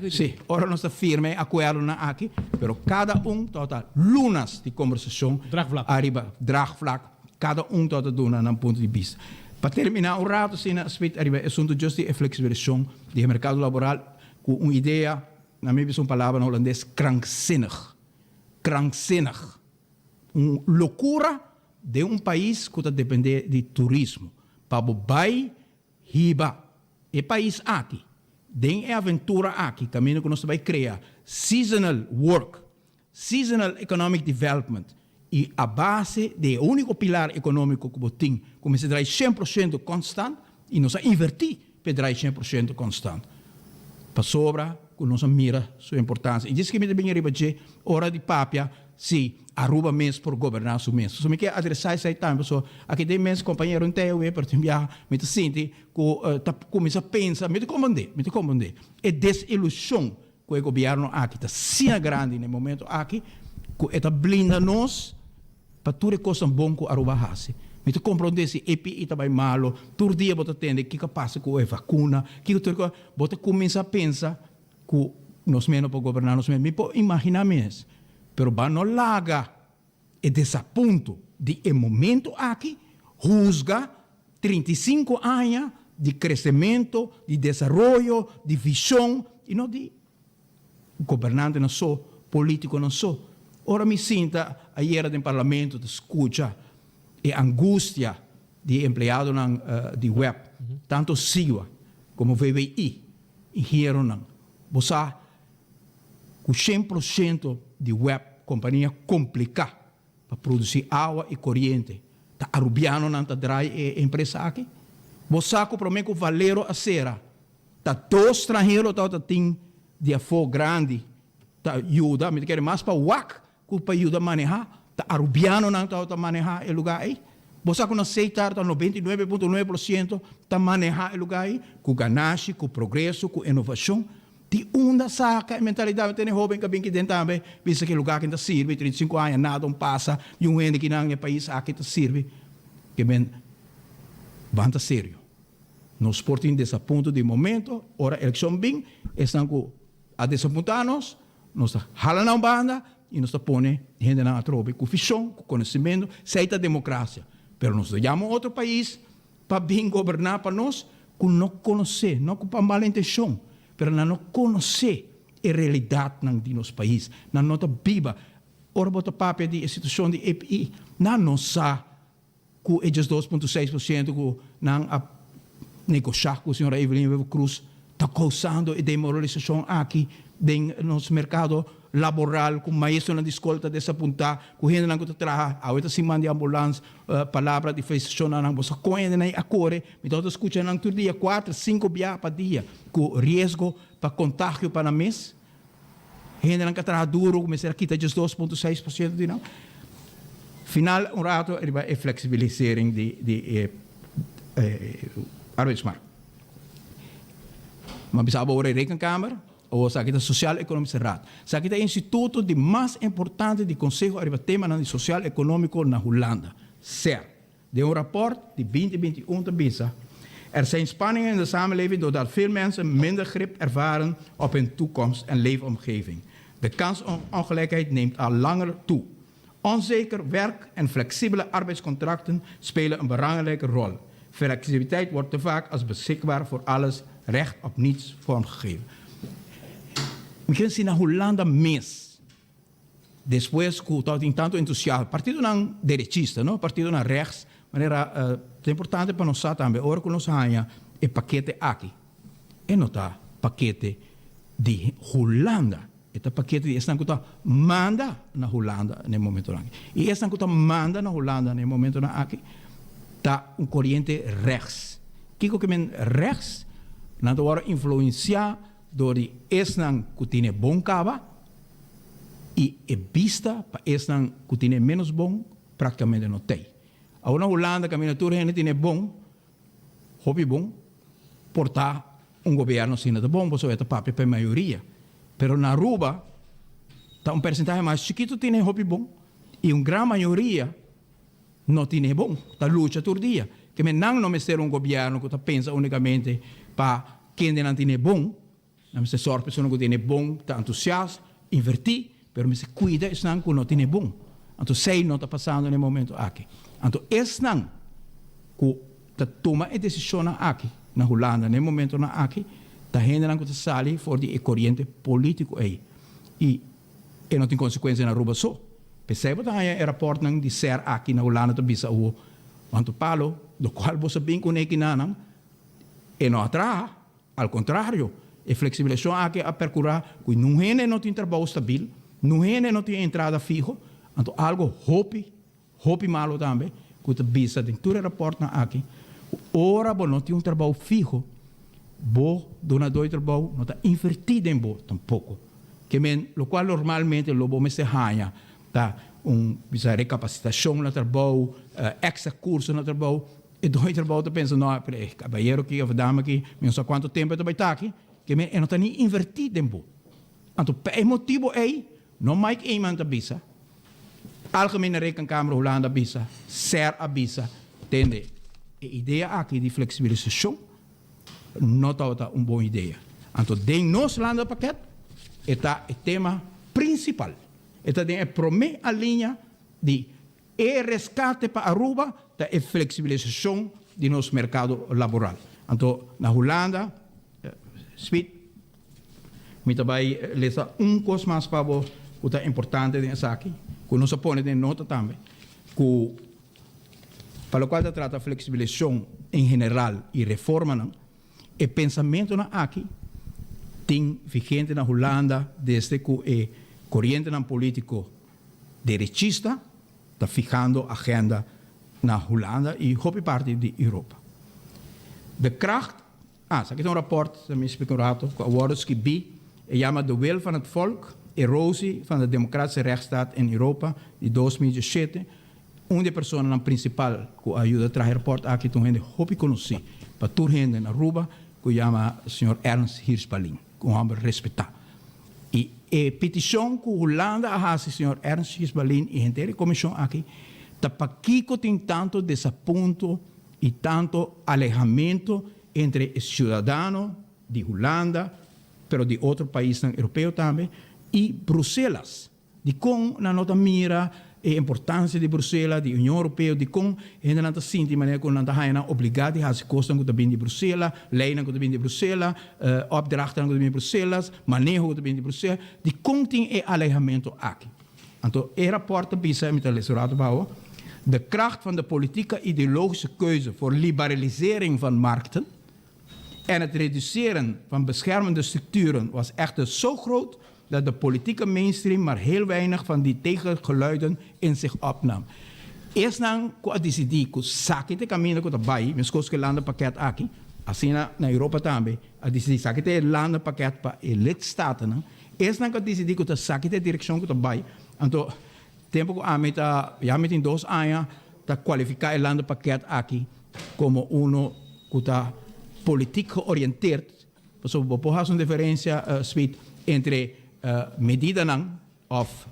sí, ora nos ta firma e akuerdonan aki, pero kada un tabata lunas di kombersashon ariba draagvlak. Kada un tabata duna nan punto di bista. Pa terminá un rato asina Smith ariba e asuntu just di e flexibilisacion di e mercado laboral cu un idea, na mi bisa un palabra na holandes, krankzinnig. Krankzinnig. Un locura den un pais cu ta depende di turismo. Pa bo bay hiba e pais aki den e aventura aki caminda cu nos ta bay crea seasonal work Seasonal Economic Development y a base di e unico pilar economico cu bo tin cu mester draai shen por shento constant y nos a inverti p'e draai shen por shento constant pasobra cu nos a mira su importancia. Y djis ki mi ta bini riba dje ora di papia si Aruba mes por goberna su mes. So mi ke adresa esey tambe pasobra aki den mes compañero Ntewe pero tin biaha mi ta sinti cu ta cuminsa pensa mi ta comprende mi ta comprende e desilusion Ku e gobièrnu aki ta asina grandi na e momento aki ku e ta blinda nos pa tur e kosnan bon ku Aruba a hasi. Mi ta komprondé si EPI ta bai malo, tur dia bo ta tende kiko a pasa ku e vakuna, kiko tur kos, bo ta kuminsá pensa ku nos mes no por goberná nos mes. Mi por imaginá mes, pero ban no laga e desapunto di e momento aki huzga 35 aña di crecemento, di desaroyo, di vision y no di gobernantenan so, politiconan so. Ora mi sinta ayera den parlamento ta scucha e angustia di e empleadonan di web, tanto SIWA como VWI, ingenieronan, bo sa Ku shen por shento di web kompania kompliká pa produsí awa i koriente, ta arubianonan ta drai e empresa aki? Bo sa ku promé ku Valero a sera, ta dos stranhero tabata tin di afó grandi ta yuda, mi ta kere mas pa wak Ku pa yuda manehá, ta arubianonan tabata manehá e lugá ei. Bo sa ku na Seitar ta 99.9% ta manehá e lugá ei, ku ganashi, ku progreso, ku inovashon. Di unda saka e mentalidat? Mi tene hóben ku a bin aki den tambe bisa ku e lugá aki ta sirbi, 35 aña nada un pasa, i un hende kinan e pais aki ta sirbi. Ke men ban ta serio. Nos por tin desapunto di momento, ora elekshon bin, esnan ku a desapuntá nos, Nos ta hala nan un banda y nos ta pone hendenan atrobe cu vision, cu conocimento. Esey ta democracia. Pero nos ta yama otro pais pa bin goberna pa nos cu no conoce, no cu pa mala intencion, pero nan no conoce e realidadnan di nos pais. Nan no ta biba. Ora bo ta papia di e situacion di EPI, nan no sa. Ku e 12.6% ku nan a. negoshá ku señora Evelyn Wever Croes ta kousando e demoralisashon aki den nos merkado laboral ku maestronan di skol ta desapuntá ku hendenan ku ta traha awe ta siman di ambulans palabra di felisitashon na nan bo sa kon hendenan a kore mi tabata skucha nan tur dia kuater sinku bia pa dia ku riesgo pa kontagio pa nan mes. Hendenan ka traha duro ku mester a kita djes 2.6% di nan. Final un rato riba e flexibilisering di di e arbeidsmarkt. Mi a bisa bo ora e rekenkamer, awor esaki ta Sociaal Economische Raad. Esaki ta e instituto di mas importante di konseho ariba temanan di sosial ekonómiko na Hulanda, SER. Den un rapport di 2021 ta bisa, Er zijn spanningen in de samenleving doordat veel mensen minder grip ervaren op hun toekomst en leefomgeving. De kansongelijkheid neemt al langer toe. Onzeker werk en flexibele arbeidscontracten spelen een belangrijke rol. Flexibiliteit wordt te vaak als beschikbaar voor alles, recht op niets vormgegeven. Mi ken si na Hulanda mes Despues cu tabatin tanto entusiasmo, partidonan derechista, no, partidonan rechts, manera ta importante pa nos sa tambe ora cu nos haña e pakete aki, e no ta pakete di Hulanda, e ta pakete di esnan cu ta manda na Hulanda na e momentonan aki. Y esnan cu ta manda na Hulanda na e momentonan aki ta un coriente rechts. Kico ke men rechts? Nan ta worde influencia Dor di esnan ku tine bon kaba i e bista pa esnan ku tine ménos bon práktikamente no tei. Awor na Hulanda kaminda tur hende tine bon, hopi bon, por ta un gobièrnu asina ta bon pasobra e ta papia pa e mayoria. Pero na Aruba ta un persentahe mas chikitu tine hopi bon i un gran mayoria no tine bon, ta lucha tur dia. Ke men nan no mester un gobièrnu ku ta pensa únikamente pa Kendenan tin e bon, nan mester sòrg pa esnan ku tin e bon ta entusiast, invertí, pero mester kuida esnan ku no tin e bon. Anto esei no ta pasando na e momento aki. Anto esnan ku ta tuma e desishonnan aki na Hulanda na e momentonan aki ta hendenan ku ta sali for di e koriente polítiko ei. I e no tin konsekuensia na Aruba so. P'esei bo ta haña e rapòrtnan di ser aki na Hulanda ta bisa awo, Wantu palo, lokual bo sa bin kuné kinanan, E no a traha, al kontrario, e fleksibilisashon aki a perkurá ku nun hende no tin trabou stabil, nun hende no tin entrada fiho, anto algo hopi, hopi malo tambe ku ta bisa den tur e rapòrtnan aki, ku ora bo no tin un trabou fiho, bo dunadó di trabou no ta invertí den bo tampoko. Ke men lokual normalmente lo bo mester haña ta un bisa rekapasitashon na trabou, èkstra kurso na trabou, E doño di trabou ta pensa, No, pero e kabayero aki òf e dama aki, mi no sa kuantu tempu e ta bai ta aki, ke mi e no ta ni invertí den bo. Anto pa e motibu ei, no Mike Eman ta bisa, Algemene Rekenkamer Hulanda a bisa, ser a bisa, tende, e idea aki di fleksibilisashon no tabata un bon idea. Anto den nos landenpakket e ta e tema prinsipal. E ta den e promé alinea di E rescate pa Aruba ta e flexibilisacion di nos mercado laboral. Anto na Hulanda, Smit, mi ta bay lesa un cos mas pa bo cu ta importante den esaki, cu nos a pone den nota tambe, cu pa locual ta trata flexibilisacion en general y reformanan, e pensamentonan aki tin vigente na Hulanda desde cu e corientenan politico Derechista ta fihando agenda na Hulanda y hopi parti di Europa. De kracht, ah, esaki ta un rapport, mi splika un rato, cu a wordo skibi, e yama De wil van het volk, erosie van de democratische rechtsstaat in Europa di 2017. Un di e personanan principal cu a yuda traha e rapport aki ta un hende hopi conoci pa tur hende na Aruba cu yama señor Ernst Hirsch-Ballin, un homber respeta. I e petishon ku Hulanda a hasi señor Ernst Gisbalin i henter e komishon aki ta pakiko tin tanto desapunto i tanto alehamento entre e siudadano di Hulanda, pero di otro paisnan europeo tambe, i Bruselas. Dikon nan no ta mira e importansia di Brusela, di Union Europeo? Dikon hendenan ta sinti manera ku nan ta haña nan obligá di hasi kosnan ku ta bini di Brusela, leinan ku ta bini di Brusela, opdrachtnan ku ta bini di Bruselas, maneho ku ta bini di Brusela? Dikon tin e alehamentu aki? Anto e rapòrt ta bisa, mi ta lesa un ratu pa awo, De kracht van de politieke ideologische keuze voor liberalisering van markten. En het reduceren van beschermende structuren was echter zo groot dat de politieke mainstream maar heel weinig van die tegengeluiden in zich opnam. Esnan ku a disidí ku saki ta e kaminda ku ta bai, meskos ku e landenpakket aki, asina na Europa tambe a disidí saki ta e landenpakket pa e lidstatennan, esnan ku a disidí ku ta saki ta e direkshon ku ta bai, anto tempu ku ami ta, ya mi tin dos aña ta kualifiká e landenpakket aki komo uno ku ta politiek georiënteerd, pasobra bo por hasi un diferensia, Smit, entre medidanan òf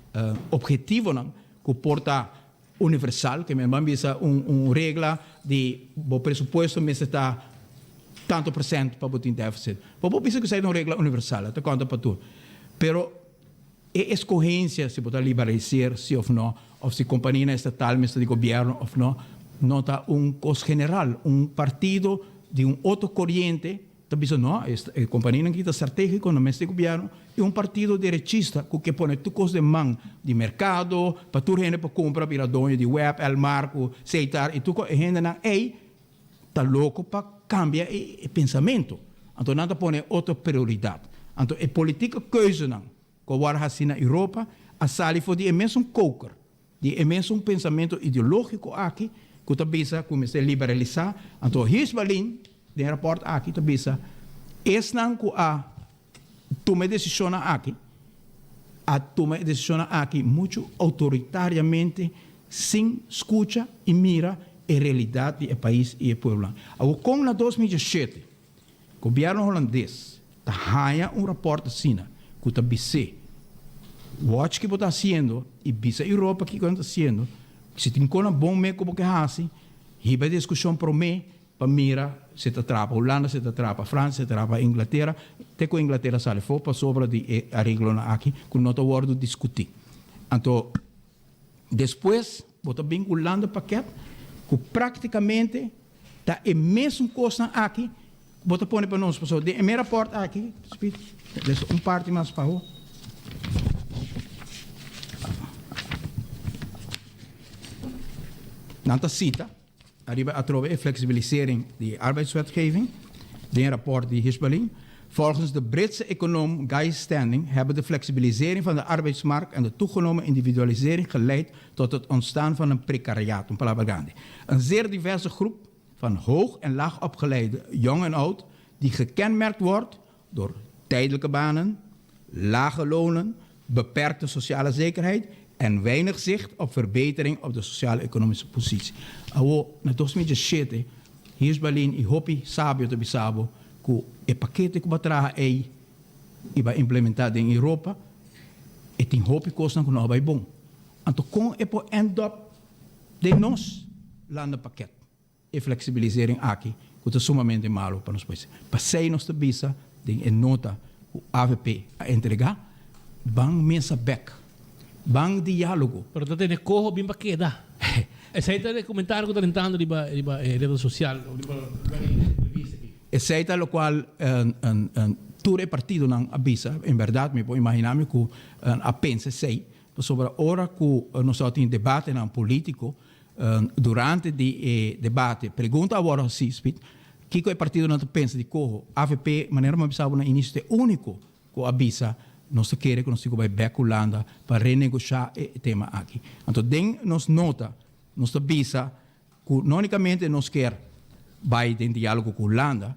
ophetivonan ku por ta universal, ke men ban bisa un un regla di bo presupuesto mester ta tanto percent pa bo tin deficit. Bo por bisa ku esei ta un regla universal, e ta konta pa tur. Pero e eskohensia si bo ta liberaliseer si òf no, òf si kompanianan estatal mester di gobièrnu òf no, no ta un kos general. Un partido di un otro koriente Ta bisa no, e kompanianan ki ta strategiko no mester gobièrnu i un partido derechista ku ke pone tur kos den man di merkado pa tur hende por kumpra bira doño di web, Elmar ku Setar i tur kos e hendenan ei ta loko pa kambia e pensamentu anto nan ta pone otro prioridat anto e politieke keuzenan ku a wòrdu hasi na Europa a sali for di e mesun koker. Di e mesun pensamentu ideológiko aki ku ta bisa ku mester liberalisá, anto Hirschbalin den e rapòrt aki ta bisa esnan ku a tuma e desishonnan aki a tuma e desishonnan aki muchu outoritariamente sin skucha i mira e realidat di e pais i e pueblonan. Awor kon na 2007 Gobièrnu Holandes ta haña un rapòrt asina ku ta bis'é, Wòch ki bo ta hasiendo i bisa Europa kiko nan ta hasiendo. Si tin kosnan bon me ku bo ke hasi, hiba e diskushon promé pa mira si ta trapa Hulanda, si ta trapa Fransia, si ta trapa Inglatera, te ku Inglatera sali afó pasobra di e areglonan aki ku no ta wòrdu diskutí. Anto despues bo ta bin ku landenpakket ku práktikamente Ta e mesun kosnan aki ku bo ta pone pa nos, pasobra den e me rapòrt aki, Speed, lesa un parti mas pa ho. Nan ta sita ariba atrobe e flexibilisering di e arbeidswetgeving den e rapòrt di Hirschballin. Volgens de Britse econoom Guy Standing hebben de flexibilisering van de arbeidsmarkt en de toegenomen individualisering geleid tot het ontstaan van een precariaat, un palabra grandi. Een zeer diverse groep van hoog en laag opgeleide, jong en oud, die gekenmerkt wordt door tijdelijke banen, lage lonen, beperkte sociale zekerheid en weinig zicht op verbetering op de sociaal-economische positie. Awo, na 2007, Hirschbalin i hopi sabio ta bisa bo ku e pakete ku bo a traha ei i bo a implementá den Europa, e tin hopi kosnan ku no a bai bon. Anto kon e por end up den nos landenpakket? E flexibilisering aki ku ta sumamente malu pa nos pais. Pasei nos ta bisa den e nota ku avp a entregá, ban mesa bèk, ban diálogo. Pero ta tene koho bin pa keda. Esei ta e komentario ku ta rentando riba riba e redes sosial o riba riba e entrevista aki. Esei ta lokual tur e partidonan a bisa. En bèrdat mi por imaginá mi ku a pensa esei, pasobra ora ku nos tabatin debatenan polítiko, Durante di e debate, pregunta a wòrdu hasí, Speed, kiko e partidonan ta pensa di koho. Avp, manera mi a bisa bo na inisio, ta e úniko ku a bisa nos ta kere ku nos tin ku bai bèk Hulanda pa renegoshá e tema aki. Anto den nos nota nos ta bisa ku no únikamente nos kier bai den diálogo ku Hulanda,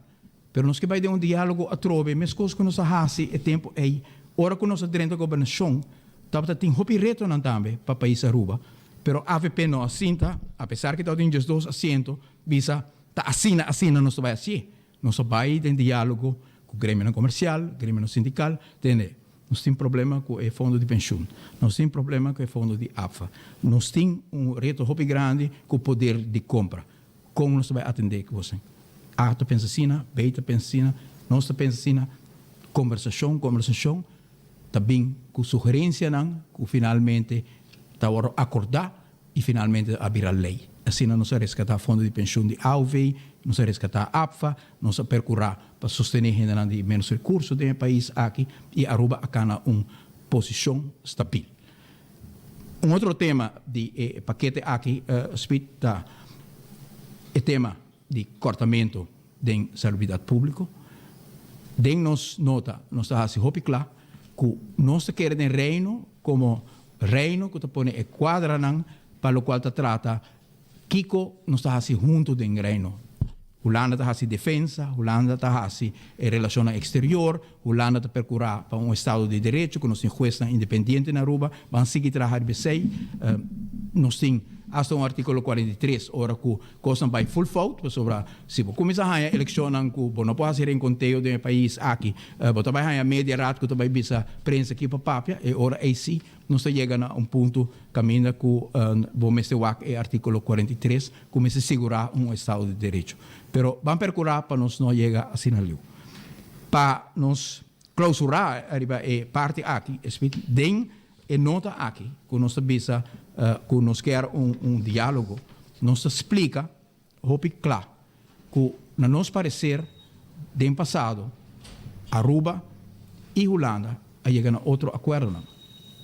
Pero nos ke bai den un diálogo atrobe, meskos ku nos a hasi e tempu ei ora ku nos a drenta gobernashon, tabata tin hopi retonan tambe pa pais Aruba, pero avp no a sinta, apesar ku tabatin diesdos asiento, bisa ta asina asina nos ta bai hasié. Nos a bai den diálogo ku gremionan komersial, gremionan sindikal, tende, nos tin problema ku e fondo di penshun, nos tin problema ku e fondo di APFA, nos tin un reto hopi grandi ku poder di kompra. Kon nos ta bai atendé ku boso? A ta pensa asina, B ta pensa asina, nos ta pensa asina. Kombersashon, kombersashon ta bin ku sugerensianan ku finalmente ta wòrdu akordá i finalmente a bira lei. Asina nos a reskatá fondo di penshun di AOV, nos a reskatá APFA, nos a perkurá pa sostené hendenan di ménos rekurso den e pais aki i Aruba a kana un posishon stabil. Un otro tema di e pakete aki, Speed, ta e tema di kortamentu den salubridat públiko. Den nos nota nos ta hasi hopi kla ku nos ta kere den Reino komo Reino ku ta pone e kuadranan pa lokual ta trata kiko nos ta hasi huntu den Reino. Hulanda ta hasi defensa, Hulanda ta hasi e relashonnan eksterior, Hulanda ta perkurá pa un estado di derecho ku nos tin huesnan independiente na Aruba. Ban sigui traha riba esei. Nos tin asta un artíkulo 43 ora ku Kosnan bai full fout, pasobra si bo kuminsá haña elekshonnan ku bo no por hasi renkonteo den e pais aki, bo ta bai haña media raad ku ta bai bisa prensa ki pa papia, e ora ei sí nos ta yega na un punto kaminda ku bo mester wak e artíkulo 43 ku mester sigurá un estado di derecho. Pero ban perkurá pa nos no yega asina liu. Pa nos klousurá riba e parti aki, Smith, den E nota aki ku nos ta bisa ku nos kier un diálogo, nos ta splika hopi kla ku na nos pareser den pasado Aruba i Hulanda a yega na otro akuerdonan.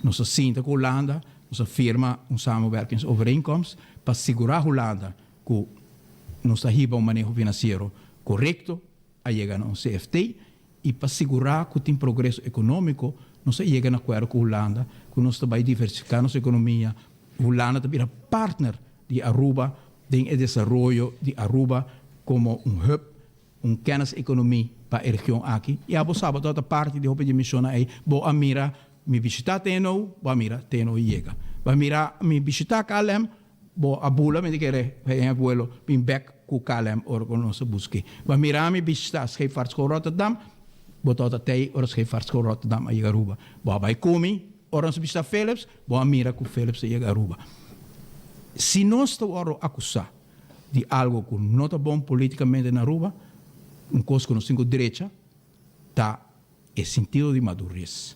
Nos a sinta ku Hulanda, nos a firma un samenwerkingsovereenkomst pa sigurá Hulanda ku nos ta hiba un maneho finansiero korekto, a yega na un CFT i pa sigurá ku tin progreso ekonómiko, nos a yega na akuerdo ku Hulanda ku nos ta bai diversifiká nos ekonomia. Hulanda ta bira partner di Aruba den e desaroyo di Aruba komo un hub, un kenniseconomie pa e region aki. I abo sa bo tabata parti di hopi di e mishonnan ei. Bo a mira mi bishitá TNO, bo a mira TNO yega. Bo a mira mi bishitá KLM, Bo a bula mi ta kere hei abuelo bin bek ku KLM ora ku nos a busk'é. Bo a mira mi bishita Scheepvaartschool Rotterdam, bo tabata tei ora Scheepvaartschool Rotterdam a yega Aruba. Bo a bai ku mi ora nos a bishita Philips, bo a mira ku Philips a yega Aruba. Si nos ta wòrdu akusá di algo ku no ta bon politikamente na Aruba, un kos ku nos tin ku drecha ta E sentido di madures.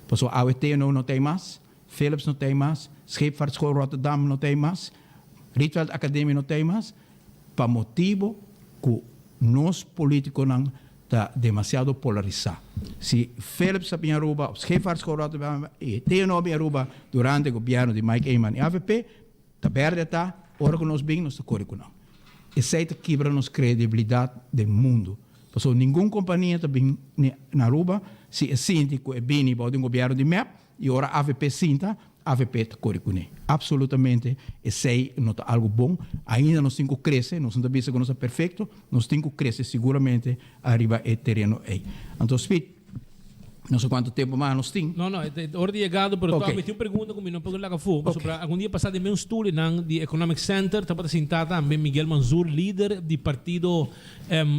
Pasobra awe TNO no ta ei mas, Philips no ta ei mas, Scheepvaartschool Rotterdam no ta ei mas, Rietveld Academie no ta ei mas, pa motibo cu nos politiconan ta demasiado polarisa. Si Philips a bin Aruba of Scheepvaartschool Rotterdam y TNO a bin Aruba durante gobierno di Mike Eman y avp, Ta berde ta, ora ku nos bin nos ta kore ku nan. Esei ta kibra nos kredibilidat den mundu. Pasobra ningun kompania ta bin na Aruba si e sinti ku e bini bou di un gobièrnu di mep i ora avp sinta, avp ta kore kuné. Apsolutamente esei no ta algu bon. Ainda nos tin ku krese, nos no ta bisa ku nos ta perfekto, nos tin ku krese siguramente ariba e tereno ei. Anto Speed. No sé cuanto tempo mas nos tin. No, no, e ora di yegado, pero Ok. mi tin un pregunta cu mi no por laga afó. Pasobra algun dia pasá den mi un stoel nan di Economic Center tabata sintá tambe Miguel Manzur, lider di partido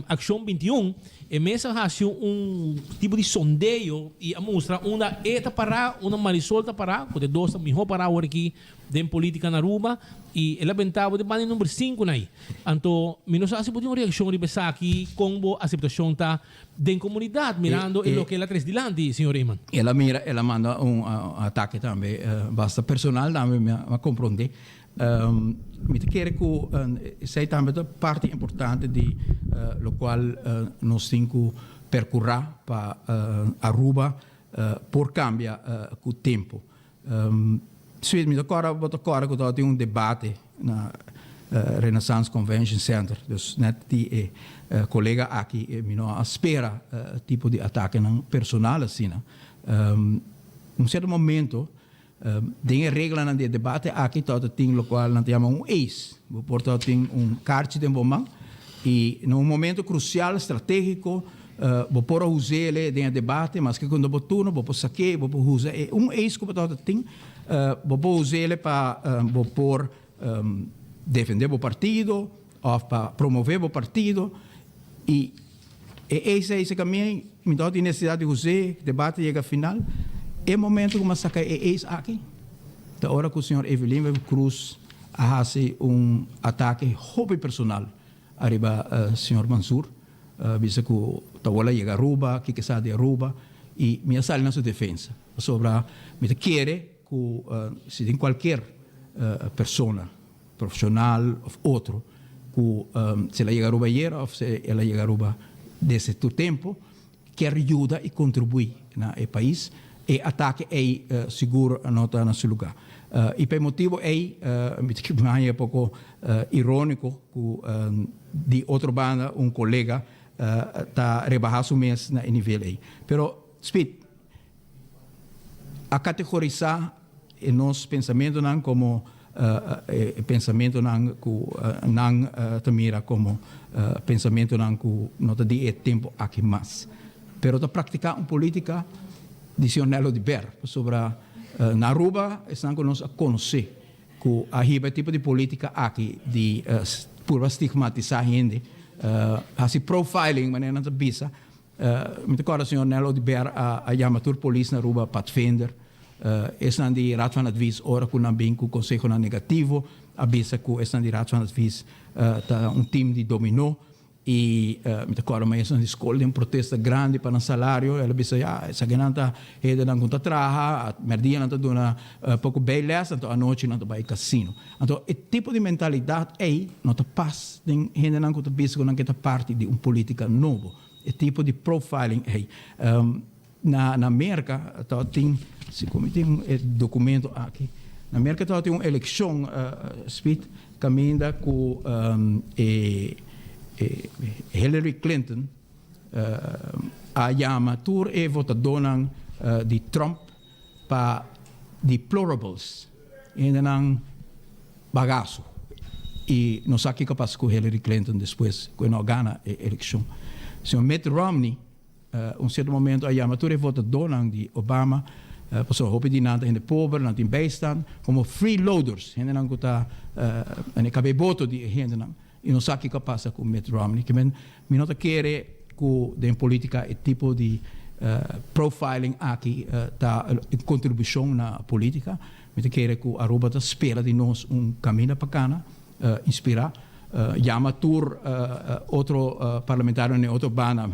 Accion 21. E mes a haci un tipo di sondeo y a mustra unda e ta pará, unda Marisol ta pará, cu e dos ta mihó pará awor aki den politica na Aruba y el a benta bo den banda di number sinku na ahí. Anto mi no sa si bo tin un reaccion riba esaki, con bo aceptacion ta Den comunidad, mirando e loke el a tres dilanti, señor Eman. El a mira, el a manda un atake tambe basta personal tambe, mi a comprende. Mi ta kere cu esey tambe ta parti importante di locual nos tin cu percura pa Aruba por cambia cu tempo. Sweet, mi ta kòrda, bo ta kòrda ku tabatin un debate na Renaissance Convention Center. Dus nèt di e kolega aki mi no a spera tipo di atakenan personal asina. Un sierto momento den e reglanan di e debate aki tabata tin lokual nan ta yama un ace. Bo por tabatin un karchi den bo man i na un momento krusial, stratégiko, bo por a us'é den e debate, maske ku no bo turno, bo por sak'é, bo por usa e un eis ku bo tabata tin, bo por us'é pa bo por defendé bo partido òf pa promové bo partido. I e eis ei se kaminda, mi tabata tin nesesidat di us'é, debate yega final. E momento ku mi a saka e eis aki ta ora ku señor Evelyn Wever Croes a hasi un atake hopi personal ariba señor Mansur, a bisa ku ta wòrdu a yega Aruba, kiko sa di Aruba, i mi a sali na su defensa, pasobra mi ta kere ku si tin kualkier persona, profesional òf otro, ku si el a yega Aruba ayera òf si el a yega Aruba desde tur tempu, kier yuda i kontribuí na e pais, e atake ei sigur no ta na su lugá. I pa e motibu ei mi ta haña poko iróniko ku di otro banda un kolega. ta rebaha su mes na e nivel ei. Pero, Speed, a kategorisá e nos pensamentonan komo e pensamentonan ku nan ta mira komo pensamentonan ku no ta di e tempu aki mas. Pero ta praktiká un polítika di señor Nel Oduber, pasobra na Aruba esnan ku nos a konosé ku a hiba e tipo di polítika aki di purba stigmatisá hende, hasi profiling manera nan ta bisa, Mi ta kòrda señor Nel Oduber a yama tur polis na Aruba padvinder. Esnan di Raad van Advies ora ku nan bin ku konsehonan negativo a bisa ku esnan di Raad van Advies ta un team di dominó. I mi ta kòrda maestronan di skol den protesta grandi pa nan salario. El a bisa ya esakinan ta hendenan ku ta traha, mèrdia nan ta duna poko bijles anto anochi nan ta bai kasino. Anto e tipo di mentalidat ei no ta pas den hendenan ku ta bisa ku nan ke ta parti di un politika nobo. E tipo di profiling ei. Na na Merka tabatin, si ku mi tin e dokumento aki, na Merka tabatin un elekshon Speed kaminda ku e Hillary Clinton a yama tur e votadónan di Trump pa deplorables, hendenan bagaso. Y nos sa kico a pasa cu Hillary Clinton despues cu e no a gana e eleccion. Señor Mitt Romney un cierto momento a yama tur e votadornan di Obama, pasobra hopi di nan ta hende pober, nan tin bijstand, como freeloaders, hendenan cu ta en e cabe boto di e hendenan. Y nos sa kico a pasa cu Mitt Romney. Ke men mi no ta kere cu den politica e tipo di profiling aki ta un contribucion na politica. Mi ta kere cu Aruba ta spera di nos un caminda pa cana, inspira, yama tur otro parlamentarionan den otro banda.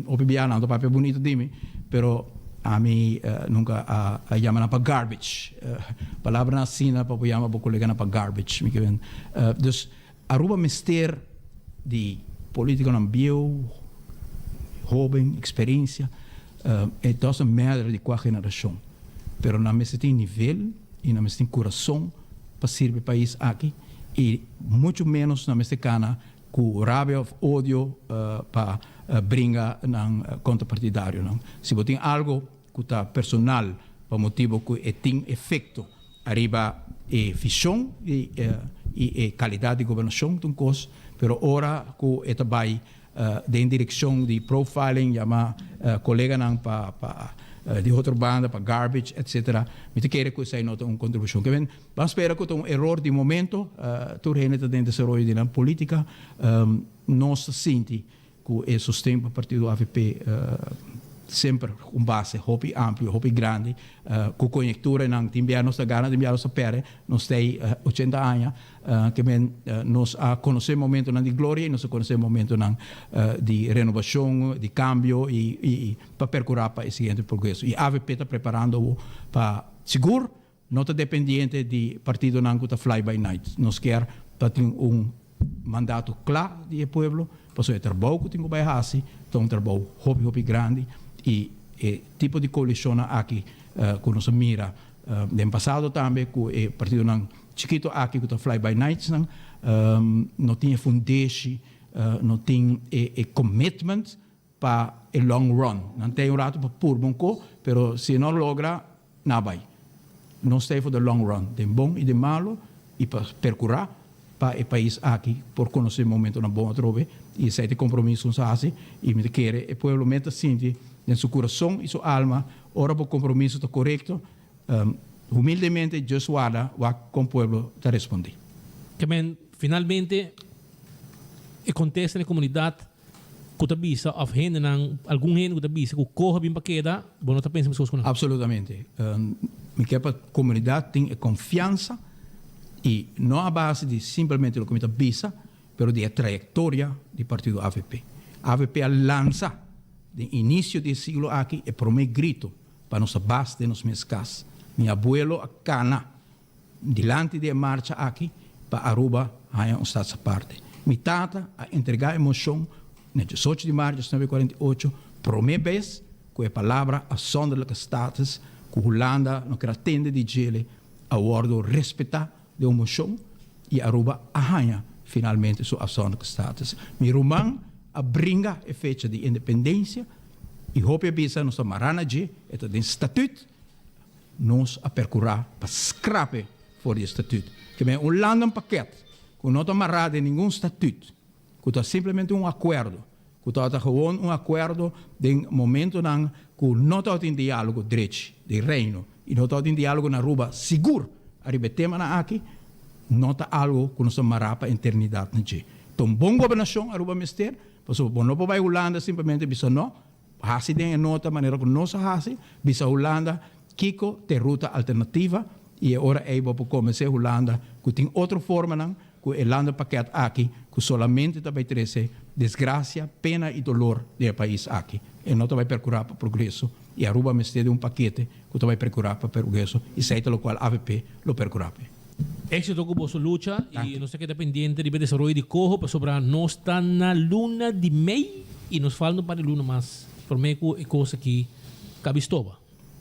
Hopi bia nan ta papia bunito di mi, pero ami nunca a yama nan pa garbage. Palabranan asina pa bo yama bo coleganan pa garbage. Mi ke men. Dus Aruba mester di politiconan bieu, hoben, experiencia, it doesn't matter di cua generacion, pero nan mester tin nivel y nan mester tin curason pa sirbi e pais aki y mucho menos nan mester cana cu rabia of odio pa bringa nan contrapartidarionan. Si bo tin algo cu ta personal pa motibo cu e tin efecto Ariba e vision y e calidad di gobernacion ta un cos, pero ora cu e ta bay den direccion di profiling, yama coleganan pa pa di otro banda pa garbage etc. Mi ta kere cu esey no ta un contribucion. Ke men ban spera cu ta un eror di momento, tur hende ta den desaroyo di nan politica, nos ta sinti Cu e sosten pa partido avp semper un base hopi amplio, hopi grandi, cu conjecturanan tin bia nos ta gana, tin bia nos ta perde, nos ta ey ochenta aña, ke men nos a conoce momentonan di gloria y nos a conoce momentonan di renovacion, di cambio y pa percura pa e siguiente progreso. Y avp ta preparando awo pa sigur No ta dependiente di partidonan cu ta fly by night. Nos kier pa tin un mandato cla di e pueblo, pasobra e trabou cu tin cu bay haci ta un trabou hopi hopi grandi y e tipo di coalicionnan aki cu nos a mira den pasado tambe cu e partidonan chikito aki cu ta fly by nightsnan no tin e fundeshi, no tin e commitment pa e long run. Nan ta un rato pa purba un co, pero si e no logra, na bay. Nos ta for the long run, den bon y den malo, y pa percura pa e pais aki por conoce momentonan bon atrobe, y esey ta e compromiso nos a haci, y mi ta kere e pueblo mes ta sinti den su curason y su alma, ora bo compromiso ta corecto, humildemente just warda wak con pueblo ta responde. Ke men finalmente e contesta na e comunidad Ku ta bisa òf hendenan, algun hende ku ta bisa ku koha bin pa keda, bo no ta pensa meskos ku nan? Absolutamente. Mi ke pa komunidat tin e konfiansa i no a base di simplemente loke mi ta bisa, pero di e trayektoria di partido avp. Avp a lansa den inisio di e siglo aki e promé grito pa nos a bas den nos mes kas. Mi abuelo a kana Dilanti di e marcha aki pa Aruba haña un status aparte. Mi tata a entregá e moshon na diesocho di maart 1948, promé bes ku e palabra afzonderlijke status ku Hulanda no ker a tende di djele a wòrdu respetá den un moshon i Aruba a haña finalmente su afzonderlijke status. Mi ruman. a bringa e fecha di independencia y hopi a bisa nos ta mara na dje, e ta den statuut, nos a percura pa scrape for di e statuut. Ke men un landenpakket cu no ta mara den ningun statuut, cu ta simplemente un acuerdo, cu tabata gewoon un acuerdo den momentonan cu no tabatin dialogo drechi den Reino y no tabatin dialogo na Aruba sigur ariba e temanan aki, no ta algo cu nos ta mara pa eternidad na dje. Ta un bon gobernacion Aruba mester, pasobra bo no por bay Hulanda simplemente bisa no, haci den e nota manera cu nos a haci, bisa Hulanda kico ta e ruta alternativa y e ora ey bo por convence Hulanda cu tin otro formanan cu e landenpakket aki cu solamente ta bay trece desgracia, pena y dolor den e pais aki. E no ta bay percura pa progreso y Aruba mester di un pakete cu ta bay percura pa progreso y esey ta locual avp lo percura p'e. Éxito cu boso lucha y nos ta keda pendiente riba e desaroyo di coho pasobra nos ta na luna di mei y nos falta un par di luna mas prome cu e cos aki cabi stoba.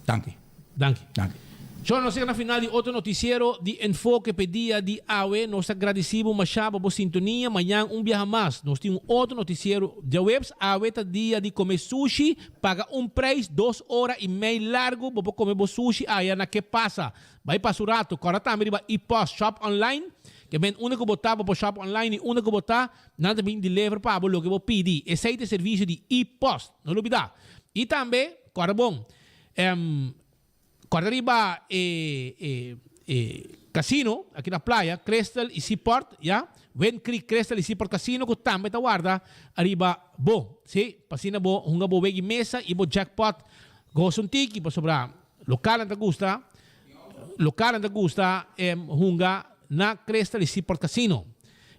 Danki. Danki. Danki. Shor, nos yega na final di otro noticiero di Enfoke p'e dia di awe. Nos ta gradeci bo masha pa bo sintonia. Mañan un biaha mas nos tin un otro noticiero djaweps. Awe ta dia di come sushi. Paga un prijs dos ora y mei largo bo por come bo sushi aya na Ke Pasa. Bai pasa un rato. Corda tambe riba e-post shop online. Ke men unda cu bo ta bo por shop online y unda cu bo ta nan ta bin deliver pa bo loke bo pidi. Esey ta e servicio di e-post. No lubida. Y tambe corda bon. Em, Corda riba e, e, e casino aki na playa, Crystal y Seaport, ya. Wind Creek, Crystal y Seaport Casino cu tambe ta warda ariba bo, si. Pa asina bo hunga bo wegi mesa y bo jackpot gosa un tiki, pasobra localnan ta gusta, localnan ta gusta em hunga na Crystal y Seaport Casino.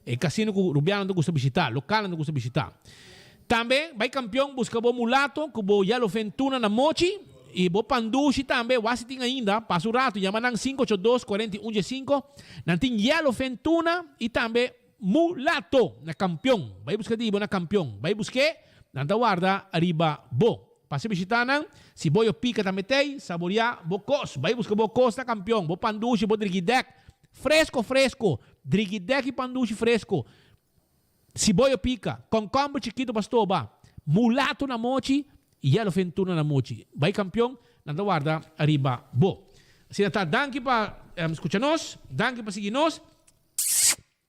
E casino cu Rubianonan ta gusta bishita, localnan ta gusta bishita. Tambe bay Campeon busca bo mulato cu bo yellowfin tuna na mochi y bo pandushi tambe, wasi tin ainda, pasa un rato yama nan 582 41 15, nan tin yellowfin tuna y tambe mulato na Campeon. Bay busca di bo na Campeon, bay busque, nan ta warda riba bo. Pasa bishita nan, si bo yo pica tambe tey, saboria bo cos, bay busca bo cos na Campeon, bo pandushi, bo drigidek, fresco fresco, drigidek y pandushi fresco. Siboyo pika, konkomber chikito pa stoba, mulato na mochi y yellowfin tuna na mochi. Bai kampion, nan ta warda ariba bo. Asina ta, danki pa skucha nos, danki pa sigui nos.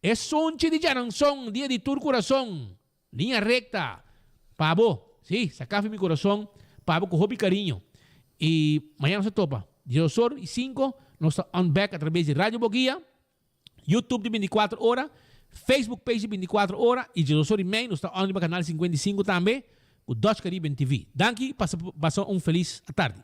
E sunchi di djaranson, dia di tur kurason, liña rekta pa bo, si, saka fi mi kurason pa bo ku hopi kariño. Y mañana nos ta topa, diesdos or y sinko, nos ta on bek atrabes di Radio Boguia. YouTube di 24 ora, Facebook page di 24 ora y dje dos ora y mei nos ta on riba canal 55 tambe cu Dutch Caribbean TV. Danki, pasa pasa un feliz atardi.